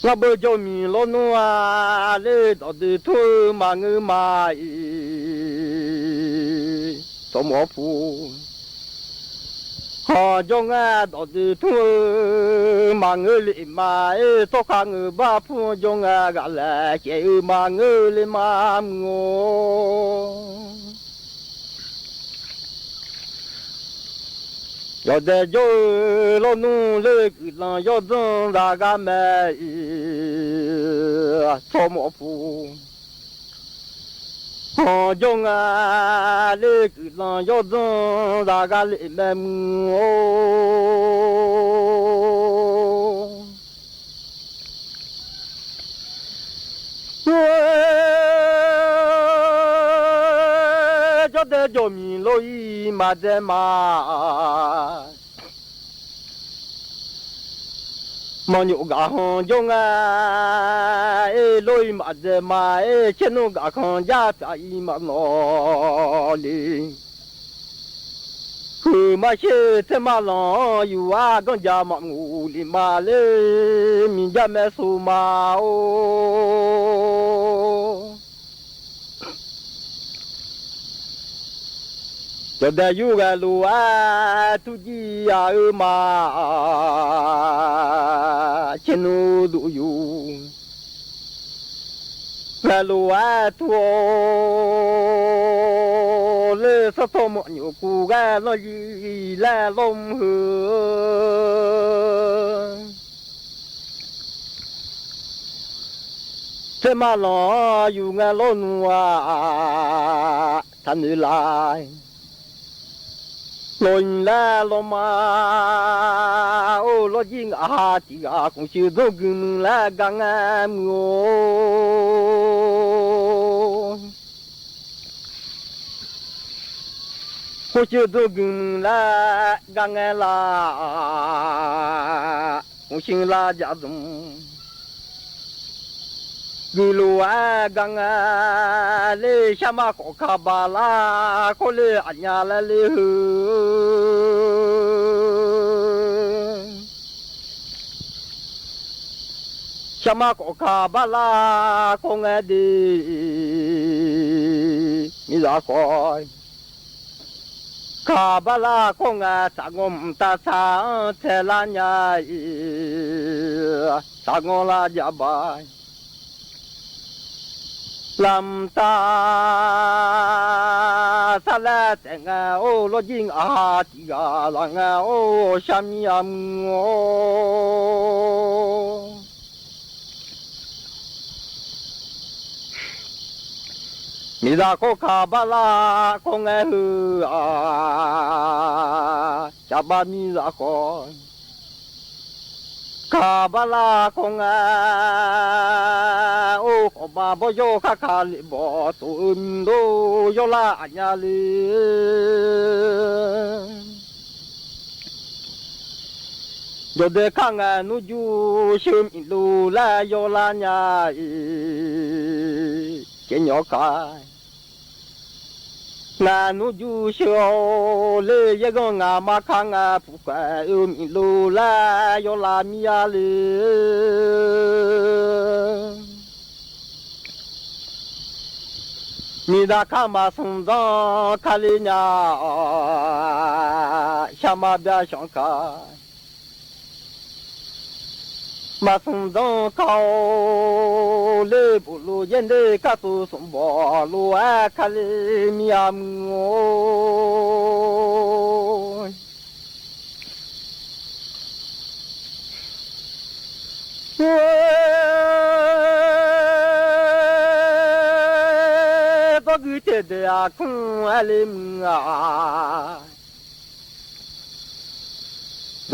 ငါဘၣ်ကၠီမံၤလီၤနုၢ်ဧါ လၢဒီးဒုးထူမၤငိုမးအံၤ စီၤမီၤဖူ ဟီၣ်ကၠီငါ ဒီးဒုးထူ မၤငိုလၢမးအံၤ ထီၣ်ခါငိုဘၣ်ဖူကၠီငါ ဂၤလဲၣ် ကဲအုးမၤငိုလၢမးမုၢ်အိၣ် ယီၤဒဲးကၠီဧၢ လီၤနုၢ်လၢကုၢ်လီၤယီၤဒုး တၢ်ဂၤမဲာ်အံၤ စီၤမီၤဖူ ဟီၣ်ကၠီငါ လၢကုၢ်လီၤယီၤဒုး တၢ်ဂၤလၢမဲာ်မုၢ်အိၣ် ကၠီဒဲးကၠီမံၤ လိၣ်အံၤမးဒဲးမး မီၤညိၣ်ဂၤဟီၣ်ကၠီငါ အ့ၣ် လိၣ်အံၤမးဒဲးမး အ့ၣ် ဆ့ၣ်နီၤဂၤခီၣ် ယါပၠးအံၤမးနီၤလံ ဃုမၤဆ့ၣ်ထဲမးလီၤ ယူၤအါ ကီၢ်ယါမးမူလံမးလၢ မံၤယါမဲာ်ဆိးမးအိၣ် ကၠီဒဲးယူၤဂဲၤလိာ်အါ ထူကံယါအၢမး ဆ့ၣ်နီၤဒိၣ်ယူၤ ဂဲၤလိာ်အါထူ လၢစီၤထီၣ်မီၤညိၣ်ကူၣ်ဂဲၤလီၤယံၤလဲၤလီၤမုၢ်ဧၢ တဲမးလီၤ ယူႇငါလီၤနူၤဧါ ထၢနုၤလၢ် လီၤယိာ်လႄႈလီၤမး အိၣ်လီၤယိာ်အဟးတံၢ်ဂၤ ကိၣ်ဆၢၣ်ဒိၣ်ဂုၢ်မုၢ်လၢဂၤငါမုၢ်ဧိ ကိၣ်ဆၢၣ်ဒိၣ်ဂုၢ်မုၢ်လၢဂၤငါလၢ် ကိၣ်ဆၢၣ်လၢယၤဒုး ဂုာ်လိာ်ဝဲဂၤငါလႄၢ် ရှမးကီၣ်ခါဘၣ်လၢ် ခီလၢအညါလၢလၢၢ် ရှမးကီၣ်ခါဘၣ်လၢ် ခီငါဒ် မ့ၢ်လၢ်ဃီ ခါဘၣ်လၢ် ခီငါ သးဂီၤမုၢ်တၢ်သး ထဲလၢညါအံၤ သးဂီၤလၢ်ယၤဘၣ် လၢ်မုၢ်တၢ်သးလၢ် တဲငါအိၣ်လီၤယိာ်အဟးတံၢ်ဂၤ လၢ်ငါအိၣ် ရှမံယၤမုၢ်ဧိ မ့ၢ်ဒၣ်ခီခါဘၣ်လၢ် ခီငါဧၢ အၢ ယဘၣ်မံလၢ်ဃီ ခါဘၣ်လၢ် ခီငါ အိၣ်ဃီဘၣ်ဘီယီၢ်ခါခါလၢဘီ သိၣ်အၢမံၤလိယီၢ်လၢအညါလၢ ယီၢ်ဒဲးခါ ငါနူၢ်ယူၢ်ဆၢမံၤလိလၢယီၢ်လၢညါအံၤ ကညီကါ ငါနူၢ်ယူၢ်ဆၢအိၣ်လၢယဲၢ်ဂီၢ် ငါမါခါ ငါပူၤကွဲးအၢမံၤလိလၢယီၢ်လၢမံၤယါလၢ မ့ၢ်ဒၣ်ခါမၤသူၣ်ဒီခါလၢညါ ရှမးဘျါရှီခါ မၤသူၣ်ဒီခါအိၣ်လၢ ဘူးလိာ်ယဲၢ်ဒဲးခါ သူၣ်သူၣ်ဘီၣ်လိာ်အခါလၢ မံၤယါမုၢ်ဧိ ဒီးဂုၢ်တ့ၢ်ဒဲးအခိၣ်အလၢမုၢ်ဧါ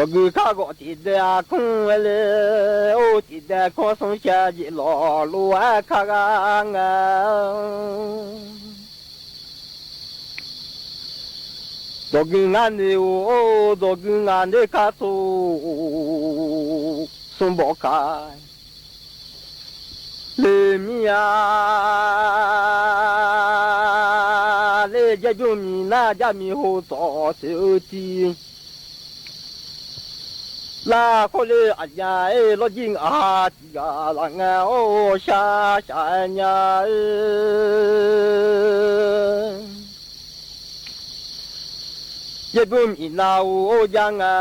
ဒီးဂုၢ်ခါဂီၢ်တ့ၢ်ဒဲးအခိၣ်အလၢ အိၣ်တ့ၢ်ဒဲးခီ သူၣ်ဆၢယံာ်လီၤလိာ်အခါဂၤငါ ဒီးဂုၢ်ငါန့ၣ်အိၣ် ဒီးဂုၢ်ငါန့ၣ်ခါ သူၣ်သူၣ်ဘီၣ်ခါ လၢမံၤယါ လၢယဲၢ်ဘျုးမံၤနၢ် ယၢ်မံၤဟိုသီၣ် သုးအုတံ လၢခီလၢအညါအံၤ လီၤယံၤအဟးတံၢ်ဂၤ လၢ်ငါအိၣ် ရှါရှါအညါအံၤ ယဲၢ်ဘျုးမံၤနၢ်အိၣ်ယါငါ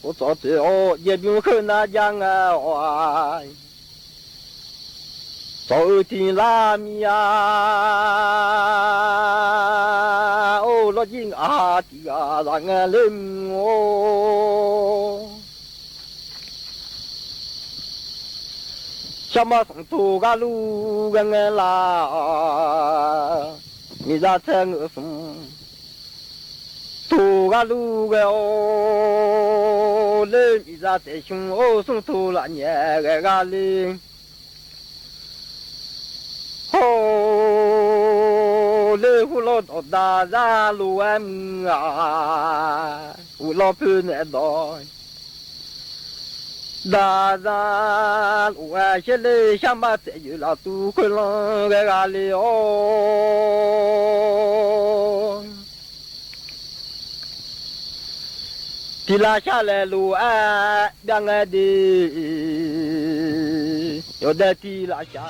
ဟိုသီၣ်သုးအိၣ် ယဲၢ်ဘျုးဃုနၢ်ယါငါအိၣ် သီၣ်အုတံၢ်လၢမံၤယါ အိၣ်လီၤယံၤအဟးတံၢ်ဂၤ လၢ်ငါလၢမုၢ်အိၣ် ရှမးသူၣ်ထိၣ်ဂၤလူၢ်ဂၤငါလၢ် မံၤဒၣ်ထဲငုးသူၣ် ထိၣ်ဂၤလူၢ်ဂၤအိၣ် လၢမံၤဒၣ်ထဲဆူၣ်အိၣ် သူၣ်ထိၣ်လၢ်ညါဂၤဂၤလၢ ဟိၣ် လၢဟူလီၤဒီးဒါဒါလိာ်ဝဲမုၢ်ဧါ ဟူလီၤဖုနဲဒီး ဒါဒါလိာ်ဝဲရှဲလၢ ရှမးတဲယုာ်လၢ်တူၢ်ခိၣ်လီၤဂၤဂၤလၢအိၣ် တံၢ်လၢ်ရှါလဲၤလိာ်အါ ဘၣ်ငါဒ် ယိၤဒဲးတံၢ်လၢ်ရှါ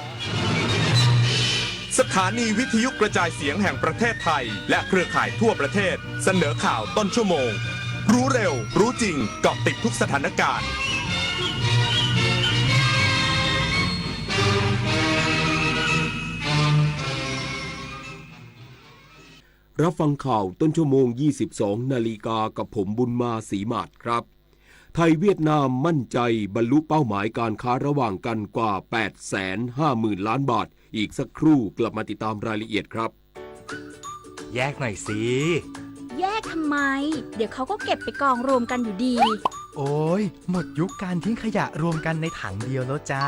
สถานีวิทยุกระจายเสียงแห่งประเทศไทย และเครือข่ายทั่วประเทศ เสนอข่าวต้นชั่วโมง รู้เร็ว รู้จริง เกาะติดทุกสถานการณ์ รับฟังข่าวต้นชั่วโมง ยี่สิบสองนาฬิกา กับผมบุญมาศรีหมาดครับ ไทยเวียดนามมั่นใจบรรลุเป้าหมายการค้าระหว่างกันกว่า แปดแสนห้าหมื่นล้านบาท อีกสักครู่กลับมาติดตามรายละเอียดครับ แยกหน่อยสิ แยกทำไม เดี๋ยวเขาก็เก็บไปกองรวมกันอยู่ดี โอ้ย หมดยุคการทิ้งขยะรวมกันในถังเดียวแล้วจ้า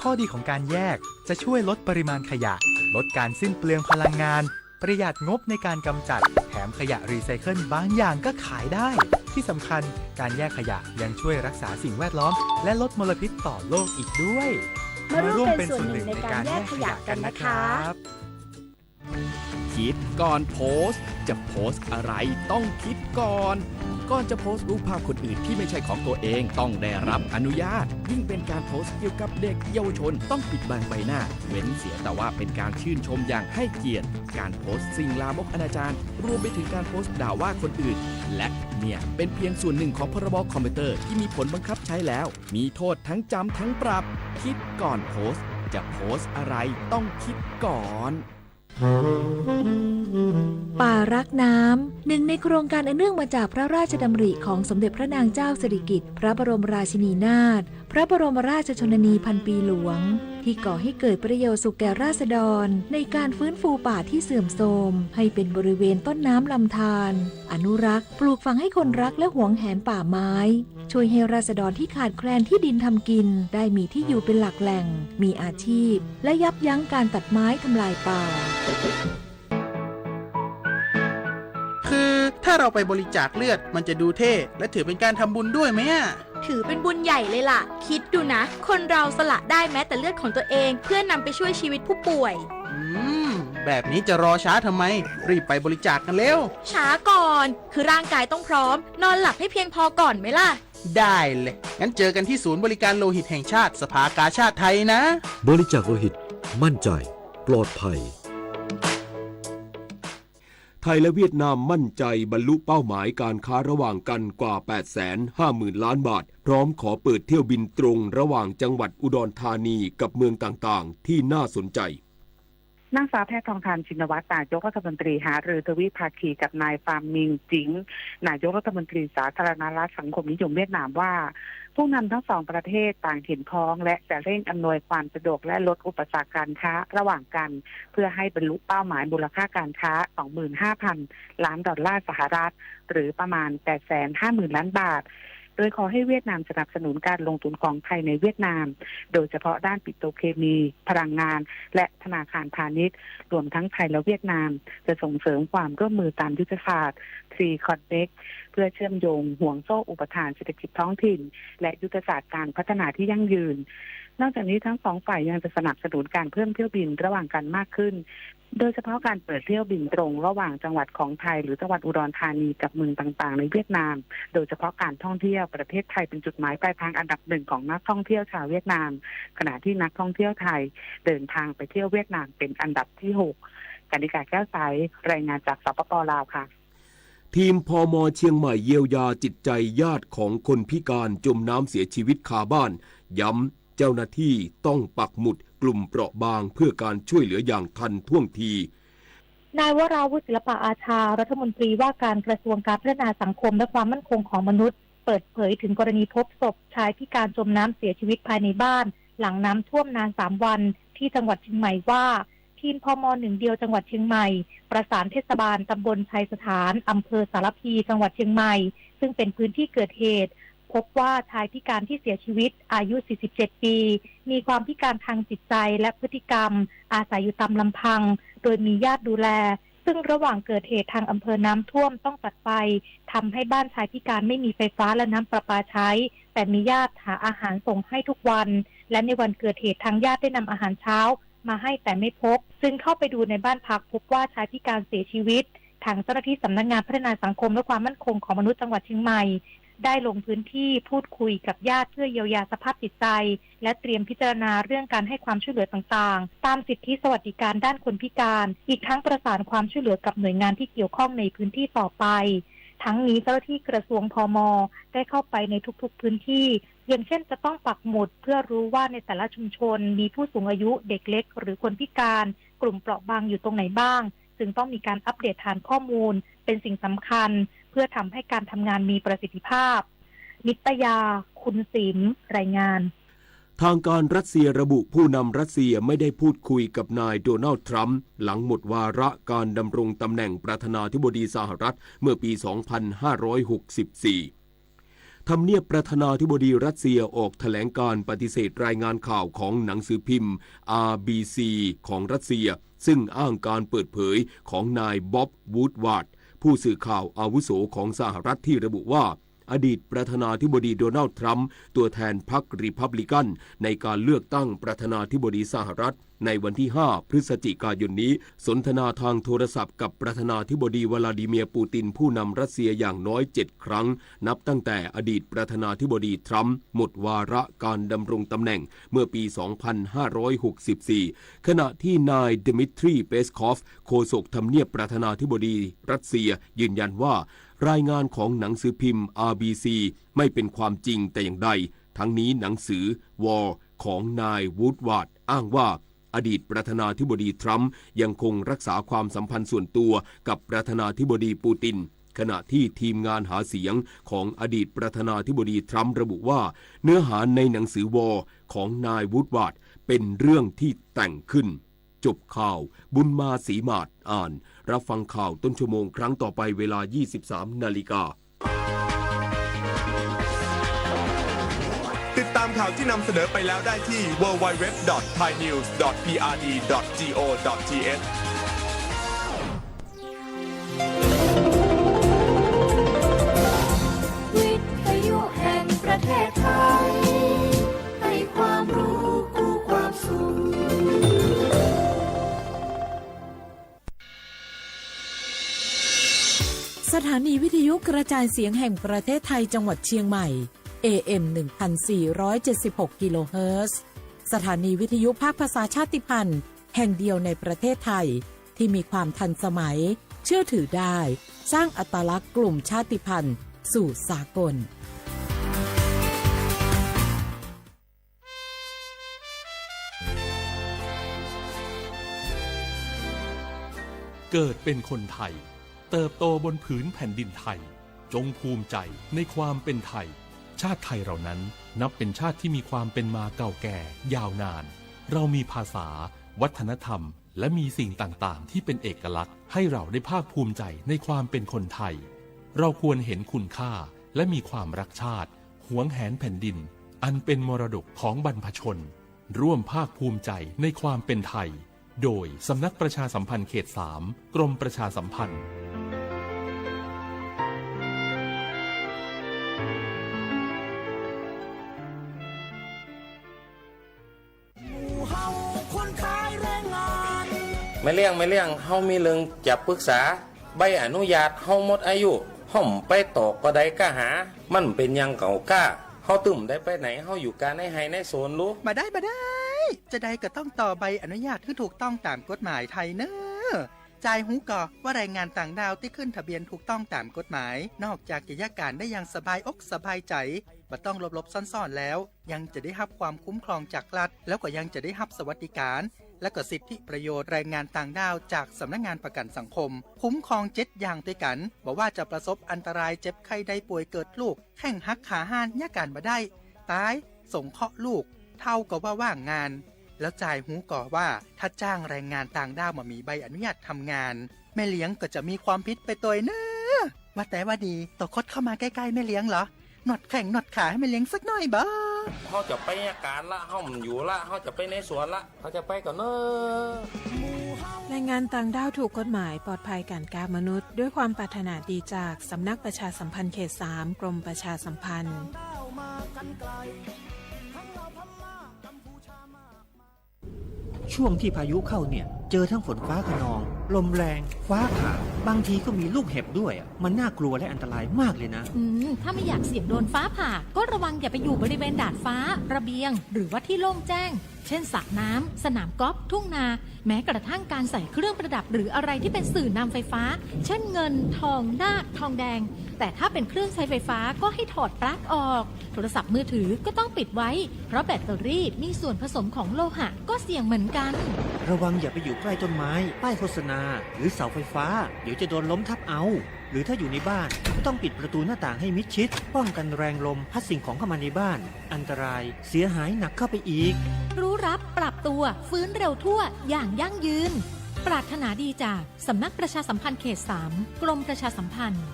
ข้อดีของการแยกจะช่วยลดปริมาณขยะ ลดการสิ้นเปลืองพลังงาน ประหยัดงบในการกำจัด แถมขยะรีไซเคิลบางอย่างก็ขายได้ ที่สำคัญ การแยกขยะยังช่วยรักษาสิ่งแวดล้อม และลดมลพิษต่อโลกอีกด้วย มาร่วมเป็นส่วนหนึ่งในการแยกขยะกันนะครับ คิดก่อนโพสต์ จะโพสต์อะไรต้องคิดก่อน ก่อนจะโพสต์รูปภาพคนอื่นที่ไม่ใช่ของตัวเอง ต้องได้รับอนุญาต ยิ่งเป็นการโพสต์เกี่ยวกับเด็กเยาวชน ต้องปิดบังใบหน้า เว้นเสียแต่ว่าเป็นการชื่นชมอย่างให้เกียรติ การโพสต์สิ่งลามกอนาจาร รวมไปถึงการโพสต์ด่าว่าคนอื่น และเนี่ยเป็นเพียงส่วนหนึ่งของ พ.ร.บ. คอมพิวเตอร์ ที่มีผลบังคับใช้แล้ว มีโทษทั้งจำทั้งปรับ คิดก่อนโพสต์ จะโพสต์อะไรต้องคิดก่อน ป่ารักน้ำ หนึ่งในโครงการอันเนื่องมาจากพระราชดำริของสมเด็จพระนางเจ้าสิริกิติ์ พระบรมราชินีนาถ พระบรมราชชนนีพันปีหลวง ที่ก่อให้เกิดประโยชน์สุขแก่ราษฎร ในการฟื้นฟูป่าที่เสื่อมโทรม ให้เป็นบริเวณต้นน้ำลำธาร อนุรักษ์ ปลูกฝังให้คนรักและหวงแหนป่าไม้ ช่วยให้ราษฎรที่ขาดแคลนที่ดินทำกิน ได้มีที่อยู่เป็นหลักแหล่ง มีอาชีพ และยับยั้งการตัดไม้ทำลายป่า คือถ้าเราไปบริจาคเลือด มันจะดูเท่ และถือเป็นการทำบุญด้วยไหมอะ ถือเป็นบุญใหญ่เลยล่ะ คิดดูนะ คนเราสละได้แม้แต่เลือดของตัวเอง เพื่อนำไปช่วยชีวิตผู้ป่วย อืม แบบนี้จะรอช้าทำไม รีบไปบริจาคกันเร็ว ช้าก่อน คือร่างกายต้องพร้อม นอนหลับให้เพียงพอก่อนไหมล่ะ ได้เลย งั้นเจอกันที่ศูนย์บริการโลหิตแห่งชาติ สภากาชาดไทยนะ บริจาคโลหิต มั่นใจ ปลอดภัย ไทยและเวียดนามมั่นใจบรรลุเป้าหมายการค้าระหว่างกันกว่า แปดแสนห้าหมื่นล้านบาท พร้อมขอเปิดเที่ยวบินตรงระหว่างจังหวัดอุดรธานีกับเมืองต่างๆ ที่น่าสนใจ นางสาวแพทองธาร ชินวัตร นายกรัฐมนตรีหารือทวิภาคีกับนายฟาร์มมิงจิง นายกรัฐมนตรีสาธารณรัฐสังคมนิยมเวียดนามว่า ผู้นำทั้งสองประเทศต่างเห็นพ้องและจะเร่งอำนวยความสะดวกและลดอุปสรรคการค้าระหว่างกัน เพื่อให้บรรลุเป้าหมายมูลค่าการค้า สองหมื่นห้าพันล้านดอลลาร์สหรัฐ หรือประมาณ แปดแสนห้าหมื่นล้านบาท โดยขอให้เวียดนามสนับสนุนการลงทุนของไทยในเวียดนาม โดยเฉพาะด้านปิโตรเคมี พลังงาน และธนาคารพาณิชย์ รวมทั้งไทยและเวียดนาม จะส่งเสริมความร่วมมือตามยุทธศาสตร์ Three Connect เพื่อเชื่อมโยงห่วงโซ่อุปทานเศรษฐกิจท้องถิ่น และยุทธศาสตร์การพัฒนาที่ยั่งยืน นอกจากนี้ทั้งสองฝ่ายยังจะสนับสนุนการเพิ่มเที่ยวบินระหว่างกันมากขึ้น โดยเฉพาะการเปิดเที่ยวบินตรงระหว่างจังหวัดของไทย หรือจังหวัดอุดรธานีกับเมืองต่างๆ ในเวียดนาม โดยเฉพาะการท่องเที่ยว ประเทศไทยเป็นจุดหมายปลายทางอันดับหนึ่งของนักท่องเที่ยวชาวเวียดนาม ขณะที่นักท่องเที่ยวไทยเดินทางไปเที่ยวเวียดนามเป็นอันดับที่หก กนิกา แก้วใส รายงานจาก สปป ลาว ค่ะ ทีม พม เชียงใหม่เยียวยาจิตใจญาติของคนพิการจมน้ำเสียชีวิตคาบ้าน ย้ำเจ้าหน้าที่ต้องปักหมุดกลุ่มเปราะบางเพื่อการช่วยเหลืออย่างทันท่วงที นายวราวุธ ศิลปะอาชา รัฐมนตรีว่าการกระทรวงการพัฒนาสังคมและความมั่นคงของมนุษย์ เปิดเผยถึงกรณีพบศพชายพิการจมน้ำเสียชีวิตภายในบ้าน หลังน้ำท่วมนานสามวัน ที่จังหวัดเชียงใหม่ว่า ทีม พม หนึ่งเดียวจังหวัดเชียงใหม่ ประสานเทศบาลตำบลไชยสถาน อำเภอสารภี จังหวัดเชียงใหม่ ซึ่งเป็นพื้นที่เกิดเหตุ พบว่าชายพิการที่เสียชีวิตอายุ สี่สิบเจ็ด ปี มีความพิการทางจิตใจและพฤติกรรม อาศัยอยู่ตามลำพัง โดยมีญาติดูแล ซึ่งระหว่างเกิดเหตุทางอำเภอน้ำท่วมต้องตัดไฟ ทำให้บ้านชายพิการไม่มีไฟฟ้าและน้ำประปาใช้ แต่มีญาติหาอาหารส่งให้ทุกวัน และในวันเกิดเหตุทางญาติได้นำอาหารเช้ามาให้แต่ไม่พบ จึงเข้าไปดูในบ้านพักพบว่าชายพิการเสียชีวิต ทางเจ้าหน้าที่สำนักงานพัฒนาสังคมและความมั่นคงของมนุษย์จังหวัดเชียงใหม่ ได้ลงพื้นที่พูดคุยกับญาติเพื่อเยียวยาสภาพจิตใจ และเตรียมพิจารณาเรื่องการให้ความช่วยเหลือต่างๆ ตามสิทธิสวัสดิการด้านคนพิการ อีกทั้งประสานความช่วยเหลือกับหน่วยงานที่เกี่ยวข้องในพื้นที่ต่อไป ทั้งนี้เจ้าหน้าที่กระทรวง พม ได้เข้าไปในทุกๆพื้นที่ อย่างเช่นจะต้องปักหมุดเพื่อรู้ว่าในแต่ละชุมชนมีผู้สูงอายุ เด็กเล็ก หรือคนพิการ กลุ่มเปราะบางอยู่ตรงไหนบ้าง จึงต้องมีการอัปเดตฐานข้อมูล เป็นสิ่งสำคัญ เพื่อทำให้การทำงานมีประสิทธิภาพ นิตยา คุณศิลป์ รายงาน ทางการรัสเซียระบุผู้นำรัสเซียไม่ได้พูดคุยกับนายโดนัลด์ทรัมป์หลังหมดวาระการดำรงตำแหน่งประธานาธิบดีสหรัฐเมื่อปี สองพันห้าร้อยหกสิบสี่ ทำเนียบประธานาธิบดีรัสเซียออกแถลงการณ์ปฏิเสธรายงานข่าวของหนังสือพิมพ์ อาร์ บี ซี ของรัสเซีย ซึ่งอ้างการเปิดเผยของนายบ๊อบ วูดวาร์ด ผู้สื่อข่าวอาวุโสของสหรัฐที่ระบุว่า อดีตประธานาธิบดีโดนัลด์ทรัมป์ ตัวแทนพรรครีพับลิกัน ในการเลือกตั้งประธานาธิบดีสหรัฐในวันที่ ห้า พฤศจิกายนนี้ สนทนาทางโทรศัพท์กับประธานาธิบดีวลาดิเมียร์ ปูติน ผู้นำรัสเซียอย่างน้อย เจ็ด ครั้ง นับตั้งแต่อดีตประธานาธิบดีทรัมป์หมดวาระการดำรงตำแหน่งเมื่อปี สองพันห้าร้อยหกสิบสี่ ขณะที่นาย ดิมิทรี เปสคอฟ โฆษกทำเนียบประธานาธิบดีรัสเซีย ยืนยันว่า รายงานของหนังสือพิมพ์ อาร์ บี ซี ไม่เป็นความจริงแต่อย่างใด ทั้งนี้หนังสือ War ของนาย วูดวาร์ด อ้างว่า อดีตประธานาธิบดีทรัมป์ยังคงรักษาความสัมพันธ์ส่วนตัวกับประธานาธิบดีปูติน ขณะที่ทีมงานหาเสียงของอดีตประธานาธิบดีทรัมป์ระบุว่า เนื้อหาในหนังสือ War ของนาย วูดวาร์ด เป็นเรื่องที่แต่งขึ้น จบข่าว บุญมา ศรีหมาด อ่าน รับฟังข่าวต้นชั่วโมงครั้งต่อไปเวลา ยี่สิบสาม นาฬิกา ติดตามข่าวที่นำเสนอไปแล้วได้ที่ ดับเบิลยู ดับเบิลยู ดับเบิลยู ดอท ไทยนิวส์ ดอท พี อาร์ ดี ดอท จี โอ ดอท ที เอช วิทยุแห่งประเทศไทย ให้ความรู้คู่ความสุข สถานีวิทยุกระจายเสียงแห่งประเทศไทยจังหวัดเชียงใหม่ เอ เอ็ม หนึ่งพันสี่ร้อยเจ็ดสิบหก กิโลเฮิรตซ์ สถานีวิทยุภาคภาษาชาติพันธุ์แห่งเดียวในประเทศไทย ที่มีความทันสมัย เชื่อถือได้ สร้างอัตลักษณ์กลุ่มชาติพันธุ์สู่สากล เกิดเป็นคนไทย เติบโตบนผืนแผ่นดินไทย จงภูมิใจในความเป็นไทย ชาติไทยเรานั้นนับเป็นชาติที่มีความเป็นมาเก่าแก่ยาวนาน เรามีภาษา วัฒนธรรม และมีสิ่งต่างๆ ที่เป็นเอกลักษณ์ ให้เราได้ภาคภูมิใจในความเป็นคนไทย เราควรเห็นคุณค่า และมีความรักชาติ หวงแหนแผ่นดิน อันเป็นมรดกของบรรพชน ร่วมภาคภูมิใจในความเป็นไทย โดยสำนักประชาสัมพันธ์เขตสาม กรมประชาสัมพันธ์ แม่เลี้ยง แม่เลี้ยง เฮามีเรื่องจะปรึกษา ใบอนุญาตเฮาหมดอายุ เฮาบ่ไปต่อก็ได้ก้าหา มันเป๋นหยังเก่าก้า เฮาตึงได้ไปไหน เฮาอยู่ก้าในไฮ่ในสวนลู บ่ได้ บ่ได้ จะใดก็ต้องต่อใบอนุญาตหื้อถูกต้องต๋ามกฎหมายไทยเน่อ จายฮู้ก่อว่าแรงงานต่างด้าวตี้ขึ้นทะเบียนถูกต้องต๋ามกฎหมาย นอกจากจะเยียะก๋านได้อย่างสบายอกสบายใจ๋ บ่ต้องหลบๆ ซ่อนๆ แล้ว ยังจะได้ฮับความคุ้มครองจากรัฐ แล้วก็ยังจะได้ฮับสวัสดิการ และก็สิทธิประโยชน์แรงงานต่างด้าวจากสำนักงานประกันสังคม คุ้มครองเจ็ดอย่างตวยกั๋น บ่ว่าจะประสบอันตรายเจ็บไข้ได้ป่วยเกิดลูก แข้งหักขาห้าน เยียะก๋านบ่ได้ ต๋าย สงเคราะห์ลูก เฒ่าก็ว่าว่างงาน แล้วจายฮู้ก่อว่าถ้าจ้างแรงงานต่างด้าวบ่มีใบอนุญาตทำงาน แม่เลี้ยงก็จะมีความผิดไปตวยเน่อ ว่าแต่ว่าดี โตคดเข้ามาใก้ๆ แม่เลี้ยงเหรอ นวดแข้งนวดขาหื้อแม่เลี้ยงสักหน่อยบ่ เฮาจะไปเยียะก๋านละ เฮาบ่อยู่ละ เฮาจะไปในสวนละ เฮาจะไปก่อเน่อ แรงงานต่างด้าวถูกกฎหมาย ปลอดภัยก๋านก๊ามนุษย์ ด้วยความปรารถนาดีจากสำนักประชาสัมพันธ์เขตสาม กรมประชาสัมพันธ์ ช่วงที่พายุเข้าเนี่ย เจอทั้งฝนฟ้าคะนอง ลมแรง ฟ้าผ่า บางทีก็มีลูกเห็บด้วยอะ มันน่ากลัวและอันตรายมากเลยนะ อืม ถ้าไม่อยากเสี่ยงโดนฟ้าผ่า ก็ระวังอย่าไปอยู่บริเวณดาดฟ้า ระเบียง หรือว่าที่โล่งแจ้ง เช่น สระน้ำ สนามกอล์ฟ ทุ่งนา แม้กระทั่งการใส่เครื่องประดับหรืออะไรที่เป็นสื่อนำไฟฟ้า เช่น เงิน ทอง นาค ทองแดง แต่ถ้าเป็นเครื่องใช้ไฟฟ้าก็ให้ถอดปลั๊กออก โทรศัพท์มือถือก็ต้องปิดไว้ เพราะแบตเตอรี่มีส่วนผสมของโลหะ ก็เสี่ยงเหมือนกัน ระวังอย่าไปอยู่ใกล้ต้นไม้ ป้ายโฆษณา หรือเสาไฟฟ้า เดี๋ยวจะโดนล้มทับเอา หรือถ้าอยู่ในบ้านก็ต้องปิดประตูหน้าต่างให้มิดชิด ป้องกันแรงลมพัดสิ่งของเข้ามาในบ้าน อันตรายเสียหายหนักเข้าไปอีก รู้รับปรับตัว ฟื้นเร็วทั่ว อย่างยั่งยืน ปรารถนาดีจากสำนักประชาสัมพันธ์เขตสาม กรมประชาสัมพันธ์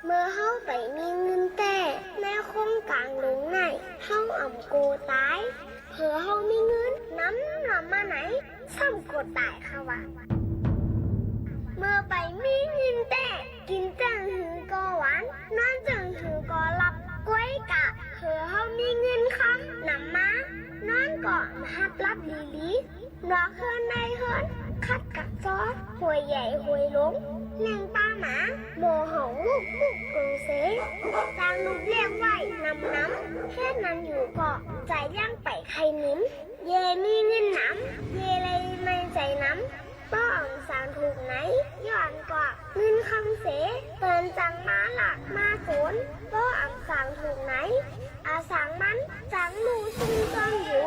เมื่อเฮาไปมีเงินแต๊ ในโครงก๋านหลวงไหน เฮาอ่ำกั๋วต๋าย เผลอเฮามีเงินนำลำมาไหน ซ้ำกั๋วต๋ายค่ะว่า เมื่อไปมีเงินแต๊ กิ๋นจั้งหื้อก็หวาน นอนจั้งหื้อก็หลับ ก้วยกะ เผลอเฮามีเงินคำนำมา นอนก็บ่หับหลับหลีๆ นอกเฮือนในเฮือน ขัดกั๋นจ้อ ห้วยใหญ่ห้วยหลง เลี้ยงปาหมา บ่ฮ้องลูกๆ เปิงเส จ้างลูกเลี้ยงไว้นำๆ เฮ็ดนั้นอยู่ก็ ใจ๋ยังไปใค่นิ่ม เย่มีเงินนำ เย่เลยไม่ใจ๋นำ ป้ออ่ำสร้างถูกไหน ย้อนก็เงินคำเส เปิ้นจั้งมาลักมาโจร ป้ออ่ำสร้างถูกไหน อะสางมัน จั้งลู่ซุ่มซ่อนอยู่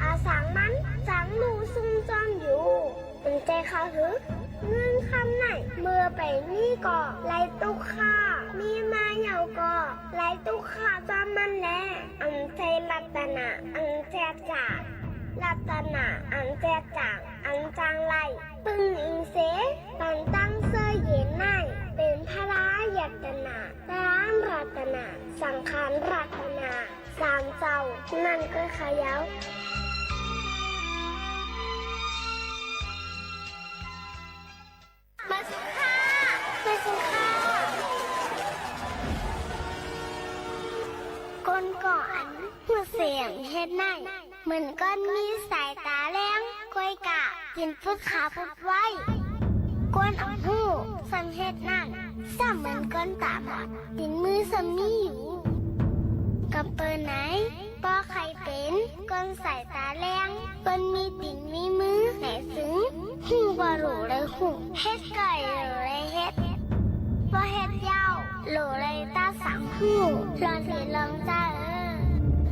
อะสางมัน จั้งลู่ซุ่มซ่อนอยู่ อันใจ๋ข้าหื้อ เงินคำไหน เมื่อไปมีก็ไหลตุ๊กข้า มีมาเหี่ยวก็ไหลตุ๊กข้าจ้ำมันแล อันใจ๋รัตนะ อันแจ๊ดจ๊าด รัตนะ อันแจ๊ดจ๊าด อันจั้งไหล ปึ้งอิงเส ปันตั้งเสื้อเย็นไหน เป๋นพระรัตนะ พระรัตนะ สังฆรัตนะ สามเจ้า นั้นก็ขะเยา มาสิค่ะ มาสิค่ะ คนก่ออัน หัวเสียงเฮ็ดไหน เหมือนก้นมีสายต๋าแลง ก้อยกะ กิ๋นปุ๊ดขาปุ๊ดไว้ ก้นอ่ำหู้ ส่ำเฮ็ดนั้น ส่ำเหมือนก้นต๋าบอด ตี๋นมือส่ำมีอยู่ กำเปินไหน ป้อใค่เป๋น ก้นสายต๋าแลง ก้นมีตี๋นมีมือ ไหนตึง ฮู้บ่หลูเลยฮู้ เฮ็ดก่อยหลูเลยเฮ็ด บ่เฮ็ดเย้า หลูเลยตาสังฮู้ ลองสิลองจ้าเออ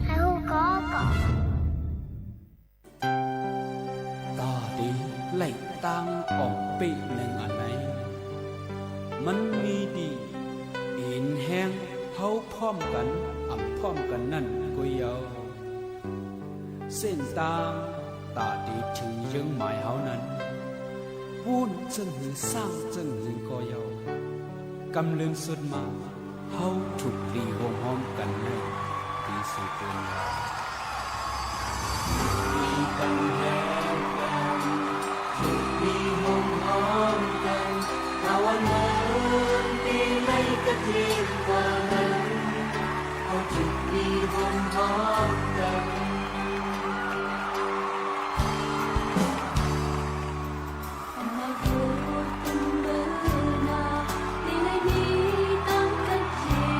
ใค่ฮู้ก่อก่อ ต๋าเต๋ไล่ตางอ่องเป๊ะนึ่งอันไหน มันมีตี้อินแฮง เฮาพร้อมกั๋น อ่ำพร้อมกั๋นนั้นก้วยเย้า เส้นตาง ต๋าเต๋เถิงเยื้องหมายเฮานั้น ปู้นเจิ่งหื้อ ซ้างเจิ่งหื้อก่อเย้า กำเลินสุดมา เฮาถูกดีโฮมฮ้อมกั๋นในตี้สุดเกินยา มีกั๋นแฮงกั๋น ถูกดีโฮมฮ้อมกั๋น ต๋าวันนั้นตี้ไหนกะเตียงกว่านั้น เฮาถูกดีโฮมฮ้อมกั๋น เ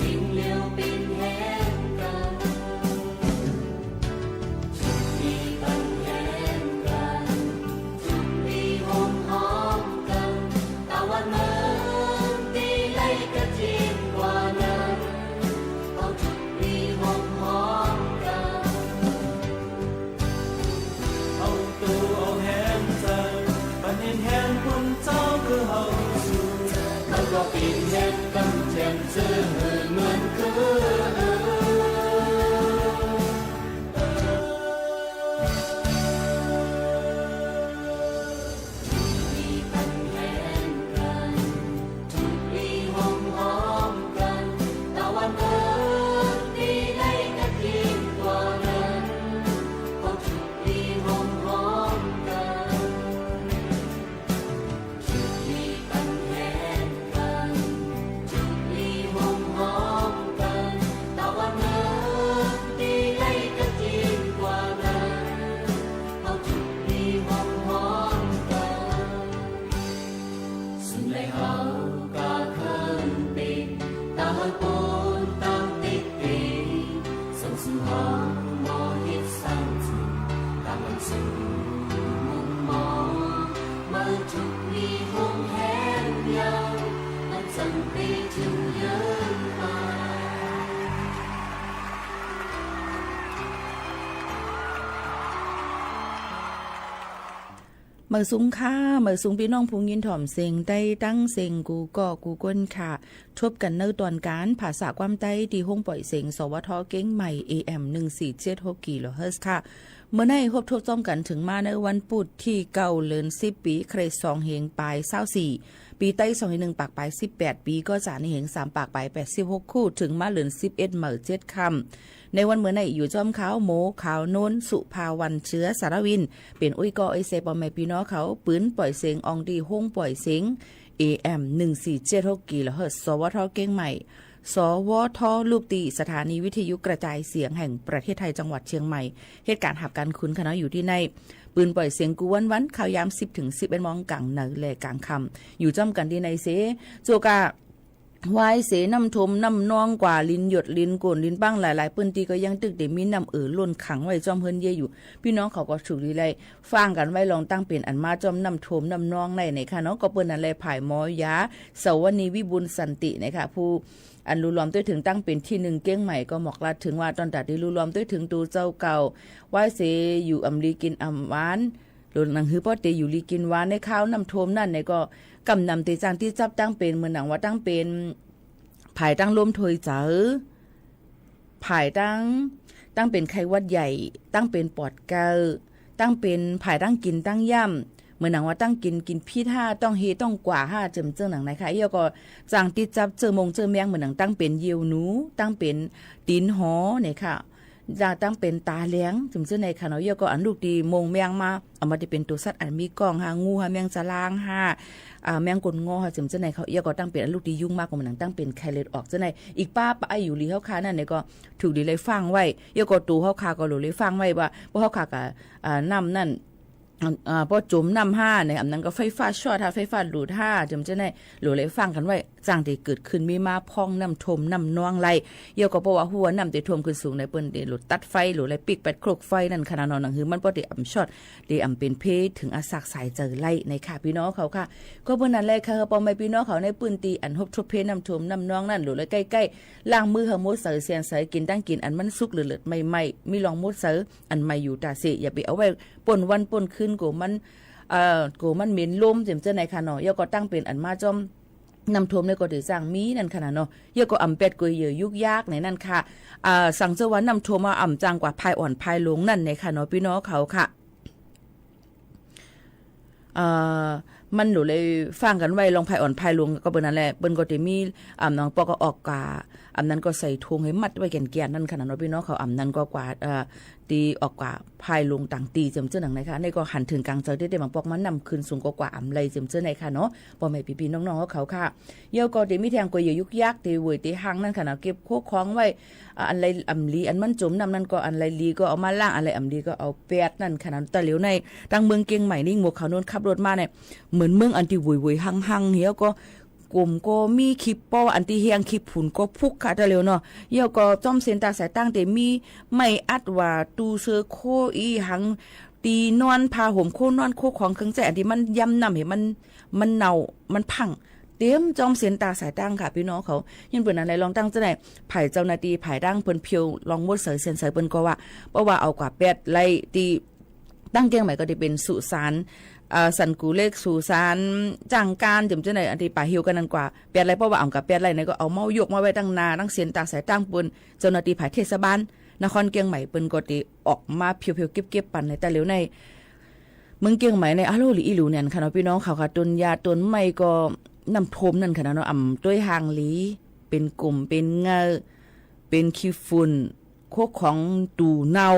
เปียงเหลียวเปียงแหงกั๋น จุกลีปันแหงกั๋น จุกลีโฮมฮ้อมกั๋น ตะวันเมินตี้ไล่กระเจียมกว่านั้น เฮาจุกลีโฮมฮ้อมกั๋น เอาตั๋วเอาแหงใจ๋ ปันแหงแหงคนเจ้าคือเฮาสู่ มันก็เป๋นแหงกำแจ่มเจื้อหื้อเหมือนคือ จุกลีปันแหงกั๋น จุกลีโฮมฮ้อมกั๋น ตะวันเมินตี้ไล่กระเจียมกว่านั้น เฮาจุกลีโฮมฮ้อมกั๋น จุกลีปันแหงกั๋น จุกลีโฮมฮ้อมกั๋น ตะวันเมินตี้ไล่กระเจียมกว่านั้น เฮาจุกลีโฮมฮ้อมกั๋น สุดแลเฮากาเคิ่นเป๋น ตาเฮาปูนตางติ๊กเป๋น ส่งสู่เฮาบ่ฮิตสั่งจื้อ ตางมันสู่มุมมอง เมื่อจุกลีโฮมแหงยัง มันจั้งเป๋นจูเยินมา เมิดสูงค่ะ เมิดสูงปี้น้องผู้ยินถ่อมเสียงใต้ตังเสียงกู้ก่อกู้ก้นค่ะ ทบกั๋นในตอนก๋านภาษาความใต้ตี้ห้องป่อยเสียง สวท เกียงใหม่ เอเอ็ม หนึ่งสี่เจ็ดหก กิโลเฮิรตซ์ค่ะ เมื่อในฮบทบจ้อมกั๋นเถิงมาในวันปุธตี้เก้า เดือนสิบ ปี๋คริสต์ สองเฮงปายซาวสี่ ปี๋ใต้สองเฮงหนึ่งปากปายสิบแปด ปี๋ก็จะในเฮงสามปากปายแปดสิบหก คู่ เถิงมาเดือนสิบเอ็ด เมื่อเจ็ดค่ำ ในวันเมื่อในอยู่จ้อมข้าวโม ขาวโน้น สุภาวัน เชื้อสารวิน เป๋นอุ้ยก่อไอ้เซปอแม่ปี้น้องเขา ปืนป่อยเสียงอองตี้ห้องป่อยเสียง เอเอ็ม หนึ่งสี่เจ็ดหก กิโลเฮิรตซ์ สวท เกียงใหม่ สวท ลูกตี้สถานีวิทยุกระจายเสียงแห่งประเทศไทยจังหวัดเชียงใหม่ เฮ็ดก๋านหับก๋านคืนค่ะเนาะ อยู่ตี้ใน ปืนป่อยเสียงกู้วันๆ ข่าวยามสิบเถิงสิบเอ็ดโมงก๋างเนินและก๋างค่ำ อยู่จ้อมกั๋นตี้ในเส โจกะ วายเสน้ำท่วมน้ำนองกว่า ลินหยดลินโก้นลินปัง หลายๆ ปื้นตี้ก็ยังตึกเต๋มีน้ำเอ่อล้นขังไว้จ้อมเฮือนเย้ยอยู่ ปี้น้องเขาก็ถูกดีไล่ฟังกั๋นไว้ลองตั้งเป๋นอันมาจ้อมน้ำท่วมน้ำนองในในค่ะเนาะ ก็เปิ้นนั่นแหละ ฝ่ายหมอยา สวนีวิบูลย์สันตินะคะ ผู้อันลู่ลอมตวยเถิงตั้งเป๋นตี้หนึ่งเกียงใหม่ก็หมอกลาดเถิงว่า ตอนตาตี้ลู่ลอมตวยเถิงตั๋วเจ้าเก่า วายเสอยู่อ่ำลีกิ๋นอ่ำหวาน หรือหนังหื้อป้อเต๋อยู่ลีกิ๋นหวานในคราวน้ำท่วมนั่นในก็ กำนำเต๋จ้างตี้จับตั้งเป๋น เหมือนหนังว่าตั้งเป๋น ฝ่ายตั้งร่มถ้วยเจ๋อ ฝ่ายตั้ง ตั้งเป๋นไข้หวัดใหญ่ ตั้งเป๋นปอดเก๊า ตั้งเป๋นฝ่ายตั้งกิ๋นตั้งย่ำ เหมือนหนังว่าตั้งกิ๋นกิ๋นผิดห้า ต้องเฮต้องกว่าห้า เจิ่มเจิ้งหนังในค่ะ เอี้ยก็จ้างตี้จับเจ้อมงเจ้อแมง เหมือนหนังตั้งเป๋นเยี่ยวหนู ตั้งเป๋นตี๋นหอในค่ะ จะตั้งเป๋นต๋าแหลง เจิ่มเจิ้นในค่ะเนาะ เอี้ยก็อันลูกตี้มงแมงมา เอามาตี้เป๋นตั๋วสัตว์อันมีก้องห้า งูห้า แมงสะลางห้า อ่า แมงก้นงอห้า เจิ่มเจิ้นในเขา เอี้ยก็ตั้งเป๋นอันลูกตี้ยุงมากกว่าเหมือนหนังตั้งเป๋นไข้เลือดออกเจิ้นใน อีกป้าป้าอยู่หลีเฮาข้านั่นในก็ถูกดีไล่ฟังไว้ เอี้ยก็ตั๋วเฮาข้าก็หลูไล่ฟังไว้ว่า ป้อเฮาข้ากะ อ่า น้ำนั่น อ่า ป้อจมน้ำห้าใน อำนั้นก็ไฟฟ้าช็อตห้า ไฟฟ้าดูดห้า เจิ่มเจิ้นใน หลูไล่ฟังกั๋นไว้ จ้างตี้เกิดขึ้นมีมาพ่องน้ำท่วมน้ำนองไล่ เอี้ยก็เพราะว่าหัวน้ำตี้ท่วมขึ้นสูงในเปิ้นตี้หลูตัดไฟ หลูไล่ปิ๊กแป๊ดโครกไฟนั่นค่ะเนาะ หนังหื้อมันป้อตี้อ่ำช็อต ตี้อ่ำเป๋นเพเถิงอาสากสายเจ๋อไล่ในค่ะ ปี้น้องเขาค่ะ ก็เปิ้นนั่นแหละค่ะ ป้อแม่ปี้น้องเขาในปื้นตี้อันฮบทบเพน้ำท่วมน้ำนองนั่น หลูไล่ใก้ๆ ล้างมือหื้อหมดเสอ เสียนใส กิ๋นตั้งกิ๋นอันมันสุกเลิศๆ ใหม่ๆ มีรองหมดเสอ อันใหม่อยู่ต๋าเส อย่าไปเอาไว้ป้นวันป้นคืน กั๋วมัน เอ่อ กั๋วมันเหม็นลม เจิ่มเจิ้นในค่ะเนาะ เอี้ยก็ตั้งเป๋นอันมาจ้อม น้ำท่วมในก็ตี้จ้างมีนั่นค่ะเนาะ เอี้ยก็อ่ำแป๊ดก๋วยเหยื่อยุกยากในนั่นค่ะ อ่า สังเจ้าว่าน้ำท่วมว่าอ่ำจ้างกว่าภายอ่อนภายหลวงนั่นในค่ะเนาะ ปี้น้องเขาค่ะ เอ่อ มันหลูไล่ฟังกั๋นไว้ลองภายอ่อนภายหลวง ก็เปิ้นนั่นแหละ เปิ้นก็ตี้มี อ่า หนังปอกก็ออกกา อำนั้นก็ใส่ถุงหื้อมัดไว้แก่นๆ นั่นค่ะเนาะ ปี้น้องเขา อำนั้นก็กว่า เอ่อ ตี้ออกกว่าภายหลวงต่างตี้ เจิ่มเจิ้นหนังในค่ะ ในก็หันเถิงก๋างเจิงตี้ตี้บางปอกมันน้ำขึ้นสูงก็กว่าอ่ำไล่ เจิ่มเจิ้นในค่ะเนาะ ป้อแม่ปี้ๆ น้องๆ เขาค่ะ เอี้ยก็ตี้มีแท่งก๋วยเหยื่อยุกยากตี้เวยตี้หังนั่นค่ะเนาะ เก็บโคของไว้ อ่า อันใดอ่ำหลี อันมันจมน้ำนั่นก็ อันใดหลีก็เอามาล้าง อันใดอ่ำหลีก็เอาแป๊ดนั่นค่ะเนาะ ต๋าเหลียวใน ตังเมืองเกียงใหม่นี่ หมวกขาวโน้นขับรถมาใน เหมือนเมืองอันตี้เวยๆ หังๆ เอี้ยก็ กมก็มี ขี้ป้ออันตี้เหี้ยงขี้ผุ่นก็ผุกค่ะ ตะเหลียวเนาะ แล้วก็จ้อมเส้นตางสายตางเต๋มีไม้อัดว่า ตู้เสื้อโค้อี้หัง ตี้นอน ผ้าห่ม โค้นอน โค้ของเครื่องใจ๊ อันตี้มันย่ำน้ำหื้อมัน มันเน่า มันพัง เต๋มจ้อมเส้นตางสายตางค่ะ ปี้น้องเขา ย้อนเปิ้นอันใดลองตั้งเจ้าใด ฝ่ายเจ้าหน้าตี้ ฝ่ายตางเปิ้นเผียวลองหมดใสเสี้ยนใส เปิ้นก็ว่า เพราะว่าเอากว่าแปดไร่ตี้ ตางเกียงใหม่ก็ตี้เป๋นสุสาน เอ่อ สันกู่เหล็ก สุสานจ้างก๊าน เจิ่มเจ้าใด อันตี้ป่าเหี่ยวกั๋นนั้นกว่าแปดไร่ เพราะว่าเอากว่าแปดไร่ในก็เอาเม้ายกมาไว้ตังหน้า ตังเส้นตางสายตางเปิ้น เจ้าหน้าตี้ฝ่ายเทศบาลนครเกียงใหม่เปิ้นก็ตี้ออกมาเผียวๆ เก็บๆ ปั๋นในตะเหลียวใน เมืองเกียงใหม่ใน อะโลหลีอีหลูแหน่นค่ะเนาะ ปี้น้องเขาค่ะ ต้นหญ้าต้นไม้ก็น้ำท่วมนั่นค่ะเนาะ อ่ำต้วยห่างหลี เป๋นกม เป๋นเงา เป๋นขี้ฝุ่น โค้ของตู้เน่า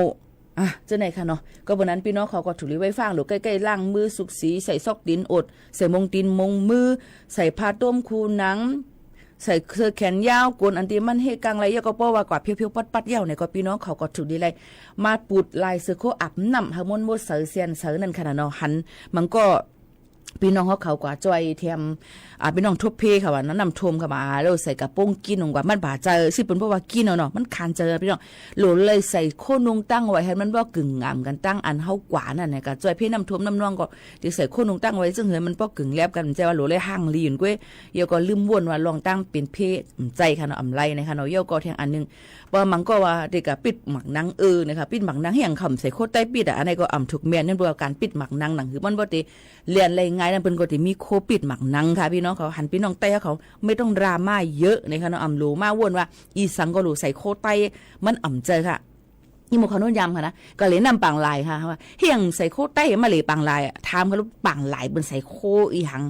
อ่ะ เจ้าใดค่ะเนาะ ก็เปิ้นนั้นปี้น้องเขาก็ถูกหลีไว้ฟัง หลูใก้ๆ ล้างมือสุกสี ใส่ซอกตี๋นอด ใส่มงตี๋นมงมือ ใส่ผ้าต้มคูหนัง ใส่เสื้อแขนยาว ก๋นอันตี้มันเฮกังไหล แล้วก็เพราะว่ากว่าเผียวๆ ปัดๆ เย้าเนี่ย ก็ปี้น้องเขาก็ถูกหลีไล่มาปูดลายเสื้อโค้อาบน้ำหื้อมันหมดใสเสี้ยนใสนั่นค่ะเนาะ หัน มันก็ ปี้น้องเขาเขากว่าจ้อยแถม อ่า ปี้น้องทบเพค่ะว่าน้ำท่วมค่ะว่า แล้วใส่กระโปรงกินลงกว่า มันบ่าเจอ ซึ่งเปิ้นบอกว่ากินเอาเนาะ มันคานเจอปี้น้อง โหลเลยใส่โค้นุ่งตั้งไว้หื้อมันบ่กึ่งงามกั๋นตังอันเฮากว่านั่นนะ ก็จ้อยเพน้ำท่วมน้ำนองก็ตี้ใส่โค้นุ่งตั้งไว้ ซึ่งหื้อมันบ่กึ่งแลบกั๋น เจ้าว่าโหลเลยห่างหลีอยู่เว้ย แล้วก็ลืมว่นว่าลองตั้งเป๋นเพ อืม ใจ้ค่ะเนาะ อ่ำไล่นะคะเนาะ แล้วก็แถมอันหนึ่ง ว่ามันก็ว่าเต๋ก็ปิดหมากหนัง เออ นะคะ ปิดหมากหนังเหียง เขาใส่โค้ใต้ปิดอ่ะ อันนี้ก็อ่ำถูกแม่น นั่นบอกว่าก๋านปิดหมากหนัง หนังหื้อมันบ่เต๋เลียนไล่ง่ายนั่น เปิ้นก็เต๋มีโค้ปิดหมากหนังค่ะ ปี้น้องเขา หันปี้น้องใต้เขา ไม่ต้องดราม่าเยอะนะคะเนาะ อ่ำโหลมาว่นว่า อีสังก็โหลใส่โค้ใต้ มันอ่ำเจอค่ะ อี่หมู่เขาโน้นยำค่ะนะ ก็เลยนำปางลายค่ะ ว่าเหียงใส่โค้ใต้มาเลยปางลายอะ ถามเขาลูกปางลายเปิ้นใส่โค้อี้หัง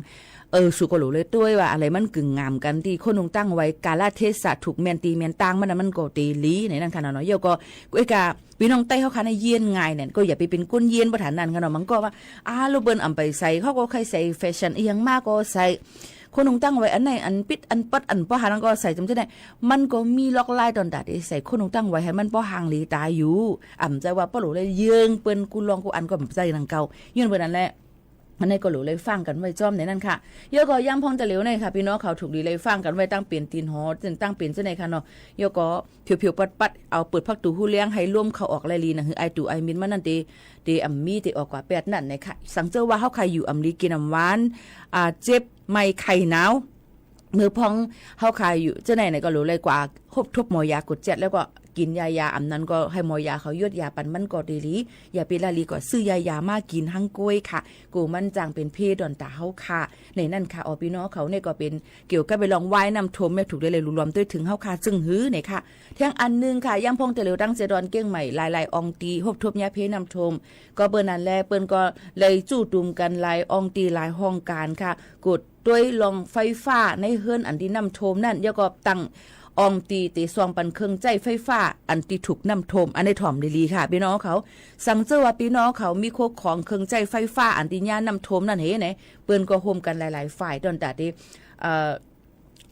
เออ สูก็โหลเลยต้วยว่าอะไรมันกึ่งงามกั๋น ตี้โค้นุ่งตั้งไว้ กาลเทศะถูกแม่นตี้แม่นตางมันน่ะ มันก็เต๋หลีในนั่นค่ะเนาะ แล้วก็ เอ้ย กา ปี้น้องใต้เขาค่ะนะ เยียนง่ายเนี่ย ก็อย่าไปเป๋นก้นเยียนบ่ถนัดค่ะเนาะ มันก็ว่า อ่า ลูกเปิ้นอ่ำไปใส่ เขาก็ใค่ใส่แฟชั่นอี้หังมาก็ใส่ โค้นุ่งตั้งไว้ อันไหนอันปิดอันปัดอันบ่หันก็ใส่ จำจะได้ มันก็มีลอกลายตอนตาตี้ใส่โค้นุ่งตั้งไว้หื้อมันบ่ห่างหลีต๋าอยู่ อ่ำใจ้ว่าป้อโหลเลยเยิงเปิ้นกู้ล่องกู้อันก็บ่ใจ้นังเก่า ย้อนเปิ้นนั่นแหละ อันนี้ก็โหลเลยฟังกั๋นไว้จ้อมในนั่นค่ะ แล้วก็ย้ำพ่องตะเหลียวในค่ะ ปี้น้องเขาถูกหลีเลยฟังกั๋นไว้ตังเป๋นตี๋นหอ ตังเป๋นเจ้าในค่ะเนาะ แล้วก็เผียวๆ ปัดๆ เอาเปิดพักตูฮู้เลี้ยงหื้อลมเข้าออกไล่หลี หนังหื้อไอตู่ไอมินมันนั่นเต๋ เต๋อ่ำมีเต๋ออกกว่าแปดนั่นนะคะ สังเจ้าว่าเฮาใค่อยู่อ่ำดีกิ๋นอ่ำหวาน อ่า เจ็บเมื่อยไข้หนาว เมื่อพ่องเฮาใค่อยู่เจ้าในไหนก็โหลเลยกว่า ฮบทบหมอยากดเจ็ด แล้วก็กิ๋นยายา อ่ำนั้นก็หื้อหมอยาเขาหยดยาปันมันก็เต๋หลี อย่าไปละหลีก็ซื้อยายามากิ๋นหั้งก้วยค่ะ กูมันจั้งเป๋นเพดอนต๋าเฮาค่ะ ในนั่นค่ะ อ๋อ ปี้น้องเขาเนี่ยก็เป๋นเกี่ยวกับไปลองไหว้น้ำท่วมแม่ถูกได้เลยรู้รวมต้วยเถิงเฮาค่ะ ซึ่งหื้อเนี่ยค่ะ แถมอันหนึ่งค่ะ ย้ำพ่องตะเหลียวตังเจดอนเกียงใหม่ หลายๆ อ่องตี้ฮบทบยาเพน้ำท่วม ก็เปิ้นนั่นแหละ เปิ้นก็เลยจู้ตุมกั๋นหลายอ่องตี้หลายห้องก๋านค่ะ กด ต้วยลองไฟฟ้าในเฮือนอันตี้น้ำท่วมนั่น แล้วก็ตั้งอ่องตี้เต๋ส่องปันเครื่องใจ๊ไฟฟ้าอันตี้ถูกน้ำท่วม อันนี้ถ่อมดีๆ ค่ะ ปี้น้องเขา สังเจ้าว่าปี้น้องเขามีโค้ของเครื่องใจ๊ไฟฟ้าอันตี้ย่านน้ำท่วมนั่นเฮไหน เปิ้นก็ฮ่มกั๋นหลายๆ ฝ่ายตอนตาตี้ เอ่อ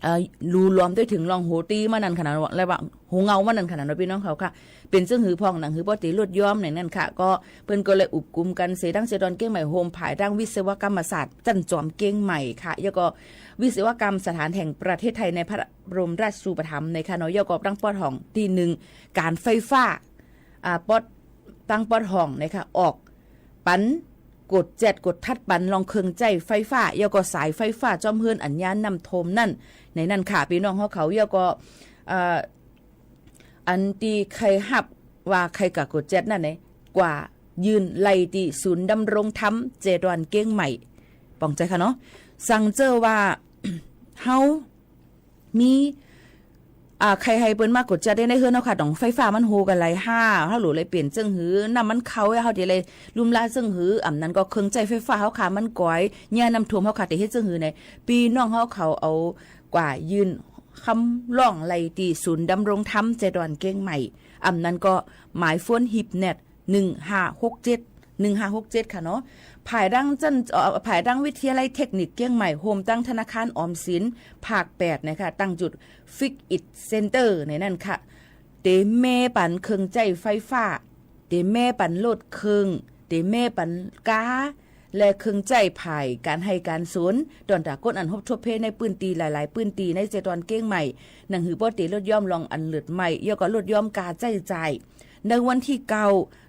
เอ่อ รู้รวมต้วยเถิงลองหัวตี้มานั่นขนาด และว่าหัวเงามานั่นขนาดเนาะ ปี้น้องเขาค่ะ เป๋นเจิ่งหื้อพ่องหนังหื้อป้อเต๋หลุดย้อมในนั่นค่ะ ก็เปิ้นก็เลยอุบกุมกั๋นเส ตังเจดอนเกียงใหม่ ฮ่มภายใต้วิศวกรรมศาสตร์จั้นจอมเกียงใหม่ค่ะ แล้วก็วิศวกรรมสถานแห่งประเทศไทยในพระบรมราชูปถัมภ์ในค่ะเนาะ แล้วก็ตังปอดห้องตี้นึ่ง ก๋านไฟฟ้า อ่า ปอด ตังปอดห้องในค่ะ ออกปันกดแจ๊ดกดทัดปันลองเครื่องใจ๊ไฟฟ้า แล้วก็สายไฟฟ้าจ้อมเฮือนอันย่านน้ำท่วมนั่น ในนั่นค่ะ ปี้น้องเฮาเขา แล้วก็ เอ่อ อันตี้ใค่ฮับว่าใค่กะกดแจ๊ดนั่นเน่ กว่ายื่นไล่ตี้ศูนย์ดำรงธรรมเจดอนเกียงใหม่ ปองใจ๋ค่ะเนาะ สังเจ้าว่า เฮามี อ่า ใค่หื้อเปิ้นมากดแจ๊ดได้ในเฮือนเฮาค่ะ ต๋องไฟฟ้ามันโฮกั๋นหลายห้า เฮาหลูเลยเป๋นเจิ่งหื้อ น้ำมันเข้า เฮาเต๋เลยลุ่มล้าเจิ่งหื้อ อ่ำนั้นก็เครื่องใจ๊ไฟฟ้าเฮาค่ะ มันก๋อย ย่านน้ำท่วมเฮาค่ะ เต๋เฮ็ดเจิ่งหื้อใน ปี้น้องเฮาเขาเอา กว่ายื่นคำร้องไล่ตี้ศูนย์ดำรงธรรมเจดอนเกียงใหม่ อ่ำนั้นก็หมายโฟนฮีบแน็ต หนึ่งห้าหกเจ็ด หนึ่งห้าหกเจ็ด ค่ะเนาะ ภายตังจั้น เอ่อ ภายตังวิทยาลัยเทคนิคเกียงใหม่ ฮ่มตังธนาคารออมสิน ภาคแปด นะคะ ตั้งจุด Fix It Center ในนั่นค่ะ เต๋แม่ปันเครื่องใจ๊ไฟฟ้า เต๋แม่ปันรถเครื่อง เต๋แม่ปันก๊า และเครื่องใจ๊ภายก๋านไฮ่ก๋านสวน ต้อนตากนอันฮบทบเพในปื้นตี้หลายๆ ปื้นตี้ในเซตอนเกียงใหม่ หนังหื้อป้อเต๋ลดย่อมลงอันเลือดไหม้ แล้วก็ลดย่อมค่าใจ๊จ่าย ในวันตี้เก้า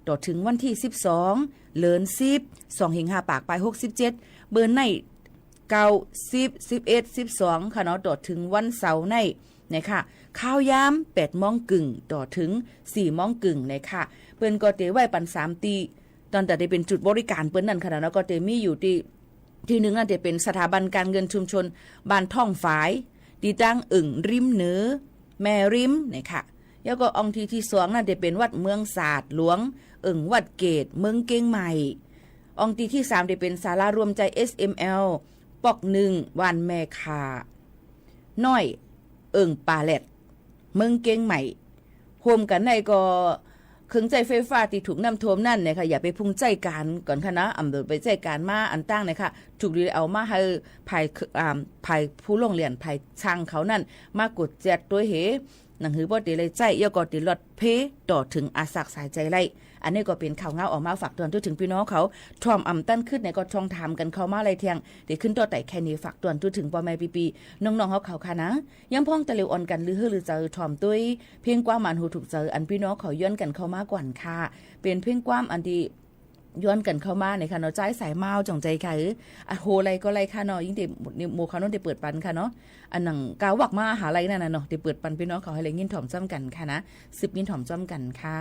ต่อเถิงวันตี้สิบสอง เดือนสิบ สองเฮงห้าปากปายหกสิบเจ็ด เปิ้นใน เก้า สิบ สิบเอ็ด สิบสอง ค่ะเนาะ ต่อเถิงวันเสาร์ใน นะคะ ค่าวยาม แปดโมงเกิ่ง ต่อเถิง สี่โมงเกิ่ง นะคะ เปิ้นก็เต๋ไว้ปั๋นสามตี้ ต้อนตาเต๋เป๋นจุดบริก๋านเปิ้นนั่นค่ะเนาะ ก็เต๋มีอยู่ตี้ ตี้นึ่งนั่นเต๋เป๋นสถาบันก๋านเงินชุมชนบ้านท่องฝาย ตี้ตั้งเอิ่งริมเหนือ แม่ริม นะคะ แล้วก็อ่องตี้ตี้สองนั่นเต๋เป๋นวัดเมืองสาดหลวง เอิ่งวัดเกต เมืองเกียงใหม่ อ่องตี้ตี้สามเต๋เป๋นศาลารวมใจ๋ เอสเอ็มแอล ป๊อกนึ่ง บ้านแม่ข่าน้อย เอิ่งป่าแลด เมืองเกียงใหม่ ฮ่วมกั๋นในก็ เครื่องใจ๊ไฟฟ้าตี้ถูกน้ำท่วมนั่นนะคะ อย่าไปพุ่งใจ๊ก๋านก่อนค่ะนะ อำเต๋อไปใจ๊ก๋านมาอันตั้งนะคะ ถูกดีเอามาหื้อภาย อ่า ภายผู้ลงเรียน ภายช่างเขานั่น มากวดแจ๊ดตวยเห หนังหื้อป้อเต๋ได้ใจ๊ แล้วก็เต๋ลดเพต่อเถิงอาสักสายใจ๋ไล่ อันนี้ก็เป๋นข่าวเงาออกมาฝากตวนทั่วเถิงปี้น้องเขา ถ้าอ่ำตันขึ้นในก็จ้องถามกั๋นเข้ามาไล่แทง เต๋ขึ้นต่อไต่แค่นี้ ฝากตวนทั่วเถิงป้อแม่ปี้ๆ น้องๆ เฮาเขาค่ะนะ ยังพ่องตะเหลียวอ่อนกั๋น ลือหื้อลือเจอถ่อมตวย เพลงความอันหูถูกใจ๋ อันปี้น้องเขาย้อนกั๋นเข้ามาก่อนค่ะ เป๋นเพลงความอันตี้ย้อนกั๋นเข้ามาในค่ะเนาะ จ้ายสายเมาจ่องใจ๋ค่ะ เออ อ่ะ โหไล่ก็ไล่ค่ะเนาะ ยิ่งเต๋ โมเขาโน้นเต๋เปิดปันค่ะเนาะ อันหนังกาวักมาหาไล่นั่นน่ะเนาะ เต๋เปิดปันปี้น้องเขาหื้อได้ยินถ่อมจ้ำกั๋นค่ะนะ สืบยินถ่อมจ้ำกั๋นค่ะ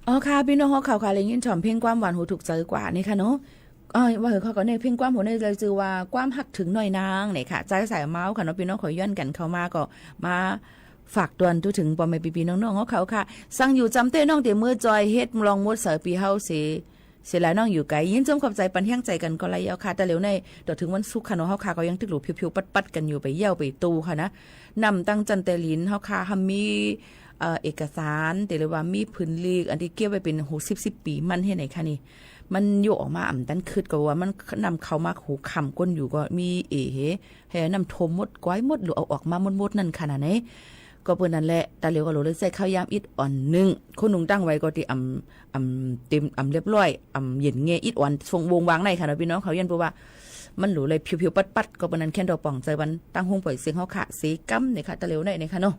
อ๋อค่ะ ปี้น้องเฮาเขาค่ะ ได้ยินชมเพลงความหวานหูถูกใจ๋กว่านี่ค่ะเนาะ เอ่อ ว่าหื้อเขาก่อน ในเพลงความหวานในเลยจื้อว่าความฮักเถิงน้อยนางนี่ค่ะ ใจ๊สายเมาค่ะเนาะ ปี้น้องเขาย้อนกั๋นเข้ามาก็มาฝากตวนทั่วเถิงป้อแม่ปี้ๆน้องๆเฮาเขาค่ะ สังอยู่จำเต๊น้องเตียเมือจอยเฮ็ดลองมดเสาปี้เฮาเส เสียหลายน้องอยู่ไก๋ ยินจมขอบใจ๋ปันแฮงใจ๋กั๋นก่อไลเย้าค่ะ แต่เหลียวในต่อเถิงวันศุกร์ค่ะเนาะ เฮาค่ะก็ยังตึกหลูเผียวๆปัดๆกั๋นอยู่ ไปเยี่ยวไปตูค่ะนะ นำตั้งจั้นแต่หลินเฮาค่ะ หากมี เอ่อ เอกสาร เตียเรียกว่ามีผืนลีก อันตี้เก็บไว้เป๋นหกสิบ สิบปี๋ มันเฮ็ดไหนคะนี่ มันโยกออกมาอ่ำตันขึด ก็ว่ามันนำเข้ามาหูค่ำก้นอยู่ก็มี เอ๋ หื้อน้ำท่วมหมด ก้อยหมด หรือเอาออกมาหมดๆ นั่นค่ะนะเน่ ก็เปิ้นนั่นแหละ ตาเหลียวก็หลูเลยใจ๊ข้าวยามอิดอ่อนนึ่ง คนหนุ่งตั้งไว้ก็ตี้อ่ำ อ่ำเต๋ม อ่ำเรียบร้อย อ่ำเย็นแง่อิดอ่อน ส่งวงวางในค่ะเนาะ ปี้น้องเขา ย้อนเปิ้นว่า มันหลูเลยเผียวๆปัดๆ ก็เปิ้นนั้นแค่นดอกป่องใจ๋วัน ตางโฮงป่อยเสียงเฮาค่ะ เสก๋ำนี่ค่ะ ตาเหลียวในนี่ค่ะเนาะ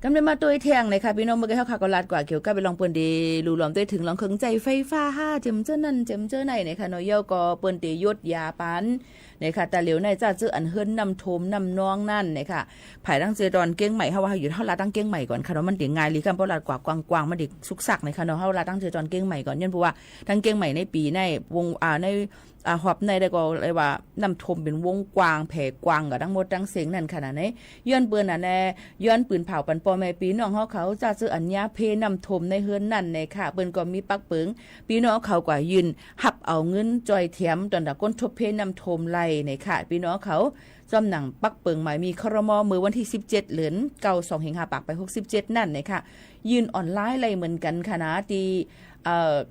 กำได้มาตวยแทงนี่ค่ะ ปี้น้อง เมื่อกี้เฮาค่ะก็ลาดกว่าเกี่ยวกับไปลองเปิ้นดี ลู่ลอมตวยเถิงลองเคิงใจ๊ไฟฟ้าห้า เจิมเจ้อนั่น เจิมเจ้อในนี่ค่ะเนาะ เย้าก็เปิ้นเตยดยาปัน นี่ค่ะ ตาเหลียวในจ้าเจ้ออันเฮือนน้ำท่วมน้ำนองนั่นนี่ค่ะ ภายตั้งเจตอนเกียงใหม่ เฮาว่าเฮาอยู่ เฮาลาดตั้งเกียงใหม่ก่อนค่ะเนาะ มันเตง่ายลีค่ะ เพราะลาดกว่า กว้างๆ มันเตสุกสักนี่ค่ะเนาะ เฮาลาดตั้งเจตอนเกียงใหม่ก่อน ย้อนเปิ้นว่า ตั้งเกียงใหม่ในปี๋ในวง อ่า ใน อ่า ฮอบในได้ก็เรียกว่าน้ำท่วมเป๋นวงกว้าง แผ่กว้างกั๋นตังหมดตังเส้นนั่นค่ะนะเน่ ย้อนเปิ้นน่ะแน่ ย้อนปืนเผาปันป้อแม่ปี้น้องเฮาเขา จ้าเจ้ออันเยียะเพน้ำท่วมในเฮือนนั่นนี่ค่ะ เปิ้นก็มีปักเปิง ปี้น้องเขากว่ายื่นฮับเอาเงินจ่อยแถม ตอนตะก้นทบเพน้ำท่วมไล่นี่ค่ะ ปี้น้องเขา จ้อมหนังปักเปิงหมายมี ครม. เมื่อวันตี้สิบเจ็ด เดือนเก้า สองเฮงห้าปากไปหกสิบเจ็ดนั่นนี่ค่ะ ยื่นออนไลน์ไล่เหมือนกั๋นค่ะนะ ตี้ เอ่อ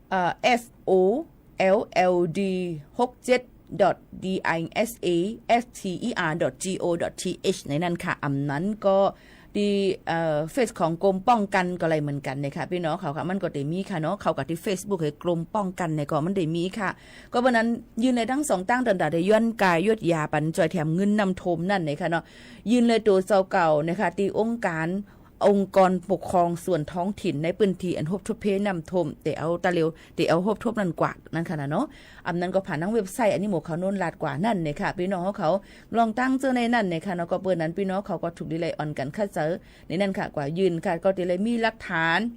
เอ่อ F O L L D หกเจ็ด dot D I S A F T E R dot G O dot T H ในนั่นค่ะ อ่ำนั้นก็ตี้ เอ่อ เฟซของกรมป้องกั๋นก็ไล่เหมือนกั๋นนี่ค่ะ ปี้น้องเขาค่ะ มันก็เตมีค่ะเนาะ เข้ากั๋นตี้เฟซบุ๊กหื้อกรมป้องกั๋นนี่ก็มันเตมีค่ะ ก็เปิ้นนั้นยื่นไล่ตังสองตาง ตอนตะเตย้อนกายดยาปันจ่อยแถมเงินน้ำท่วมนั่นนี่ค่ะเนาะ ยื่นไล่ตั๋วเจ้าเก่านี่ค่ะ ตี้องค์การ องค์กรปกครองส่วนท้องถิ่นในพื้นที่อันฮบทบเพน้ำท่วม เตเอาตาเหลียว เตเอาฮบทบนั่นกว่านั่นค่ะนะเนาะ อ่ำนั้นก็ผ่านตังเว็บไซต์ อันนี้หมู่เขาโน้นลาดกว่านั่นนี่ค่ะ ปี้น้องเฮาเขา ลองตั้งเจ้อในนั่นนี่ค่ะเนาะ ก็เปิ้นนั้นปี้น้องเขาก็ถูกดีไล่อ่อนกั๋นค่ะเจ้อ ในนั่นค่ะ กว่ายื่นค่ะ ก็เตไล่มีหลักฐาน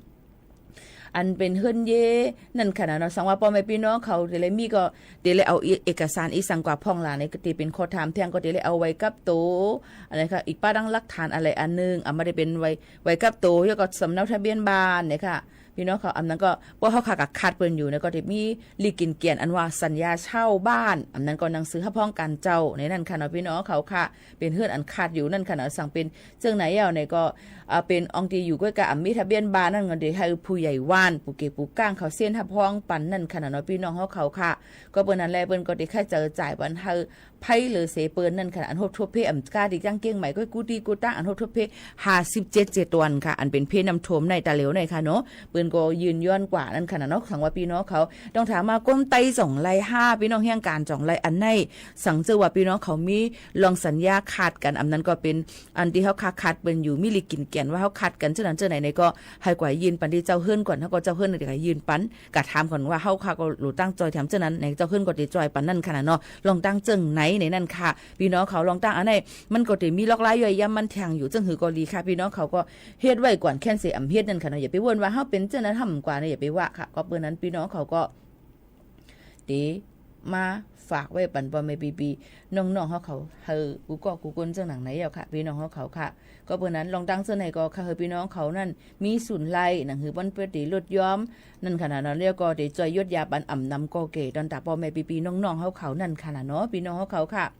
อันเป๋นเฮือนเย้นั่นค่ะนะเนาะ สังว่าป้อแม่ปี้น้องเขาเตไล่มีก็ เตไล่เอาเอกสารอีสังกว่าพ่องหลาใน ก็เตเป๋นข้อถามแทง ก็เตไล่เอาใบกับตั๋ว อันนี้ค่ะ อีกป้าดังหลักฐานอะไรอันนึ่ง อ่ะ บ่าเตเป๋นใบ ใบกับตั๋ว แล้วก็สำเนาทะเบียนบ้านนี่ค่ะ ปี้น้องเขา อ่ำนั้นก็ ป้อเฮาค่ะก็ขาดเปิ้นอยู่นี่ ก็เตมีลีกกิ๋นเกียรติอันว่าสัญญาเช่าบ้าน อ่ำนั้นก็หนังสือฮับฮ้องก๋านเจ้า ในนั่นค่ะเนาะ ปี้น้องเขาค่ะ เป๋นเฮือนอันขาดอยู่นั่นค่ะเนาะ สังเป๋น เจิ่งไหนเย้านี่ก็ อ่า เป๋นอองค์ตี้อยู่ก้วยกะอ่ำมีทะเบียนบ้านนั่น ก็เตหื้อผู้ใหญ่บ้าน ผู้เก็บผู้ก้างเขาเซ็นฮับฮ้องปันนั่นค่ะนะเนาะ ปี้น้องเฮาเขาค่ะ ก็เปิ้นนั่นแหละ เปิ้นก็เตใค่เจิอจ่ายปันหื้อใผเหลือเสเปิ้นนั่นค่ะ อันฮบทบเพอ่ำก้าตี้จังเกียงใหม่ก้วยกู้ตี้กู้ตาง อันฮบทบเพห้าสิบเจ็ดเจตวันค่ะ อันเป๋นเพน้ำท่วมในตาเหลียวในค่ะเนาะ เปิ้นก็ยื่นย้อนกว่านั่นค่ะนะเนาะ สังว่าปี้น้องเขา ต้องถามว่าก้นใต้จ่องไล่ห้า ปี้น้องแห่งก๋านจ่องไล่อันใน สังเจ้อว่าปี้น้องเขามีลองสัญญาขาดกั๋น อ่ำนั้นก็เป๋น อันตี้เฮาขาดขาดเปิ้นอยู่ มีลีกกิ๋นเกียรติว่าเฮาขาดกั๋นเจ้านั้นเจ้าไหนนี่ก็ หื้อกว่ายื่นปันตี้เจ้าเฮือนก่อน เฮาก็เจ้าเฮือนนี่ก็ยื่นปัน กะถามก่อนว่าเฮาค่ะก็หลูตั้งจ่อยแถมเจ้านั้น ในเจ้าเฮือนก็เตจ่อยปันนั่นค่ะนะเนาะ ลองตั้งเจิ่งไหนในนั่นค่ะ ปี้น้องเขาลองตั้งอันไหน มันก็เตมีลอกลายย่อยย้ำมันแทงอยู่ เจิ่งหื้อก็ดีค่ะ ปี้น้องเขาก็เฮ็ดไว้ก่อน แค่นเสอ่ำเฮ็ดนั่นค่ะเนาะ อย่าไปว่นว่าเฮาเป๋นเจ้านั้นทำกว่านี่ อย่าไปว่าค่ะ ก็เปิ้นนั้นปี้น้องเขาก็ เต๋มาฝากไว้ปันป้อแม่ปี้ๆน้องๆเฮาเขา หื้อกู้ก้อกู้ก้นเจิ่งหนังไหนเย้าค่ะ ปี้น้องเฮาเขาค่ะ ก็เปิ้นนั้นลองตั้งเจิ่งไหนก็ค่ะ หื้อปี้น้องเขานั่นมีศูนย์ไล่ หนังหื้อป้อนเปิ้นเต๋ลดย้อมนั่นค่ะนะเนาะ แล้วก็เตจ่อยยดยาปันอ่ำนำก่อแก่ ตอนตาป้อแม่ปี้ๆน้องๆเฮาเขานั่นค่ะนะเนาะ ปี้น้องเฮาเขาค่ะ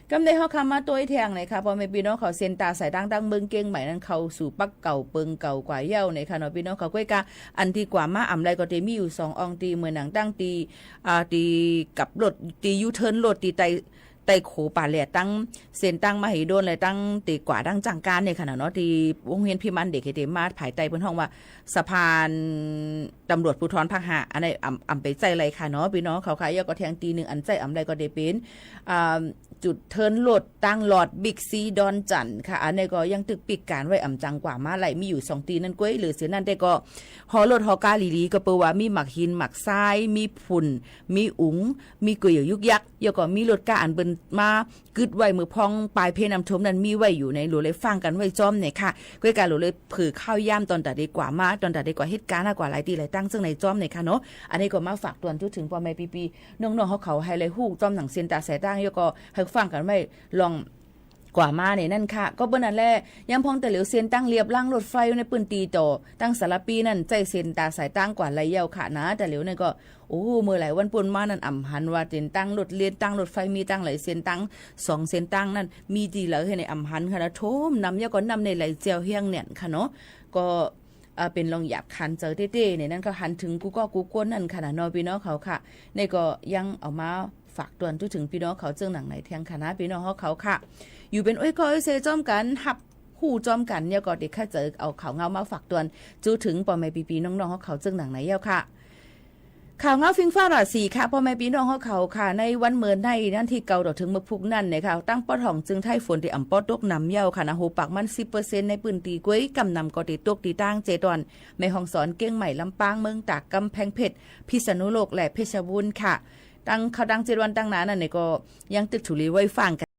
กำได้เฮาค่ะมาตวยแทงนี่ค่ะ ป้อแม่ปี้น้องเขา เส้นตางสายตางตั้งเมืองเกียงใหม่นั่นเข้าสู่ปักเก่าเปิงเก่ากว่าเย้านี่ค่ะเนาะ ปี้น้องเขา ก้วยกะอันตี้กว่ามาอ่ำไล่ก็เตมีอยู่สองอองค์ตี้ เหมือนหนังตั้งตี้ อ่า ตี้กลับรถ ตี้ยูเทิร์นรถ ตี้ใต้ ใต้โขป่าแหลด ตั้งเส้นตางมหิดล และตั้งตี้กว่าตั้งจังก้านนี่ค่ะนะเนาะ ตี้โฮงเฮียนพิมานเด็กเฮเตมาภายใต้เปิ้นฮ้องว่าสะพานตำรวจภูธรภาคห้า อันนี้อ่ำ อ่ำไปใจ๊ไล่ค่ะเนาะ ปี้น้องเขาค่ะ แล้วก็แทงตี้นึ่งอันใจ๊อ่ำไล่ก็เตเป๋น อ่า จุดเทิร์นรถตั้งลอดบิ๊กซีดอนจันทน์ค่ะ อันนี้ก็ยังตึกปิกก๋านไว้ อ่ำจังกว่ามาไล่ มีอยู่สองตี้นั่นก้วย หรือเสียนั่นแต่ก็ ฮอรถฮอกาหลีๆ ก็เปิ้นว่ามีหมากหินหมากทราย มีฝุ่น มีอุ๋ง มีก๋วยเหยียวยุกยัก แล้วก็มีรถก้าอันเปิ้น มากึ๊ดไว้เมื่อพ่องปายเพน้ำท่วมนั้นมีไว้อยู่ใน หลวงเลยฟังกั๋นไว้จ้อมเนี่ยค่ะ ก้อยก่าหลวงเลยเผื่อข้าวยามต๋อนตาเดกว่ามา ต๋อนตาเดกว่าเหตุก๋ารณ์อะ กว่าหลายตี้หลายตังเซิ่งในจ้อมเนี่ยค่ะเนาะ อันนี้ก็มาฝากตวนจุ๊เถิงป้อแม่ปี้ๆ น้องๆ เฮาเขาหื้อได้ฮู้จ้อมหนังเส้นต๋างสายตาง แล้วก็หื้อฟังกั๋นไว้ลอง กว่ามาเนี่ยนั่นค่ะ ก็เปิ้นนั่นแหละ ยังพ่องตาเหลียวเส้นตางเลียบรางรถไฟในปื้นตี้ต่อ ตางสารภีนั่นใจ๊เส้นต๋างสายตางกว่าหลายเย้าค่ะนะ ตาเหลียวนั่นก็ โอ้ เมื่อหลายวันปู๊นมานั่นอ่ำหันว่าเส้นตางรถเล็นตางรถไฟมีตางหลายเส้นตาง สองเส้นตางนั่น มีตี้ไหลหื้อในอ่ำหันค่ะนะ ท่วมน้ำเย้าก็น้ำในไหลเจียวแฮงแน่นค่ะเนาะ ก็ อ่า เป๋นรองหยาบขันใจ๋เต๊ๆ เนี่ยนั่นก็หันเถิงกู้ก้อกู้คนนั่นค่ะนะเนาะ ปี้น้องเขาค่ะ นี่ก็ยังเอามาฝากตวนจุ๊เถิงปี้น้องเขาเซิ่งหนังไหนแทงค่ะนะ ปี้น้องเขาค่ะ อยู่เป๋นเอ้ยก้อเอ้ยเซจ้อมกั๋น ฮับฮู้จ้อมกั๋น แล้วก็เดี๋ยวข้าจะเอาข่าวเงามาฝากตวนจุ๊เถิงป้อแม่ปี้ๆ น้องๆ เขาเซิ่งหนังไหนเย้าค่ะ ข่าวเงาฟิงฟ้าราศีค่ะ ป้อแม่ปี้น้องเขาค่ะ ในวันเมินในวันตี้เก้าต่อเถิงเมื่อพุกนั่นเนี่ยค่ะ ตางปอดห้องเจิงไทยฝนตี้อ่ำปอตกหนำเย้าค่ะนะ โหปากมันสิบเปอร์เซ็นต์ในปื้นตี้ก้วย ก้ำหนำก็ตี้ตกตี้ตางเจตอน แม่ฮ่องสอน เจียงใหม่ ลำปาง เมืองตาก ก๋ำแพงเพชร พิษณุโลก และเพชรบูรณ์ค่ะ ตาง เข้าตางเจ็ดวันตางหน้านั่นเนี่ยก็ยังตึกถูหลีไว้ฟังกั๋น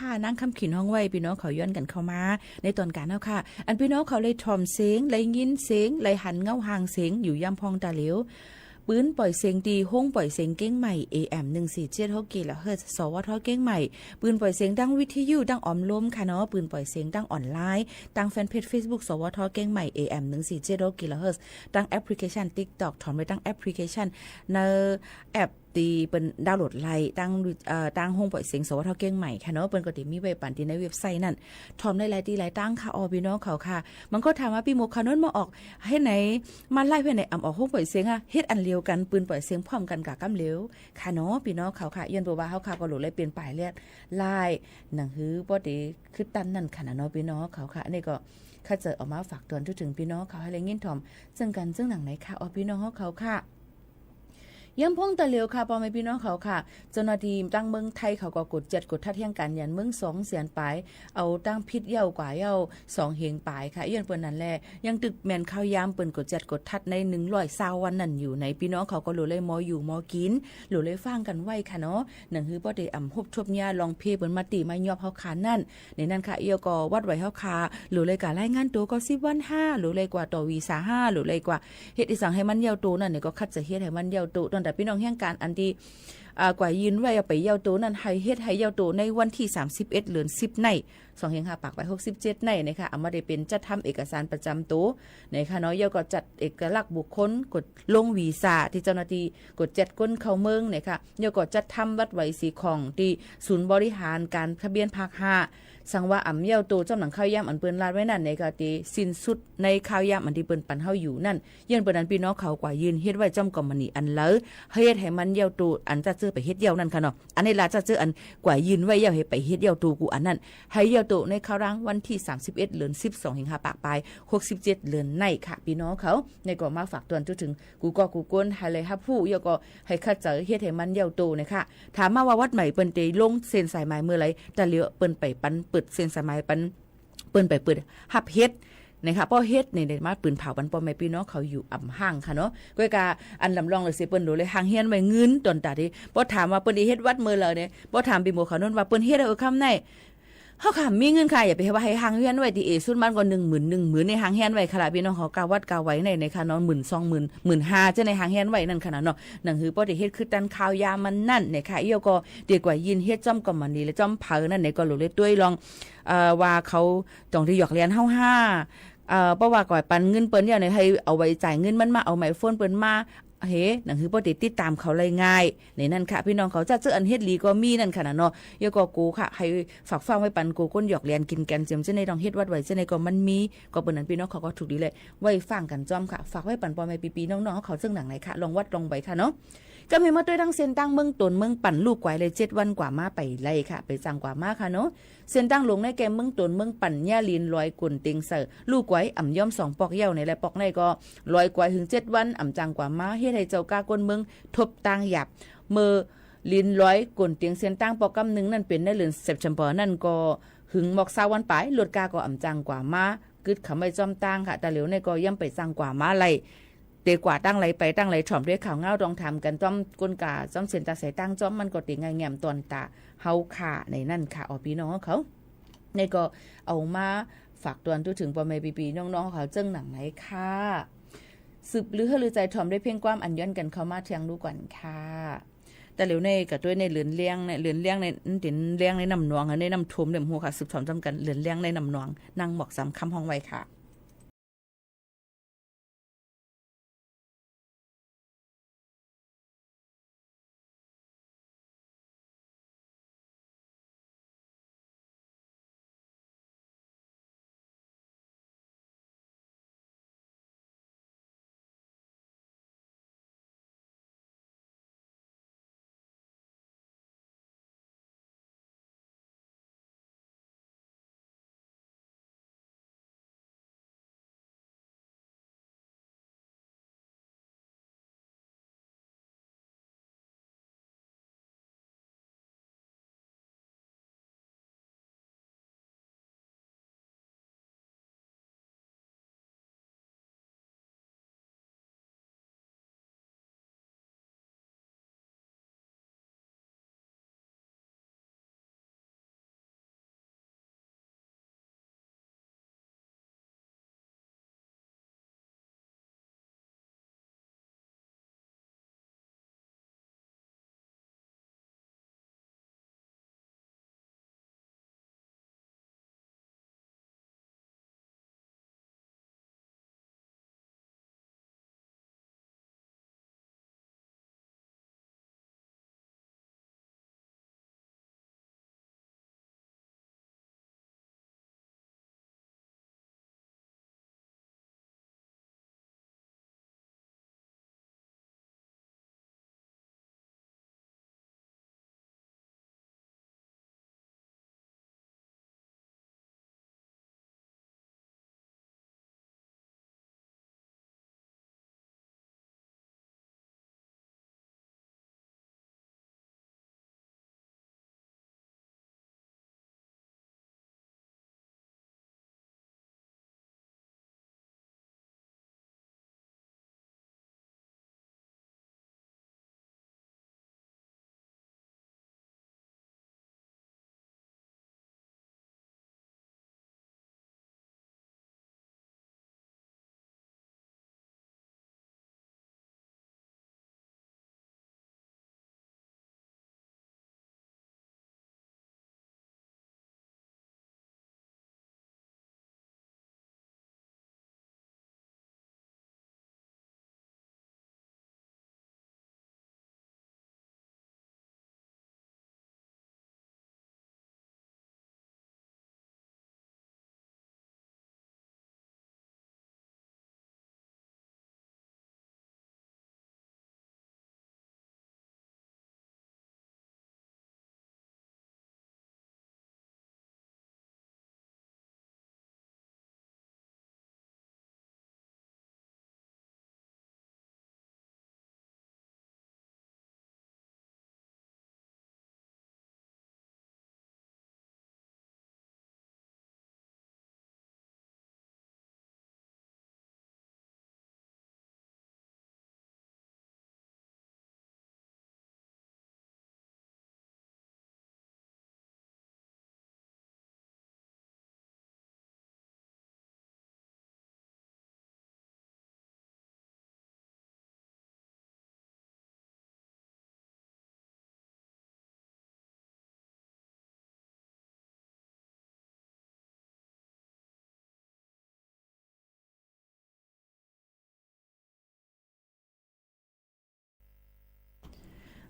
ค่ะ นางคำขินฮ้องไว้ ปี้น้องเขาย้อนกั๋นเข้ามาในต๋อนก๋านเฮาค่ะ อันปี้น้องเขาได้ถ่อมเสียง ได้ยินเสียง ได้หันเงาฮ่างเสียงอยู่ยามพ่องตาเหลียว ปืนป่อยเสียงตี้โฮงป่อยเสียงเกียงใหม่ เอ เอ็ม หนึ่งสี่เจ็ดหก กิโลเฮิรตซ์ สวท เกียงใหม่ ปืนป่อยเสียงตางวิทยุ ตางอ๋อมลมค่ะเนาะ ปืนป่อยเสียงตางออนไลน์ ตางแฟนเพจเฟซบุ๊ก สวท เกียงใหม่ เอ เอ็ม หนึ่งสี่เจ็ดหก กิโลเฮิรตซ์ ตางแอปพลิเคชันติ๊กต็อก ถ่อมไว้ตางแอปพลิเคชัน ในแอปตี้เปิ้นดาวน์โหลดได้ ตาง เอ่อ ตางโฮงป่อยเสียง สวท เกียงใหม่ค่ะเนาะ เปิ้นก็ตี้มีไว้ปั๋นตี้ในเว็บไซต์นั่น ถ่อมได้หลายตี้หลายตางค่ะ อ้อ ปี้น้องเขาค่ะ บางคนถามว่า ปี้หมวกขาวนวลมาออก เฮ็ดไหน มาไลฟ์เฮ็ดไหน อ่ำออกโฮงป่อยเสียงอะ เฮ็ดอันเดียวกั๋น ปืนป่อยเสียงพร้อมกั๋นก้าก้ำเดียวค่ะเนาะ ปี้น้องเขาค่ะ ย้อนเปื้อว่าเฮาค่ะก็หลูได้เปลี่ยนป้ายแลดลาย หนังหื้อป้อเตขึ้นตันนั่นค่ะนะเนาะ ปี้น้องเขาค่ะ อันนี้ก็ข้าจะเอามาฝากเตือนเถิงปี้น้องเขาหื้อได้ยินถ่อม เซิ่งกั๋นเซิ่งหนังไหนค่ะ อ้อ ปี้น้องเขาค่ะ ยามพ่องตาเหลียวค่ะ ป้อแม่ปี้น้องเขาค่ะ เจ้าหน้าตี้ตางเมืองไทยเขาก็กวดแจ๊ดกวดทัดเฮียงก๋านหยันเมืองสองแสนป๋าย เอาตังผิดเย้ากว่าเย้าสองเฮงป๋ายค่ะ ย้อนเปิ้นนั้นแล ยังตึกแม่นข้าวยามเปิ้นกวดแจ๊ดกวดทัดในหนึ่งร้อยซาววันนั้นอยู่ ในปี้น้องเขาก็หลูได้มออยู่มอกิ๋น หลูได้ฟังกั๋นไว้ค่ะเนาะ หนังหื้อป้อเตอ่ำฮบทบเยียะลองเพ่เปิ้นมาตี้มายอบเฮาค่ะนั่น ในนั้นค่ะ เอี้ยวก็วัดไหวเฮาค่ะ หลูได้ก้ารายงานตั๋วเก้าสิบวันห้า หลูได้กว่าต่อวีซ่าห้า หลูได้กว่าเฮ็ดอีสังหื้อมันเย้าตั๋วนั่น นี่ก็คัดจะเฮ็ดหื้อมันเย้าตั๋ว ตั้งแต่ปี้น้องเฮียงก๋านอันตี้ อ่า กว่ายื่นไว้เอาไปเย้าตั๋วนั่น หื้อเฮ็ดหื้อเย้าตั๋วในวันตี้สามสิบเอ็ด เดือนสิบใน สองเฮงห้าปากไปหกสิบเจ็ดในนะคะ อำมาได้เป๋นจัดทำเอกสารประจ๋ำตั๋วนะคะเนาะ เอี้ยวก็จัดเอกลักษณ์บุคคล กวดลงวีซ่าตี้เจ้าหน้าตี้กวดแจ๊ดคนเข้าเมืองนะคะ เอี้ยวก็จัดทำวัดไหวสีของตี้ศูนย์บริหารก๋านทะเบียนภาคห้า สังว่าอ่ำเย้าตั๋วจ้ำหนังข้าวยามอันเปิ้นลาดไว้นั่นนะคะ ตี้สิ้นสุดในข้าวยามอันตี้เปิ้นปั๋นเฮาอยู่นั่น ย้อนเปิ้นนั้นปี้น้องเขากว่ายื่นเฮ็ดไว้จ้ำกอมมานีอันใด หื้อเฮ็ดหื้อมันเย้าตั๋ว อันจะเจอไปเฮ็ดเย้านั่นค่ะเนาะ อันนี้ลาจะเจออันกว่ายื่นไว้เย้าหื้อไปเฮ็ดเย้าตั๋วกูอันนั้น หื้อเย้าตั๋วในคราวหลังวันตี้สามสิบเอ็ด เดือนสิบ สองเฮงห้าปากไปหกสิบเจ็ดเดือนในค่ะ ปี้น้องเขา นี่ก็มาฝากเตือนเถิงกู้ก่อกู้คนหื้อได้ฮับฮู้ เอี้ยวก็หื้อคัดจะเฮ็ดหื้อมันเย้าตั๋วนะคะ ถามมาว่าวัดไหวเปิ้นเตลงเส้นสายหมายเมื่อใด ตาเหลียวเปิ้นไปปั๋นเปิดเส้นสายหมายปั๋น เปิ้นไปเปิดฮับเฮ็ดนะคะ ป้อเฮ็ดนี่ได้มาปืนเผาปั๋นป้อแม่ปี้น้องเขาอยู่อ่ำห่างค่ะเนาะ ก้อยกาอันลำลองเลยเสียเปิ้นโดนเลยห่างเฮียนไว้เงินต๋อนตาตี้ ป้อถามว่าเปิ้นได้เฮ็ดวัดเมื่อใดเนี่ย ป้อถามปี้หมวกขาวนวลว่าเปิ้นเฮ็ดแล้วเออคำไหน เฮาค่ะมีเงินค่ะ อย่าไปว่าหื้อห่างเฮียนไว้ตี้เอสุดมันก็หนึ่งหมื่น หนึ่งหมื่นในห่างเฮียนไว้ค่ะละ ปี้น้องเขาก้าวัดก้าไหวในนะคะเนาะ หมื่น สองหมื่น หมื่นห้า เจ้าในห่างเฮียนไว้นั่นค่ะนะเนาะ หนังหื้อป้อได้เฮ็ดคือตันข้าวยามมันนั่นนะคะ เอี้ยวก็เตียกว่ายื่นเฮ็ดจ้ำกอมมานีและจ้ำเผานั่นเนี่ยก็หลูได้ตวยลอง เอ่อ ว่าเขาต้องได้หยอกเลียนเฮาห้า เอ่อ เพราะว่าก่อยปั๋นเงินเปิ้นเย้าเนี่ย หื้อเอาไว้จ่ายเงินมันมา เอาไมโครโฟนเปิ้นมา เฮ หนังหื้อป้อได้ติดต๋ามเขาได้ง่าย ในนั้นค่ะ ปี้น้องเขาจะเจออันเฮ็ดดีก็มีนั่นค่ะนะเนาะ เอี้ยวก็กูค่ะ หื้อฝากฟังไว้ปั๋นกูคนหยอกเลียนกิ๋นแก๋นเจียมเจ้าในต้องเฮ็ดวัดไหวเจ้าในก็มันมี ก็เปิ้นนั้นปี้น้องเขาก็ถูกดีเลย ไว้ฟังกั๋นจ้อมค่ะ ฝากไว้ปั๋นป้อแม่ปี้ๆน้องๆเขาเซิ่งหนังไหนค่ะ ลองวัดลองไหวค่ะเนาะ ก็หื้อมาตวยตางเส้นตางเมืองตนเมืองปั่น ลู่กวายเลยเจ็ดวันกว่ามาไปไล่ค่ะ ไปจังกว่ามาค่ะเนาะ เส้นตางหลวงในแก่เมืองตนเมืองปั่น เยียะลินลอย กวนเตียงเสิร์ ลู่กวายอ่ำยอมสองปอกเย้าในและปอกในก็ลอยกวายหึงเจ็ดวันอ่ำจังกว่ามา เฮ็ดหื้อเจ้าก้าคนเมืองทบตางหยาบ เมื่อลินลอย กวนเตียงเส้นตางปอกกำนึ่งนั่นเป๋นในเดือนเซปเทมเบอร์นั่นก็หึงหมอกซาววันป๋าย รถก้าก็อ่ำจังกว่ามา กึ๊ดขำไว้จ้อมตางค่ะ ตาเหลียวในก็ย่ำไปจังกว่ามาไล่ เตกว่าตั้งไหลไปตั้งไหล ถ่อมด้วยข่าวเงาต้องถามกั๋นจ้อมก้นก๋า จ้อมเส้นตางสายตางจ้อม มันก็เตง่ายแง่มต๋อนตาเฮาค่ะ ในนั้นค่ะ อ้อ ปี้น้องเขา นี่ก็เอามาฝากเตือนเถิงป้อแม่ปี้ๆน้องๆเขาเซิ่งหนังไหนค่ะ สืบลือหื้อลือใจ๋ ถ่อมด้วยเพียงความอันย้อนกั๋นเข้ามาเทียงดูก่อนค่ะ ตาเหลียวในก็ตวยในเรือนแล้งใน เรือนแล้งใน เป๋นแล้งในน้ำหนอง ในน้ำท่วมเล่มหัวค่ะ สืบถ่อมจ้อมกั๋น เรือนแล้งในน้ำหนอง นางหมอกสามคำฮ้องไว้ค่ะ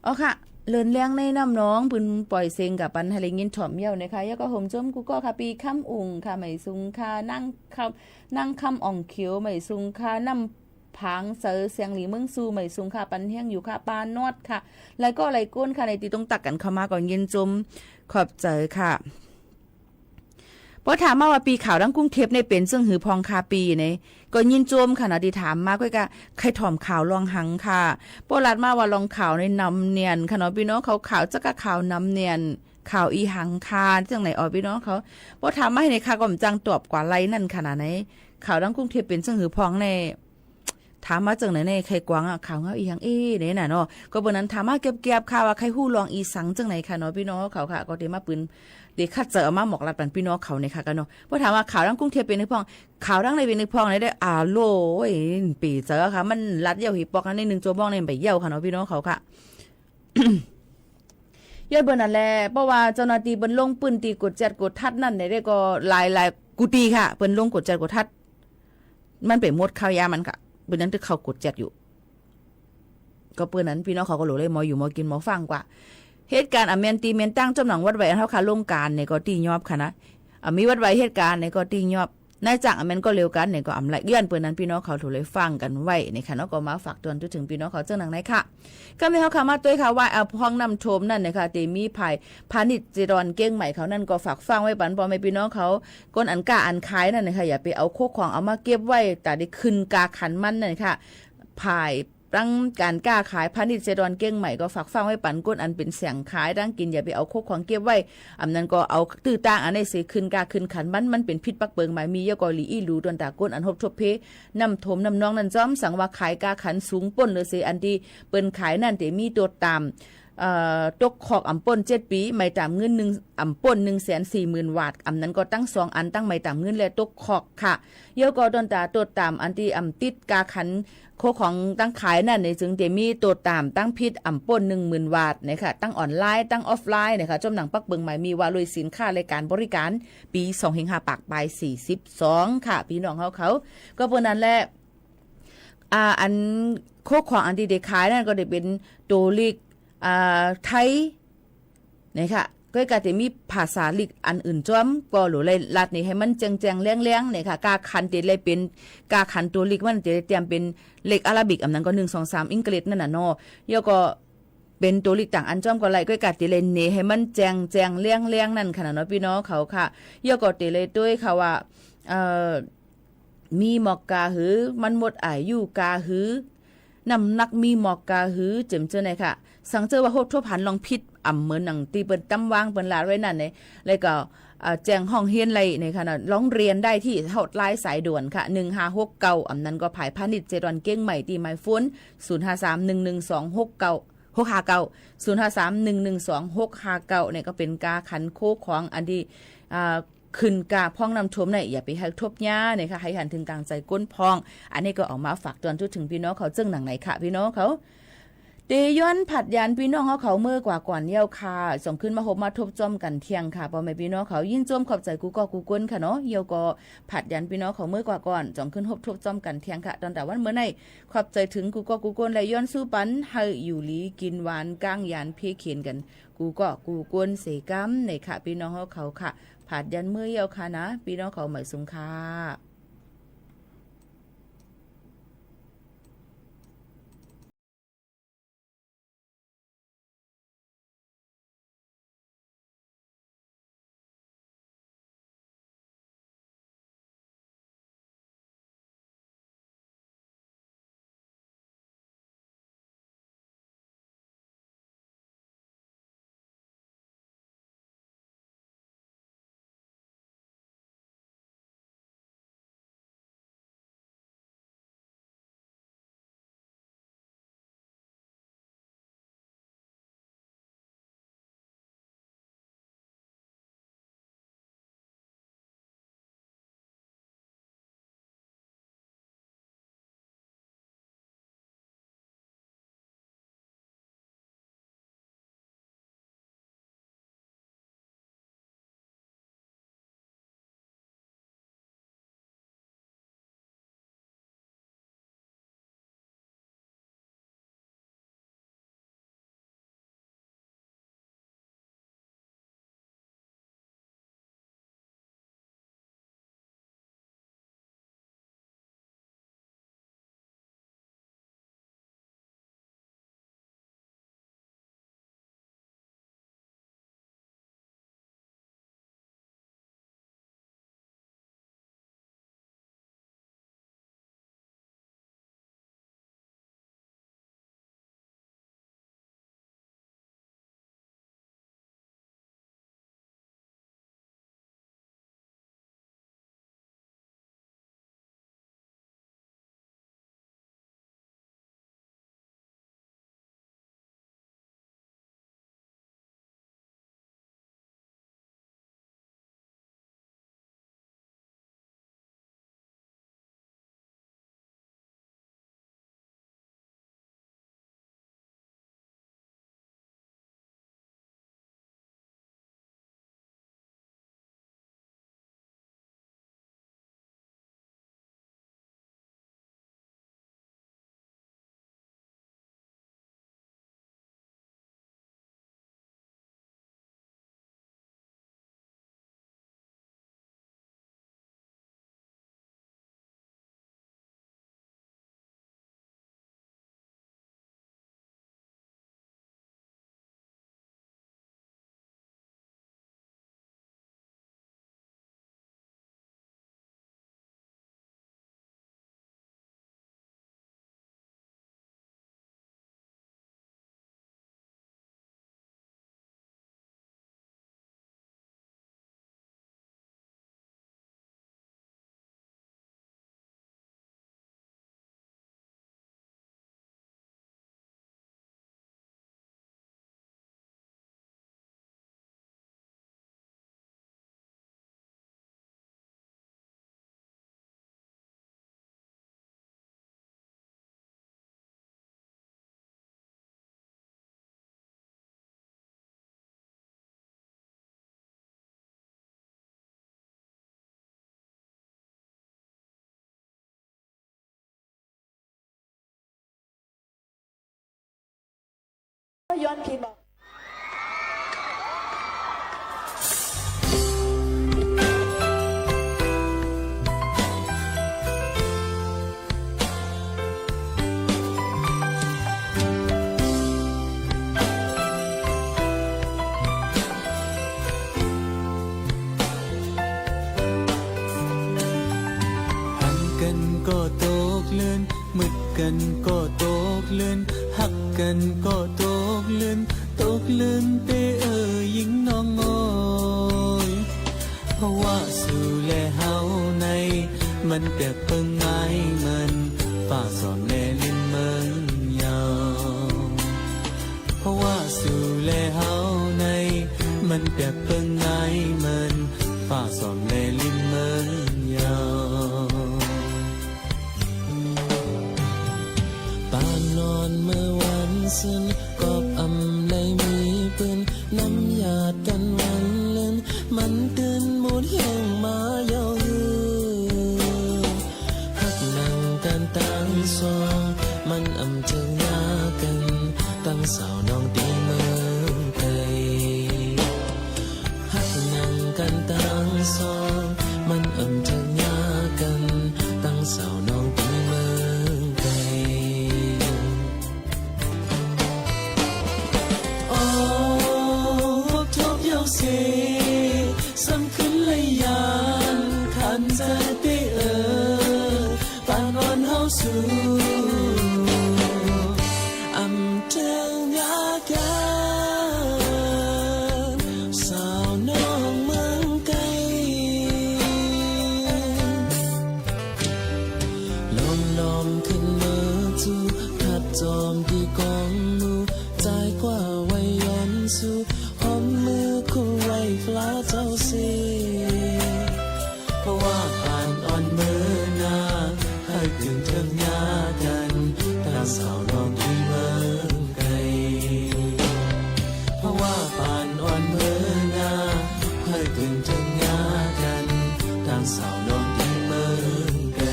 อ๋อค่ะ เลินแล้งในน้ำหนอง ปืนป่อยเสียงกาปันหื้อได้ยินถ่อมเย้านะคะ แล้วก็หมจุมกู้ก้อค่ะ ปี้คำอุ่งค่ะ ไม่สุงค่ะ นางคำ นางคำอ่องเขียว ไม่สุงค่ะ น้ำผางเสอ เสียงหลีเมืองสู่ ไม่สุงค่ะ ปันแฮงอยู่ค่ะ ปานอดค่ะ แล้วก็หลายก้นค่ะ ในตี้ตรงตักกั๋นเข้ามาก็ยินจุม ขอบใจ๋ค่ะ ปอถามมาว่าปี้ข่าวดังกรุงเทพฯเนี่ยเป๋นเซิ่งหื้อพ่องค่ะปี้เนี่ย ก็ยินจุมค่ะเนาะตี้ถามมา ก้อยก็ใค่ถ่อมข่าวล่องหังค่ะ ปอลัดมาว่าล่องข่าวเนี่ยนำเนียนค่ะเนาะปี้น้องเขา ข่าวจักกะข่าวนำเนียน ข่าวอีหังค่ะ จั่งไหนอ๋อปี้น้องเขา ปอถามมาหื้อเนี่ยค่ะ ก็บ่จั่งตอบกว่าไล่นั่นค่ะเนาะ ในข่าวดังกรุงเทพฯเป๋นเซิ่งหื้อพ่องเนี่ย ถามมาจั่งไหนเนี่ย ใค่กวางอะ ข่าวเงาอีหังเอ๊ะเนี่ยน่ะเนาะ ก็เป๋นนั้นถามมาแก็บๆ ค่ะ ว่าใค่ฮู้ล่องอีสังจั่งไหนค่ะเนาะปี้น้องเขาค่ะ ก็เต๋มาปืน เต๋ขัดใจ๋เอามาหมอกลัดปันปี้น้องเขาเนี่ยค่ะเนาะ ปอถามว่าข่าวดังกรุงเทพฯเป๋นหื้อพ่อง ข่าวดังในเป๋นหื้อพ่องเนี่ยได้ อ่า โหลย เป๋นเจ๋อค่ะ มันลัดเย้าหีปอกในนึ่งจั่วโมงเนี่ยไปเย้าค่ะเนาะปี้น้องเขาค่ะ ย้อนเป๋นนั้นแหละ เพราะว่าเจ้าหน้าตี้เปิ้นลงปื้นตี้กวดแจ๊ดกวดทัดนั่นเนี่ยได้ก็หลายๆ กู้ตี้ค่ะ เปิ้นลงกวดแจ๊ดกวดทัด มันเป๋นหมดข้าวยามันค่ะ เปิ้นนั้นตึกเข้ากวดแจ๊ดอยู่ ก็เปิ้นนั้นปี้น้องเขาก็โหลเลยหมออยู่หมอกิ๋นหมอฟังกว่า เหตุก๋ารณ์อะแม่นตี้แม่นตั้งจ้อมหนังวัดไหว้อันเฮาค่ะ ลงก๋านเนี่ยก็ตี้ยอบค่ะนะ อะมีวัดไหว้เหตุก๋ารณ์เนี่ยก็ตี้ยอบ นายจ้างอะแม่นก็เลวกั๋นเนี่ยก็อำไล่ ย้อนเปิ้นนั้นปี้น้องเขาโหลเลยฟังกั๋นไว้เนี่ยค่ะเนาะ ก็มาฝากเตือนถึงปี้น้องเขาเจิ่งหนังในค่ะ ก็มีเฮาค่ะมาตวยค่ะว่า อ่า พ่องน้ำท่วมนั่นเนี่ยค่ะ ตี้มีฝ่ายพาณิชย์เจดอนเกียงใหม่เขานั่นก็ฝากฟังไว้ปันป้อแม่ปี้น้องเขา คนอันก้าอันขายนั่นเนี่ยค่ะ อย่าไปเอาเข้าของเอามาเก็บไว้ ต๋าได้ขึ้นก้าขันมันนั่นค่ะ ฝ่าย ตั้งก๋านก้าขายพาณิชย์เจดอนเกียงใหม่ก็ฝากฟังไว้ปันคนอันเป๋นแสงขายตั้งกิ๋น อย่าไปเอาเข้าของเก็บไว้ อำนั้นก็เอาตื้อต้างอันนี้เสีย ขึ้นก้าขึ้นขันมัน มันเป๋นผิดปักเปิงหมายมี แล้วก็หลีอี้หลูตวนต๋าคนอันฮบทบเพน้ำท่วมน้ำนองนั่นจ้อม สังว่าขายก้าขันสูงป้นเลยเสีย อันตี้เปิ้นขายนั่นเต๋มีโตต๋าม เอ่อ ตกคอกอ่ำป้นเจ็ดปี๋ ไม่ต๋ามเงินนึ่ง อ่ำป้นนึ่งแสนสี่หมื่นวาท อำนั้นก็ตึงสองอัน ตึงไม่ต๋ามเงินและตกคอกค่ะ แล้วก็ตวนต๋าโตต๋ามอันตี้อ่ำติดก้าขัน เข้าของตึงขายนั่นเนี่ย จึงเต๋มีโตต๋ามตึงผิดอ่ำป้นนึ่งหมื่นวาทเนี่ยค่ะ ตึงออนไลน์ ตึงออฟไลน์เนี่ยค่ะ จ้อมหนังปักเปิงหมายมีว่าโดยสินค้าและก๋านบริก๋าร ปี๋สองเฮงห้าปากปายสี่สิบสองค่ะ ปี้น้องเฮาเขา ก็เปิ้นนั้นแหละ อ่า อันเข้าของอันตี้ได้ขายนั่นก็ได้เป๋นโตเลข อ่า ไทย เนี่ยค่ะ ก็กะเต๋มีภาษาเลขอันอื่นจ้อม ก็โหลเลยลัดเนี่ยหื้อมันแจ้งๆ แล้งๆ เนี่ยค่ะ ก้าขันเต๋เลยเป๋น ก้าขันโตเลขมันเต๋เลยเตรียมเป๋นเลขอาราบิก อำนั้นก็นึ่ง สอง สาม อังกฤษนั่นน่ะเนาะ แล้วก็เป๋นโตเลขต่างอันจ้อมก็ไล่ ก็กะเต๋เลยเน่หื้อมันแจ้งๆ แล้งๆ นั่นค่ะเนาะ ปี้น้องเขาค่ะ แล้วก็เต๋เลยตวยค่ะว่า เอ่อ มีหมอกก้าหื้อ มันหมดอายุก้าหื้อ น้ำหนักมีหมอกก้าหื้อ เจิ่มเจ้าไหนค่ะ สังเจ้าว่าฮบทบหันล่องผิด อ่ำเหมือนหนังตี้เปิ้นตำวางเปิ้นลาดไว้นั่นเนี่ย แล้วก็ เอ่อ แจ้งห้องเฮียนไล่เนี่ยค่ะเนาะ ร้องเรียนได้ที่ฮอตไลน์สายด่วนค่ะ หนึ่งห้าหกเก้า อำนั้นก็ฝ่ายพาณิชย์เจดอนเกียงใหม่ตี้หมายโฟน ศูนย์ห้าสาม หนึ่งหนึ่งสอง หกเก้า หกห้าเก้า ศูนย์ห้าสาม หนึ่งหนึ่งสอง หกห้าเก้า เนี่ยก็เป๋นก้าขันเข้าของอันตี้ อ่า ขึ้นก้าพ่องน้ำท่วมเนี่ย อย่าไปหื้อทบย้าเนี่ยค่ะ หื้อหันเถิงก๋างใจ๋คนพ่อง อันนี้ก็เอามาฝากเตือนถึงปี้น้องเขาเจิ่งหนังในค่ะ ปี้น้องเขา เต๋ย้อนผัดยานปี้น้องเฮาเขาเมื่อกว่าก่อนเย้าค่ะ จ่องขึ้นมาฮบมาทบจ้อมกั๋นเที่ยงค่ะ ป้อแม่ปี้น้องเขา ยินจุมขอบใจ๋กู้ก้อกู้คนค่ะเนาะ เย้าก็ผัดยานปี้น้องเขาเมื่อกว่าก่อน จ่องขึ้นฮบทบจ้อมกั๋นเที่ยงค่ะ ตวนต๋าวันเมื่อนี้ ขอบใจ๋เถิงกู้ก้อกู้คน และย้อนสู้ปันหื้ออยู่หลีกิ๋นหวาน ก้างยานเพ่เข็ญกั๋น กู้ก้อกู้คนเสก๋ำเนี่ยค่ะ ปี้น้องเฮาเขาค่ะ ผัดยานเมื่อเย้าค่ะนะ ปี้น้องเขา หมายสุงค่ะ ย้อนผิดบ่ หันกั๋นก็ตกเลิน มึดกั๋นก็ตกเลิน ฮักกั๋นก็ตกเลิน ตกเลินเต๊อะเอ่ยญิงน้องเอ่ย เพราะว่าสู่และเฮาใน มันเปียกเปิ้งไม้เหมือน ฟ้าสอมแลริมเมืองเยาว์ เพราะว่าสู่และเฮาใน มันเปียกเปิ้งไม้เหมือน ฟ้าสอมแลริมเมืองเยาว์ ปานนอนเมื่อวันซืน ก็บ่อำไลมีปืน นำหยาดกั๋นวันเลิน มันตื่นหมดแฮงมาเย้าหื้อ ฮักนั่งกั๋นตังสอง มันอ่ำเถิงหน้ากั๋น ตังสาวน้องตี้เมืองไกล ฮักนั่งกั๋นตังสอง มันอ่ำเถิงหน้ากั๋น ตังสาวน้องตี้เมืองไกล โอ้ พบทบเย้าเส ซ้ำขึ้นไลย้าน ขันจะเต๊อะเอ่ย ปานอ่อนเฮาสู่ อ่ำเถิงหน้ากั๋น สาวน้องเมืองไกล ล้อมๆ ขึ้นเมือจู ทัดจอมตี้กองหมู่ จ่ายกว่าไว้ย้อนสู่ หอมมือคู่ไหว้พระเจ้าเส เพราะว่าปานอ่อนเมินนา เฮากึ่งเถิงหน้ากั๋น ตังสาวน้องตี้เมืองไกล เพราะว่าปานอ่อนเมินนา เฮาตึงเถิงหน้ากั๋น ตังสาวน้องตี้เมืองไกล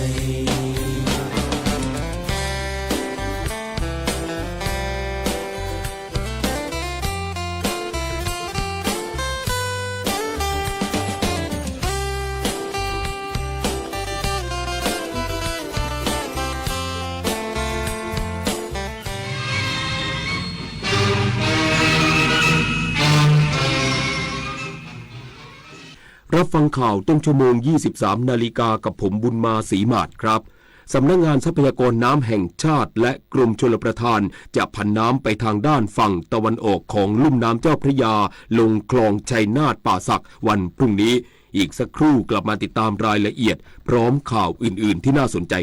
รับฟังข่าวต้นชั่วโมง ยี่สิบสามนาฬิกา กับผมบุญมา ศรีหมาดครับ สำนักงานทรัพยากรน้ำแห่งชาติและกรมชลประทานจะผันน้ำไปทางด้านฝั่งตะวันออกของลุ่มน้ำเจ้าพระยา ลงคลองชัยนาทป่าสักวันพรุ่งนี้ อีกสักครู่กลับมาติดตามรายละเอียดพร้อมข่าวอื่นๆ ที่น่าสนใจ